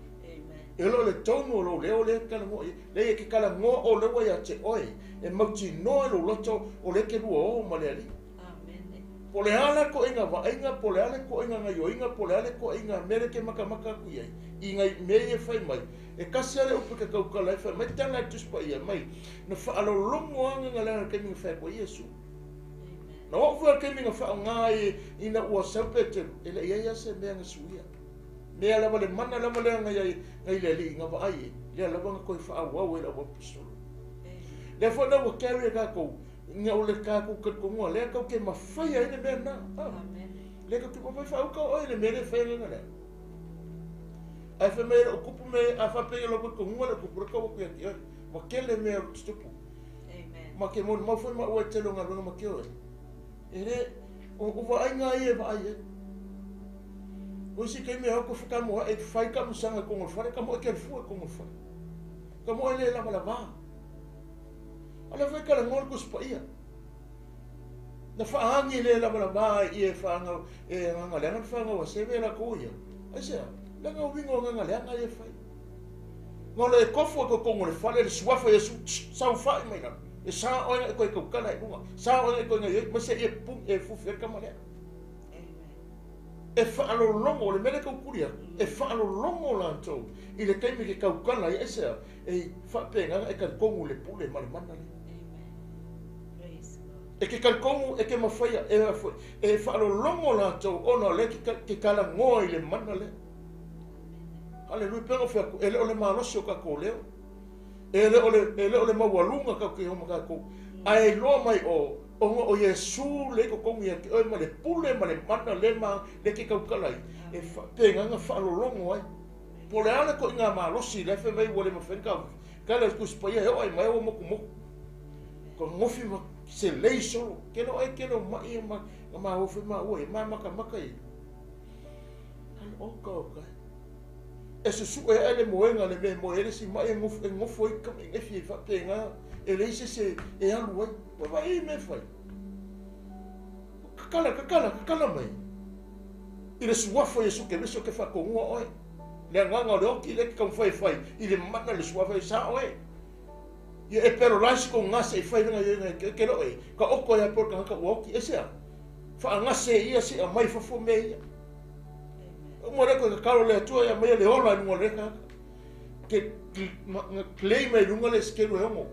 E le o le tonu o lou leo lea e talanoa i ai. Leai, e te talanoa o lea ua ia te oe, e mautinoa i lou loto o lea e te lua o ma le Alii. Po o le a la toaiga vaaiga, po o le a le toaiga gaioiga, po o le a le toaiga mea lea e te matamata atu i ai, i nai mea ia e fai mai, e tasi lava le upu e te tautala ai, fai mai tala e le Tusi Paia mai, na faalologo lava agaga leaga i le taimi na fai atu ai Iesu. Na oo foi a le taimi na faaaoga ai ina ua sau Peteru, e le i ai lava se mea na suia. Mea lava le mana lava lea na i ai le Alii na vaai ai, lea lava na toe faaauau ai le auaposeitolo. Lea foi la ua carry e tatou, ina o le tatou talitonuga lea tatou te mafaia ai le mea lena. Lea tatou te mafai faauka oe i le mea lea e fai ai lena lea. Ae fai mai e le o tupu mea ia, a faapea ia lau talitonuga le o tupu, le tau atu ia te oe. Ua tele mea o tutupu. Amen. Ma ke molimau foi maua i tele o galuega ma ke oe. E le, o vaaiga ia e vaai ai. O isi taimi e o atu whakamoa e whai kamusaga i kongo whare, ka moe ke fua i kongo whare. Ka moe le lava lava. A le whai kala ngol kuspa ia. Na whaangi le lava lava i e whaanga, e nganga leanga whaanga wa seve la ko ia. Ai sea, leanga o wingo nganga leanga e whai. Ngolo e kofo e kongo le whare, le suafa Yesu, sau whai mai lalo. E sa oe e koe kaukala e lunga. Sa oe e koe ngai ma se e pung e fufi e kama lea. E whaalolongo, le mele kaukuria, e whaalolongo lātou i le taimi ke kaukala i aisea, e whaapengaga e kalikongu le pule ma le mana le. E ke kalikongu e ke mawhaia, e whaalolongo lātou ona le ke kalangoa i le mana le. Hallelujah, penga whiaku, e le o le malosi o kako leo. E le o le maualunga kau ke homa kako. Ae loa mai o, onga o Yesu le ko kongi ia ke oe ma le pule ma le mana le ma le ke kaukala i. E whapenganga whaalolongo ai. Po le ale ko i ngā malosi le whe mai ua le mawhenka. Ka le kuspa ia he oe mai o moku moku. Ko ngofi ma se lei solo. Ke lo ai ke lo mai e ma ma ofe ma ua e ma maka maka i. Oka oka. E susu e ele moenga le me moe ele si mai e ngofo i kama i ngefi e whapenga. E leise se e alu ai. Wa vai i me whai. Kakala, kakala, kakala mai. I le suafa Yesu ke meso ke whakongua oe. Le anganga o le oki le ke kaumwhai whai. I le mana le suafa e sa oe. Ia e pero laisi ko ngase i whai renga ia ke ke lo e. Ka oko ia por ka haka ua oki e sea. Whaangase ia se a mai fafo me ia. O mo le koe kakalo le atua ia mai le ola i lunga le haka. Ke klei mai lunga le skelu e ongo.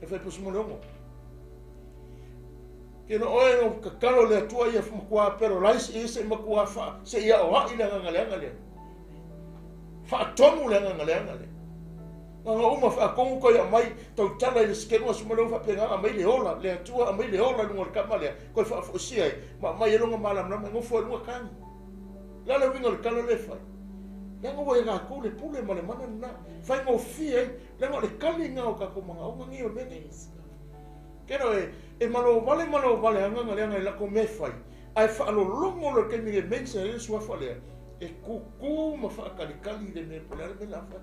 E whai pusu mo le ongo. Ke no oe no kakalo le atua ia makua pero laisi e se makua wha se ia o ai le nganga le le. Whaatonu le nganga le le. Nganga uma whaakongu koe a mai tau tala i le skelu asu malo whapenga a mai le ola le atua a mai le ola lunga le kama lea koe whaafosia ai ma mai e longa malam nama ngofo e lunga kangi. La le winga le kala le whai. Langa ua e ngā le pule ma le mana nā. Whai ngō fia ai. Langa o le kali ngā o kako manga o ngangi o mene. Kero e malo vale anganga le anga i lako me whai. Ai whaalolongo le kemi le mensa e suafa lea. E kuku ma whaakalikali le me pole ale me la whai.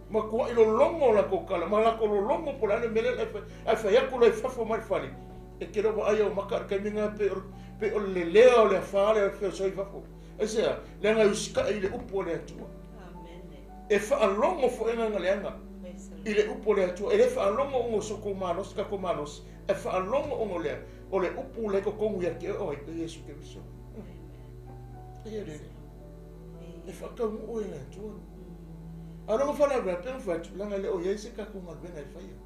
Ma kua ilo longo la kokala, ma la kolo longo pole ale me le ai whai aku lai whafo mai whali. E kero wa ai o maka kemi ngā pe o le lea o le whaale o whio soi whafo. Ai sea, le anga usika i le upu o le atua. E whaalongo fo enganga le anga. I le upu o le atua. E le whaalongo ongo soko malosi, kako malosi. E whaalongo ongo lea. O le upu le kokongu ia ke oe, e Yesu ke viso. E le. E whakaungu o e le atua. A longo whala rea, penga whatu, langa le o iai se kako ngaluenga e whaia.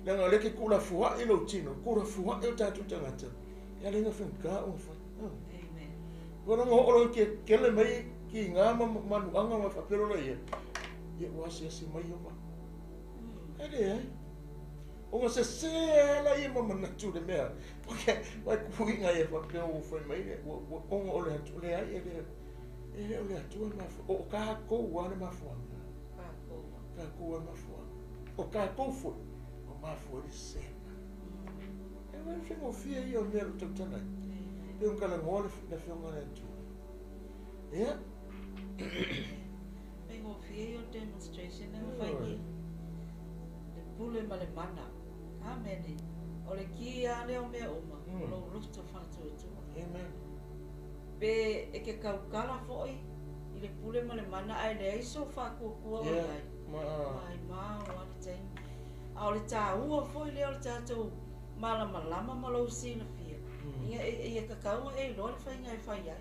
Langa le ke kula fua'i lo tino, kula fua'i o tātou tangata. Ia lenga whenka o whai. Wana ngā ho'olo ke kele mai ki ngā manuanga ma whapero la ia. Ia ua ase ase mai o wa. Ere ai. O ngā se se ala ia ma manatu le mea. Wai kui ngā ia whapero o whai mai le. Onga o le atu le ai e le. E le o le atua mafua. O kā kou a le mafuanga. Kā kou a le mafuanga. O kā kou fui. O mafua le sena. E wai whengo fia ia o mea lo tautanai. Pe un kala ngoa le whionga le atua. Ia? Whengo fia ia o demonstration na whai ki. Le pule ma le mana. Amen. O le ki a leo mea uma. O lo loto whātua atua. Amen. Pe e ke kaukala foi i le pule ma le mana ai le aiso whākua kua o ai. Mai mā o ale taimi. A o le tāua foi leo le tātou malama lama ma lau sila fia. Ia e kakaua e loa le whainga e whai ai.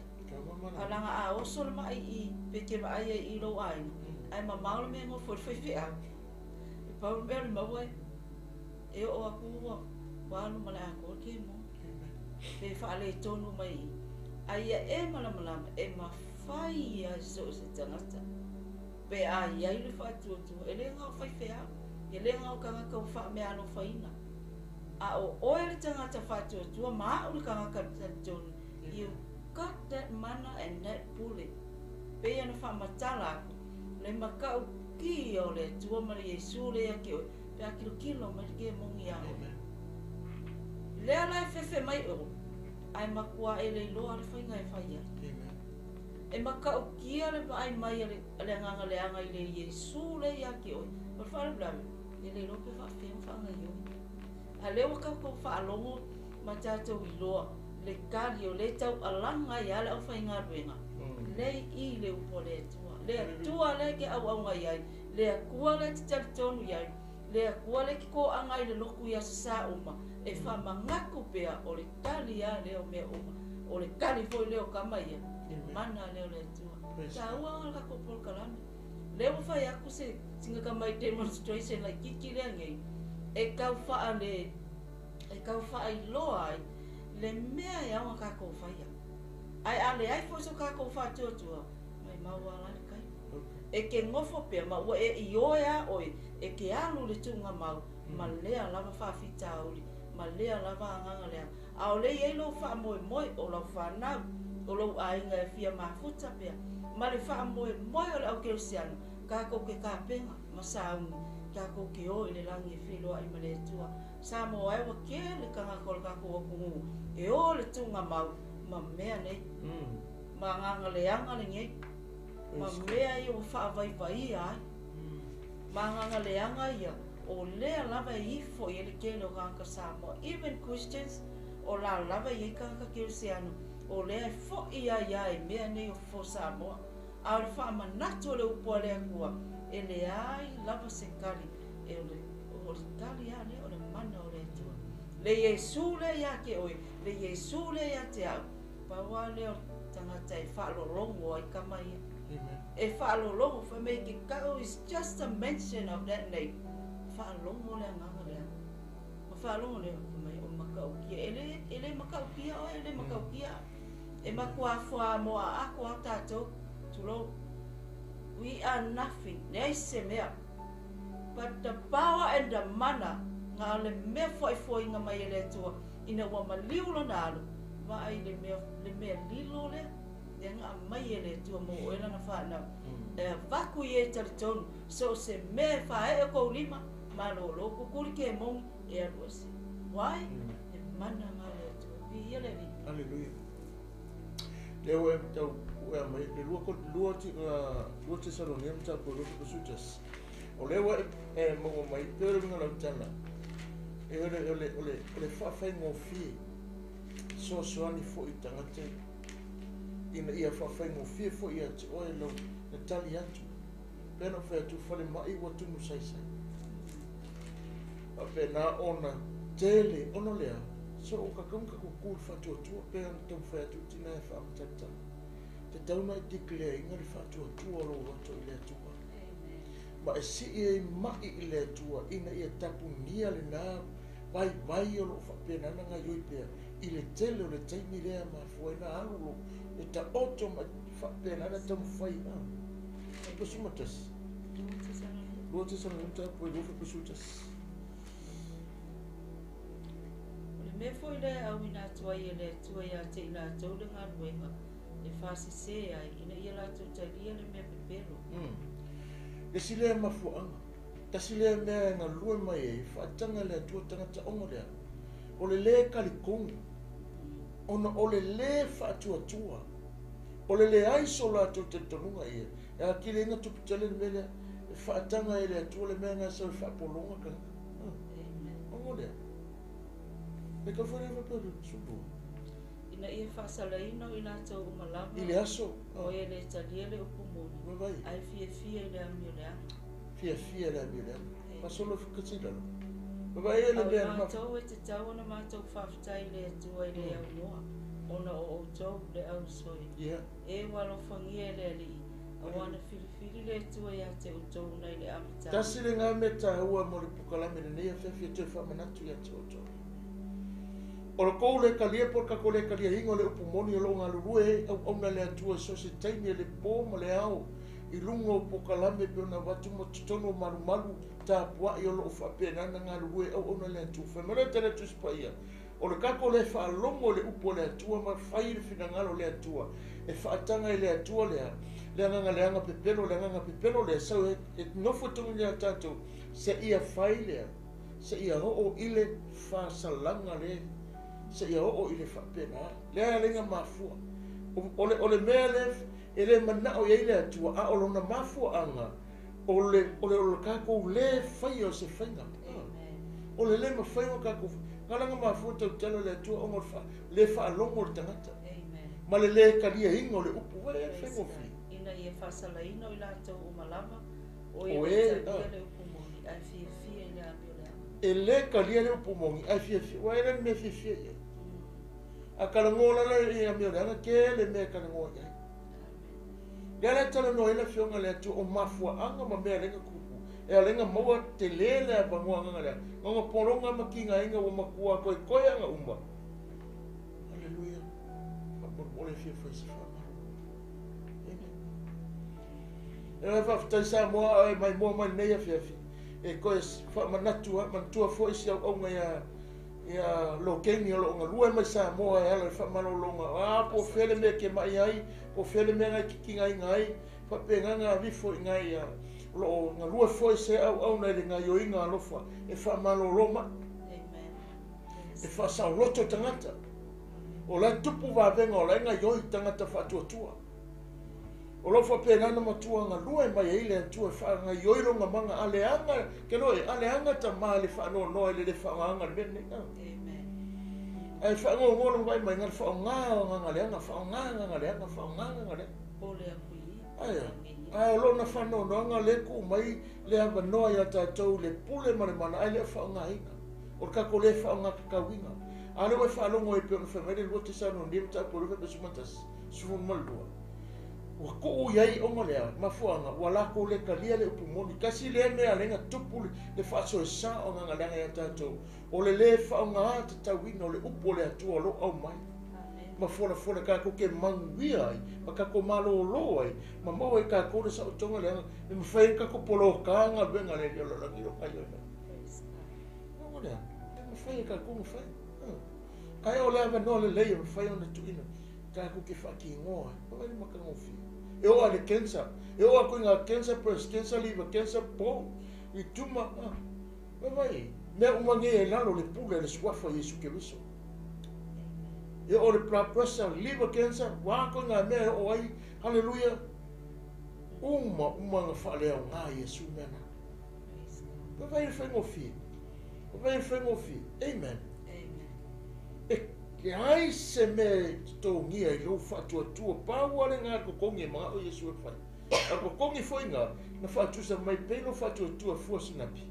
A langa a oso le mai i peke ma ai e i lou aina. Ai ma mao le mea ngofo le whai whiau. E pau le mea le maua e. E o aku ua walu ma le ako ke mo. Pe whaale tonu mai i. A ia e malamalama e mawhai ia so se tangata. Pe a iai le whaatuatua. E le ngau whai whiau. E le ngau kangaka o wha mea alo whaina. A o oe le tangata whaatuatua ma au le kangaka tonu. You got that mana and that pule. pei ona faamatala atu le matautia o le Atua ma le Iesu lea ia te oe, pe a tilotilo mai le kemoni ia oe. Lea la e fefe mai oe, ae matua e le iloa le faiga e fai ai. E matautia le vaai mai a le agaga leaga i le Iesu lea ia te oe. O le faalavelave, e le iloa pe faapefea ona faagaoioi. A o lea ua tatou faalogo ma tatou iloa le tali o lea e taualaga ai lava le aufaigaluega, lea i i le upu a le Atua. Le Atua lea e te auauna i ai, le Atua lea e te talitonu i ai, le Atua lea e te toaga ai i le lotu i aso sa uma, e faamanatu pea o le tali lava lea o mea uma. O le tali foi lea o tama ia, le mana lea o le Atua. Taua le tatou polokalame. Lea ua fai atu se sina tamai demonstration laitiiti lea nei, e tau faale, e tau faailoa ai le mea e ao ona tatou faia. Ae a leai foi so tatou faatuatua, maimau lava la le taimi. E te nofo pea ma ua e ioe a oe e te alu i le tuugamau ma lea lava faafitauli, ma lea lava agaga leaga. A o lea e i ai lou faamoemoe o lau fanau, o lou aiga e fia mafuta pea, ma le faamoemoe o le aukerisiano, tatou te tapena ma sauni, tatou te o i le lagi e feiloai ma le Atua. Samoa e ua tele tagata o le tatou atunuu e o i le tuugamau ma mea nei, ma agaga leaga lenei, ma mea ia ua faavaivaia ai, ma agaga leaga ia, o lea lava e ifo i ai le tele o tagata Samoa, even Christians, o la lava e i ai tagata kerisiano, o lea e foi ai lava i mea nei o fofo Samoa. A o le faamanatu o le upu a le Atua, e leai lava se tali, e o le, o le tali lava lea o le mana o le Atua. Le Iesu lea ia te oe, le Iesu lea ia te au, pau lava lea o le tagata e faalologo ai tama ia. E faalologo, fai mai ke kau is just a mention of that name. Faalogo le agaga lea. Ma faalogo lea, fai mai o matautia. E le, e le matautia oe, e le matautia au. E matua fuamoa ako a tatou, tulou. We are nothing, leai se mea. But the power and the mana, na o le mea foaifoaiga mai e le Atua, ina ua maliu lona alo, vaai le mea, le mea lilo lea, lea na aumai e le Atua mo oe lana fanau. E avatu i e talitonu, so o se mea e faaee o kou lima, malōlō kukuli kemoni e alu ese. Why? E mana na le Atua. Viia le Alii. Hallelujah. Lea ua e tau ua mai le lua lua lua Tesalonia ma tau lua Sutas. O lea ua e maua mai pe o le uiga o lau tala. E o le o le o le o le faafaigofie fesoasoani foi i tagata ina ia faafaigofie foi ia te oe lau le tali atu. Pei ona ou fai atu, falemai ua tumu saisai. Faapena ona tele, ona o le a? So ua tatau ona tatou tu i le faatuatua, pei ona taumafai atu le tina e faamatalatala. Tatau ona e declare ina le faatuatua o lou loto i le Atua. Ma e sii ai mai i le Atua ina ia tapunia lena vaivai o lo o faapena ona gaoioi pea i le tele o le taimi lea e mafua ai ona alu lo le taoto ma faapena ona taumafai. 11. 2 Tesalonika 2:11. O le mea foi lea e auina atu ai e le Atua ia te i latou le galuega e faasese ai, ina ia latou talia le mea pepelo. Le isi lea mafuaaga, tasi lea mea e galue mai ai, faataga e le Atua tagata ona lea, o le lē talitonu, ona o le lē faatuatua, o le leai so latou talitonuga ia, e atili ai ona tupu tele le mea lea, e faataga e le Atua le mea lena e sau e faapologa tagata. Ona lea, e tau fai lea faapea o le sulu. Ina ia faasalaina o i latou uma lava i le aso, o e le talia le upu moni, ae fiafia i le amioleaga. Fiafia i le amioleaga. Fasolo fikatilalo. Vaai le mea. A o matou e tatau ona matou faafetai i le Atua e le aunoa, ona o outou le ausoi. E ua alofagia e le Alii, auā na filifili le Atua ia te outou nai le amataga. Tasi lena mea taua mo le polokalame lenei afiafi e toe faamanatu ia te outou. O le tou le talia po o le tatou le taliaina o le upu moni o lo o galulue ai auauna a le Atua i so o se taimi e le po ma le ao i luga o polokalame e pei ona avatu ma totonu o malumalu tapuai o lo o faapena ona galulue auauna a le Atua. Fai mai le tali a le Tusi Paia, o le tatou le faalogo i le upu a le Atua ma fai le finagalo o le Atua e faataga i le Atua lea, le agaga leaga pepelo, le agaga pepelo lea e sau e nofo i totonu ia tatou, seia fai lea, seia oo i le faasalaga le, seia oo i le faapena. Lea e ala ai ona mafua. O le, o le mea lea e le manao i ai le Atua, a o lona mafuaaga, o le, o le, o le tatou lē faia o se faiga. O le lē mafai ona tatou, na ala ona mafua tautala le Atua ona o le fa, lē faalogo o le tagata. Ma le lē taliaina o le upu. Ua e faigofie. Ina ia faasalaina o i latou uma lava, o e le talia le upu moni, ae fiafia i le amioleaga. E lē talia le upu moni, ae fiafia, ua e le mea fiafia i ai. A talanoa lala i amioleaga, tele mea e talanoa i ai. Lea la e talanoa ai le Afioga i le Atua o mafuaaga ma mea e ala ai ona tupu, e ala ai ona maua tele le avanoa agaga lea, na ona pologa ma tigaina ua matua toetoe aga uma. Aleluia. Faamolemole e fia fai se faamalo. Amen. E oe faafetai Samoa a e maimoa mai lenei afiafi e toe faamanatu manatua foi si auauna ia ia Lokeni o lo o galue mai Samoa e ala i le faamalologa. A po o fea le mea e te mai ai, po o fea le mea na e tigaina ai, faapena ona avifo i ina ia o lo o galue foi se auauna i le gaioiga alofa e faamalolo mai. E faasaoloto tagata. O la e tupu vavega, o la e gaioi tagata faatuatua. O lo o faapena ona matua galue mai ai le Atua e faagaioi lona maga, a leaga, ke loe, a leaga tama i le faanoanoa i le le faaaogaina o le mea lenei. Ae faanoanoa lona vaai mai, na le faaaoga o agaga leaga, faaaoga agaga leaga, faaaoga agaga leaga. Aia, ae o lona faanoanoaga lea e tuu mai le avanoa ia tatou i le pule ma le mana, ae le o faaaogaina. O le tatou le faaaogatatauina. A lea ua e faalogo ai pei ona fai mai le 2 Tesalonia mataupu e 2 11, 12. Ua tuu i ai ona lea mafuaaga ua latou le talia le upu moni. Tasi lea mea ala ai ona tupu le faasoesa o agaga leaga ia tatou, o le le faaaoga tatauina o le upu o le Atua o lo o aumai ma folafola tatou te manuia ai ma tatou malōlō ai ma maua ai tatou le saotoga leaga e mafai ai ona tatou poloka galuega a le Alii o le lalolagi o lo o gaoioi mai. Ona lea, e mafai e tatou ona fai. Ae o le avanoa lelei e mafai ona tuuina tatou te faatinoa ai. Vaai le matagofie. E oo lava i le cancer, e oo atu i ngā cancer, breast cancer, liver cancer, bone, i tumor, vaai, mea uma nei e lalo le pule a le suafa o Iesu Keriso. E oo le blood pressure, liver cancer, ua atu i ngā mea e oo ai, haleluia, uma uma na faaleaoga e Iesu mea na. Vaai le faigofie. Vaai le faigofie. Amen. E leai se mea e totogia i lou faatuatua, pau lava lena totogi e manao Iesu e fai. A o totogi foi na, na faatusa mai pei lou faatuatua fua sinapi.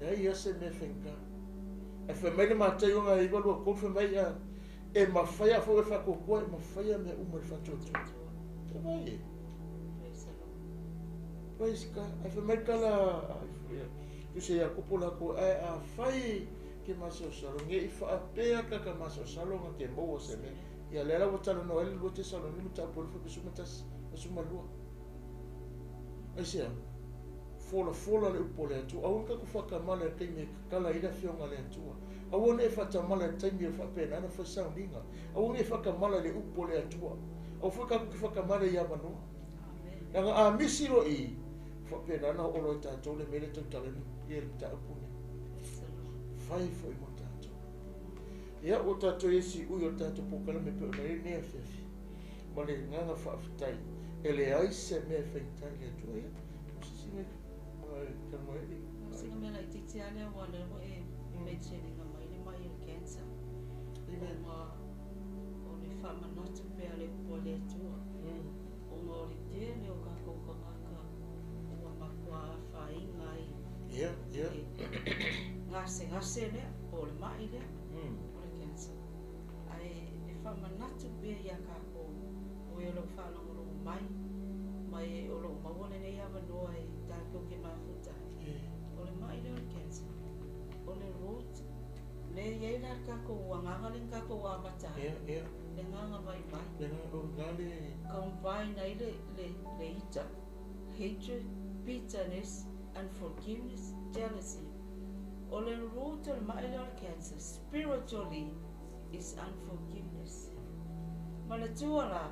Leai lava se mea e faigata. Ae fai mai le Mataio 9, 2, 3, fai mai a, e mafai a foi e faatuatua, e mafai a mea uma i le faatuatua. E vai e. Praise God. Ae fai mai tala tusa ia Iakopo latou, ae afai ke masalosalo, ne i faapea ka ka masalosalo na te maua se mea. Ia lea la ua talanoa ai le 2 Tesalonika mataupu 21, 12. Aisea? Folafola le upu a le Atua. Aua ne tatou faatamala i le taimi e tatala ai le Afioga a le Atua. Aua ne i faatamala i le taimi e faapena ona fai sauniga. Aua ne i faatamala i le upu a le Atua. Aua foi tatou te faatamala i avanoa. Leaga a misi loa i i, faapena ona oo loa i tatou le mea lea e tautala i le mataupu lenei. Fai foi mo tatou. Ia, ua tatou i ai siui o le tatou polokalame pei ona i ai lenei afiafi. Ma le agaga faafetai, e leai se mea e faigata i le Atua. Ia, o se isi mea e talanoa ai alii? O sina mea laitiiti lava lea aua o lea ua e mention ina mai le mai o le cancer. Amen. Ona o le faamanatu pea le upu a le Atua. Ona o le tele o tatou tagata ua matua afaina ai i le gasegase lea po o le mai lea o le cancer. Ae e faamanatu pea ia tatou o e o lo o faalogologo mai ma e o lo o maua lenei avanoa e tatou te mafuta ai, o le mai lea o le cancer, o le root lea e i ai la le tatou agaga lea na tatou amata ai, le agaga vaivai. Combine ai le ita, hatred, bitterness, unforgiveness, jealousy. O le root o le mai lea o le cancer, spiritually, is unforgiveness. Manatua la,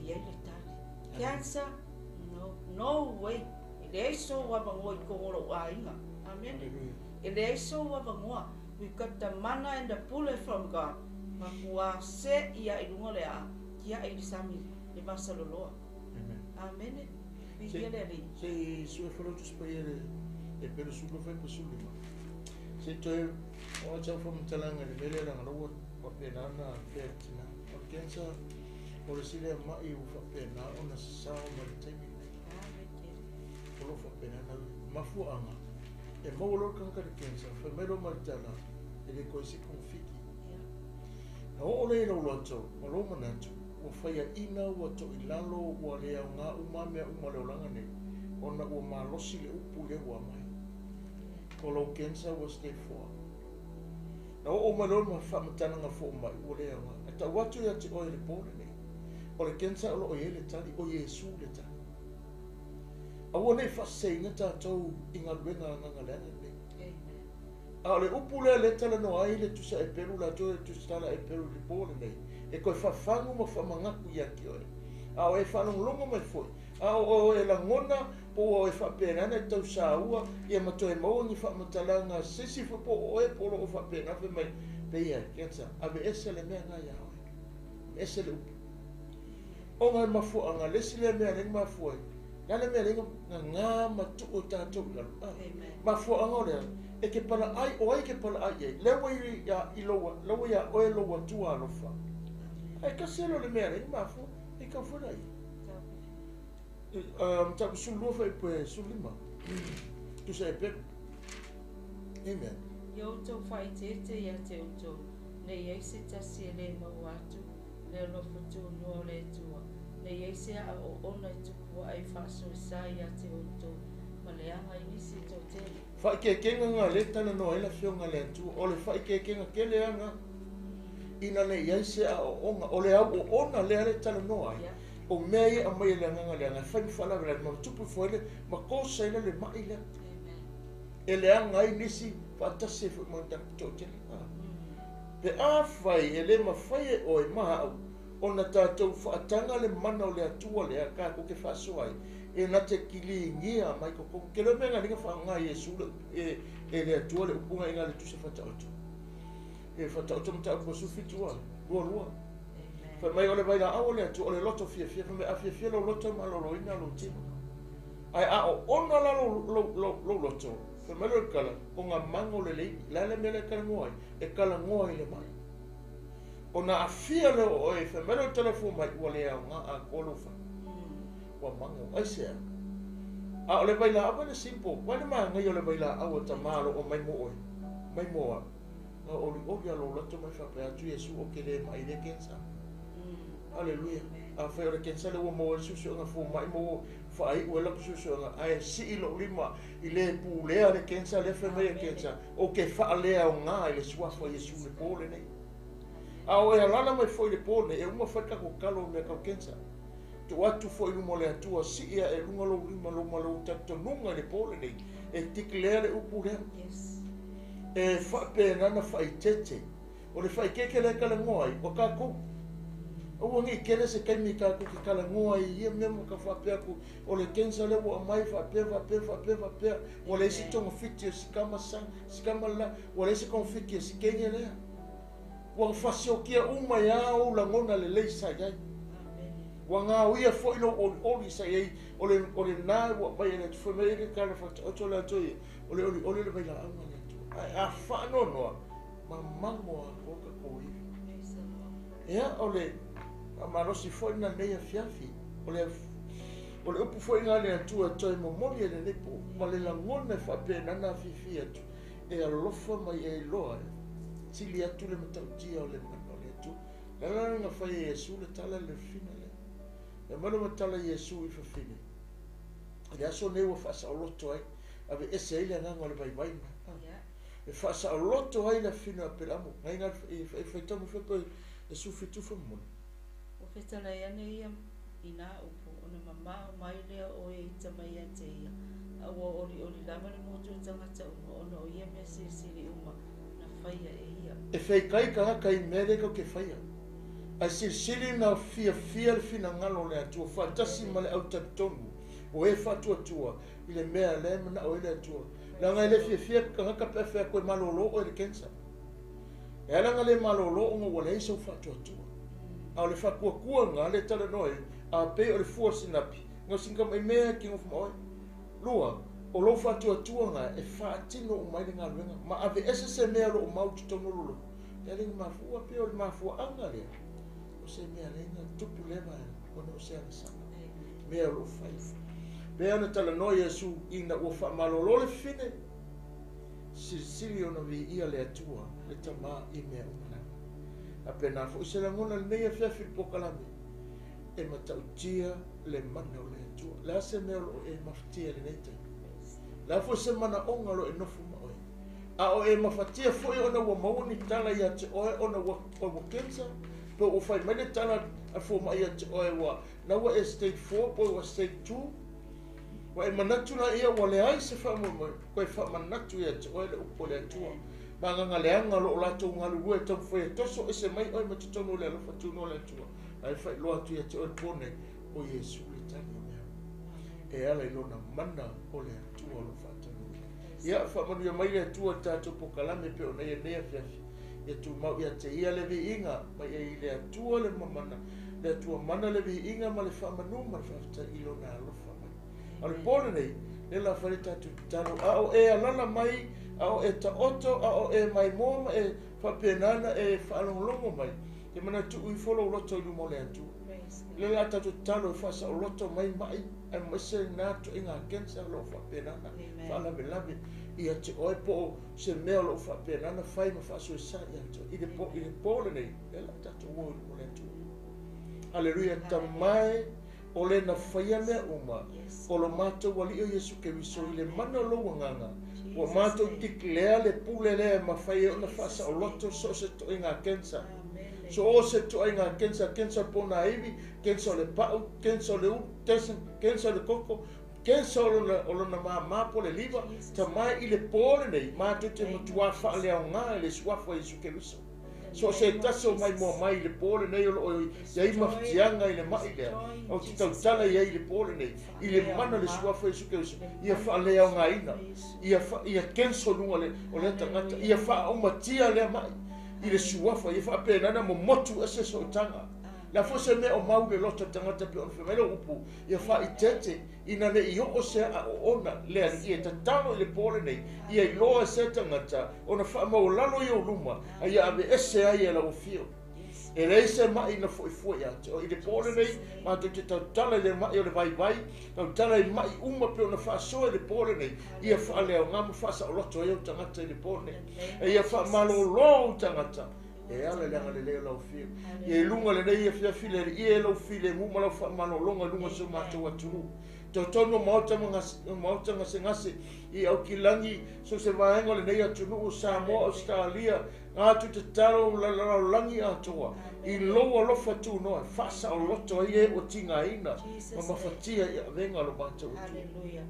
i ai le tali. Cancer, no, no way. E leai sou avanoa i totonu o lou aiga. Amene. E leai sou avanoa. We've got the mana and the pule from God. Matua se ia i luga o le aa, tiai i le sami le masaloloa. Amene. Viia le Alii. Se i sue folo tusi paia le e pelo sulu fai pa sulu ma. Se toe o tau faamatalaga i le mea lea leaga la ua faapena ona afea e le tina. O le cancer o le isi lea ma'i ua faapena ona sasao mai le taimi lenei. O lo o faapena ona mafuaaga e maua loa le tagata i le cancer, fai mai loa ma le tala, e le toe se togafiti. Na oo lea i lou loto ma lou manatu, ua faiaina, ua toilalo, ua le aoga uma mea uma o le olaga nei, ona ua malosi le upu lea ua aumai. O lou cancer ua stage 4. Na oo mai loa ma faamatalaga fomai, ua le aoga. Ae tau atu ia te oe i le po lenei, o le cancer o lo o i ai le tali, o Iesu le tali. Aua ne i faaseseina tatou i galuega a agaga leaga nei. A o le upu lea lea e talanoa ai le tusa Eperu latou e tusitala Eperu i le po lenei, e toe fafagu ma faamanatu ia te oe. A o e faalogologo mai foi, a o oe e lagona po ua oe faapena ona e tau saua ia ma toe maua ni faamatalaga a se isi foi po o oe po o lo o faapena fai mai, pei e cancer, aveese le mea lena ia oe. Aveese le upu. Ona e mafuaaga, le isi lea mea lea na mafua ai, le a le mea lea na gā ma tuu e tatou i lalo? A, mafuaaga o lea, e te palaai, o ai e te palaai i ai? Lea ua i lou, lea ua iā oe lou Atua alofa. Ae tasi lea o le mea lea na mafua, e tau foi laia. Mataupu 12 fuaiupu e 15. Tusa e pelu. Amen. Ia outou faaeteete ia te outou, ne i ai se tasi e le maua atu le alofa tunoa o le Atua, ne i ai se aa oona e tupu ae faasoesa ia te outou ma leaga i nisi e toatele. Faaikeikega nga le talanoa ai le Afioga a le Atua, o le faaikeikega tele a nga, ina ne i ai se aoaoga, o le au oona lea le talanoa ai, o mea ia e aumai e le agaga leaga e fai ma faalavelave ma tupu ifo ai le, ma kosa ai le ma'i lea. E leaga ai nisi faatasi ai foi ma tagata toatele. Pe afai e le mafai e oe ma a'u ona tatou faataga le mana o le Atua lea tatou te faasoa ai, e na te kiligia mai totonu. Ke leo mea na linga faaaoga e Iesu le e, e le Atua le upu na ina le tusa faataoto. E faataoto mataupu a 17 a, lua lua. Fai mai o le vailaau o le Atua, o le loto fiafia, fai mai a fiafia lou loto e maloloina lou tino. Ae a oona la lou, lou, lou, lou loto, fai mai lou kala, o nga mago lelei, le a le mea lea e talanoa ai? E talanoa i le mai. Ona aafia lea o oe, fai mai lou telefoni mai, ua le aoga atoa lou fale. Ua mago. Aisea? A o le vailaau e le simple. Vai le manaia o le vailaau a tamā o lo o mai mo oe, mai mo au. Na olioli a lou loto mai faapea atu Iesu ou te le ma'i i lea kensa. Aleluia. Afai o le kensa lea ua maua ai le suesuega fomai ma ua faaiu ai lau suesuega, ae sii lou lima i le pulea le kensa lea fai mai e kensa, ou te faaleaoga i le suafa o Iesu i le po lenei. A o e alala mai foi i le po lenei, e uma fai le tatou tatalo i mea tau kensa. Tuu atu foi i luma o le Atua, sii ae i luga lou lima lou ma lou talitonuga i le po lenei, e declare le upu lea. E faapena na faaitete. O le faaitete lea e talanoa ai, o tatou. Aua ne i tele se taimi tatou te talanoa ai i ia mea ma ka faapea atu, o le cancer lea ua aumai faapea, faapea, faapea, faapea, ua leai se togafiti a si tama sa, si tama la, ua leai se togafiti a si teine lea. Ua fasiokia uma ai lava ou lagona lelei sa i ai. Ua gaoia foi lou olioli sa i ai, o le, o lena ua aumai e le Atua. Fai mai ai le tala faataoto le Atua ia, o le olioli o le vailaauga a le Atua. Ae a faanoanoa, mamago atoa tatou ivi. Ia, o le faamalosi foi lena lenei afiafi. O le, o le upu foi lena a le Atua e toe momoli ai lenei po, ma le lagona e faapena ona afifi atu, e alofa mai e iloa e sili atu le matautia o le mana o le Atua. Le ala lena na fai e Iesu le tala i le fafine lea. E aumai lona tala i Iesu i fafine, i le aso nei ua faasaoloto ai, aveese ai le agaga o le vaivaiga. E faasaoloto ai le afine o Apelamu, nai na e faitau mai foi pe e 17 faamolemole. Ua fetalai ane ia i nā upu, ona mamao mai lea o e ita mai ia te ia, a ua olioli lava le motu o tagata uma ona o ia mea silisili uma na faia e ia. E feikai tagata i mea lea tou te faia, ae silisili na fiafia le finagalo o le Atua faatasi ma le au talitonu o e faatuatua i le mea lea e manao ai le Atua. Leaga e le fiafia tagata pe a fai atu e malolo oe i le cancer. E ala ona le malolo ona ua leai sou faatuatua. A o le faatuatua lena lea e talanoa ai, a pei o le fua o le sinapi, na o sina tamai mea e te nofo ma oe. Lua, o lou faatuatua lena e faatino uma ai le galuega ma aveese se mea o lo o mau i totonu o lou loto, e ala i ona mafua, pei o le mafuaaga lea o se mea lea na tupu lea vaega ona o se agasala mea o lo o fai. Pei ona talanoa Iesu ina ua faamalolo le fafine, silisili ona viia le Atua le Tama i mea uma lava. Faapena foi se lagona lenei afiafi i le polokalame, e matautia le mana o le Atua. O le a se mea o lo o e mafatia i lenei taimi? O le a foi se manaoga o lo o e nofo ma oe? A o e mafatia foi ona ua maua ni tala ia te oe ona ua, ua cancer, pe ua fai mai le tala a le fomai ia te oe ua, na ua e stage 4 pe ua stage 2, ua e manatu laia ua leai se faamoemoe, toe faamanatu ia te oe le upu a le Atua. Ma agaga leaga o lo o latou galulue e taumafai e toso ese mai oe mai totonu o le alofa tunoa o le Atua, ae faailoa atu ia te oe le po nei, o Iesu le tali o mea uma, e ala i lona mana o le Atua o lo o faataunuuina. Ia, faamanuia mai le Atua i le tatou polokalame e pei ona i ai lenei afiafi. Ia tumau ia te ia le viiga, mai ai i le Atua le mana, le Atua mana le viiga ma le faamanu ma le faafetai i lona alofa mai. A o le po lenei, lea o le a fai le tatou tatalo, a o e alala mai, a o e taoto, a o e maimoa ma e faapena ona e faalogologo mai, e manatu ifo lou loto i luma o le Atua. Lea o le a tatou tatalo e faasaoloto mai mai, aemaise lena ituaiga cancer o lo o faapena ona faalavelave ia te oe po o se mea o lo o faapena ona fai ma faasoesa ia te oe. I le po, i le po lenei, lea o le a tatou o i luma o le Atua. Haleluia, Tama e, o le na faia mea uma, o lo matou Alii o Iesu Keriso i le mana o lou Agaga, ua matou declare le pule lea e mafai ai ona faasaoloto so o se toaiga cancer. So o se toaiga cancer, cancer ponaivi, cancer o le pau, cancer o le ulu, cancer o le koko, cancer o lona, o lona māmā po le liva, Tama e, i le po lenei, matou te matuā faaleaoga i le Suafa o Iesu Keriso. So o se tasi o maimoa mai i le po lenei o lo o i ai mafatiaga i le ma'i lea, ou te tautala i ai i le po lenei, i le mana o le Suafa o Iesu Keriso, ia faaleaogaina, ia, ia cancel luga le, o lea tagata, ia faaaumatia lea ma'i i le Suafa, ia faapena ona momotu ese sootaga. Le a foi se mea o mau i le loto o le tagata pei ona fai mai lau upu, ia faaeteete ina ne i oo se aa oona le alii e tatalo i le po lenei, ia iloa e se tagata ona faamaualalo i ou luma, a ia aveese ai e lau afio. E leai se ma'i na fo'ifua ia te oe. I le pō lenei, matou te tautala i le ma'i o le vaivai, tautala i ma'i uma pei ona faasoa i le pō lenei, ia faaleaoga ma faasaoloto ai ou tagata i le pō lenei. E ia faamalōlō ou tagata e ala i le agalelei o lau Afioga. Ia i luga lenei afiafi le Alii e lou filemu ma lau faamalōloga i luga o si o matou atunuu. Totonu o maota ma maota gasegase i Aukilagi, so o se vaega o lenei atunuu o Samoa, Ausetalia, Atu tatalo la lalolagi atoa i lou alofa tunoa e faasaoloto ai e ua tigaina ma mafatia i avega o lo matou Atua.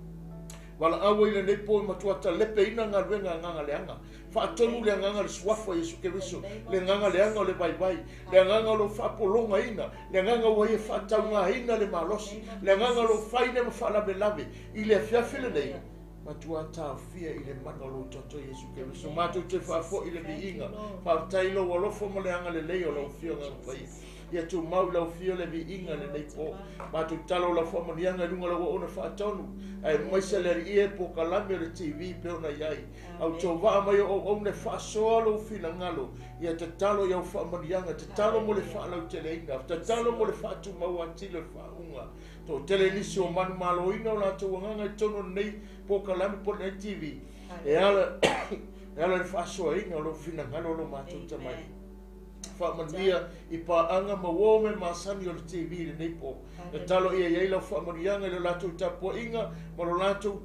Valaau ai lenei po e matua talepeina galuega agaga leaga. Faatonu le agaga o le Suafa o Iesu Keriso, le agaga leaga o le vaivai, le agaga o lo faapologaina, le agaga ua ia faataugaina le malosi, le agaga o lo faina ma faalavelave i le afiafi lenei. Matua taofia i le mana o lou Toto Iesu Keriso. Matou te faafoi le viiga. Faafetai i lou alofa ma le agalelei o lau Afioga Paia. Ia tumau i lau Afio le viiga i lenei po. Matou tatalo lau faamanuiaga i luga o lau auauna faatonu, aemaise le Alii e polokalame o le TV pei ona i ai. Autou vaa mai o auauna e faasoa lou finagalo. Ia tatalo i au faamanuiaga, tatalo mo le faalauteleina, tatalo mo le faatumau atili o le faauuga. Toatele nisi o manumaloina o latou agaga i totonu o lenei polokalame po o lenei TV e ala e ala i le faasoaina o lou finagalo o lo matou tamai. Faamanuia i paaga ma uo me masani o le TV i lenei po. Tatalo ia i ai lau faamanuiaga i lo latou tapuaiga ma lo latou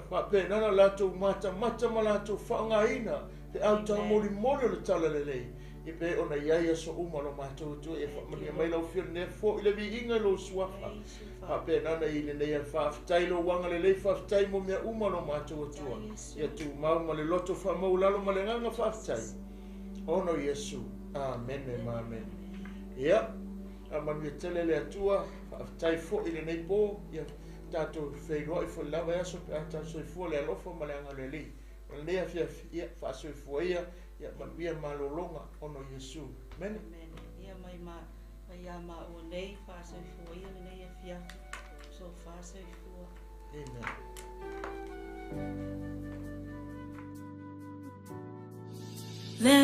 faapenana latou matamata ma latou faaaogaina feau taumolimoli o le Talalelei i pei ona i ai aso uma lo matou Atua. Ia faamanuia mai lau Afioga lenei foi le viiga i lou Suafa. Faapenana i lenei faafetai lou agalelei, faafetai mo mea uma lo matou Atua. Ia tumau ma le loto faamaualalo ma le agaga faafetai. Ona o Iesu. Amene ma amene. Ia, faamanuia tele le Atua, faafetai foi i lenei po. Ia tatou feiloai foi lava e aso pe a tatou soifua le alofa ma le agalelei. O lenei afiafi, ia faasoifua ia, ia manuia malologa ona o Iesu. Amene. Amene. Ia mai ma mai ia maua nei faasoifua ia lenei afiafi. Sofa soifua. Amen. Le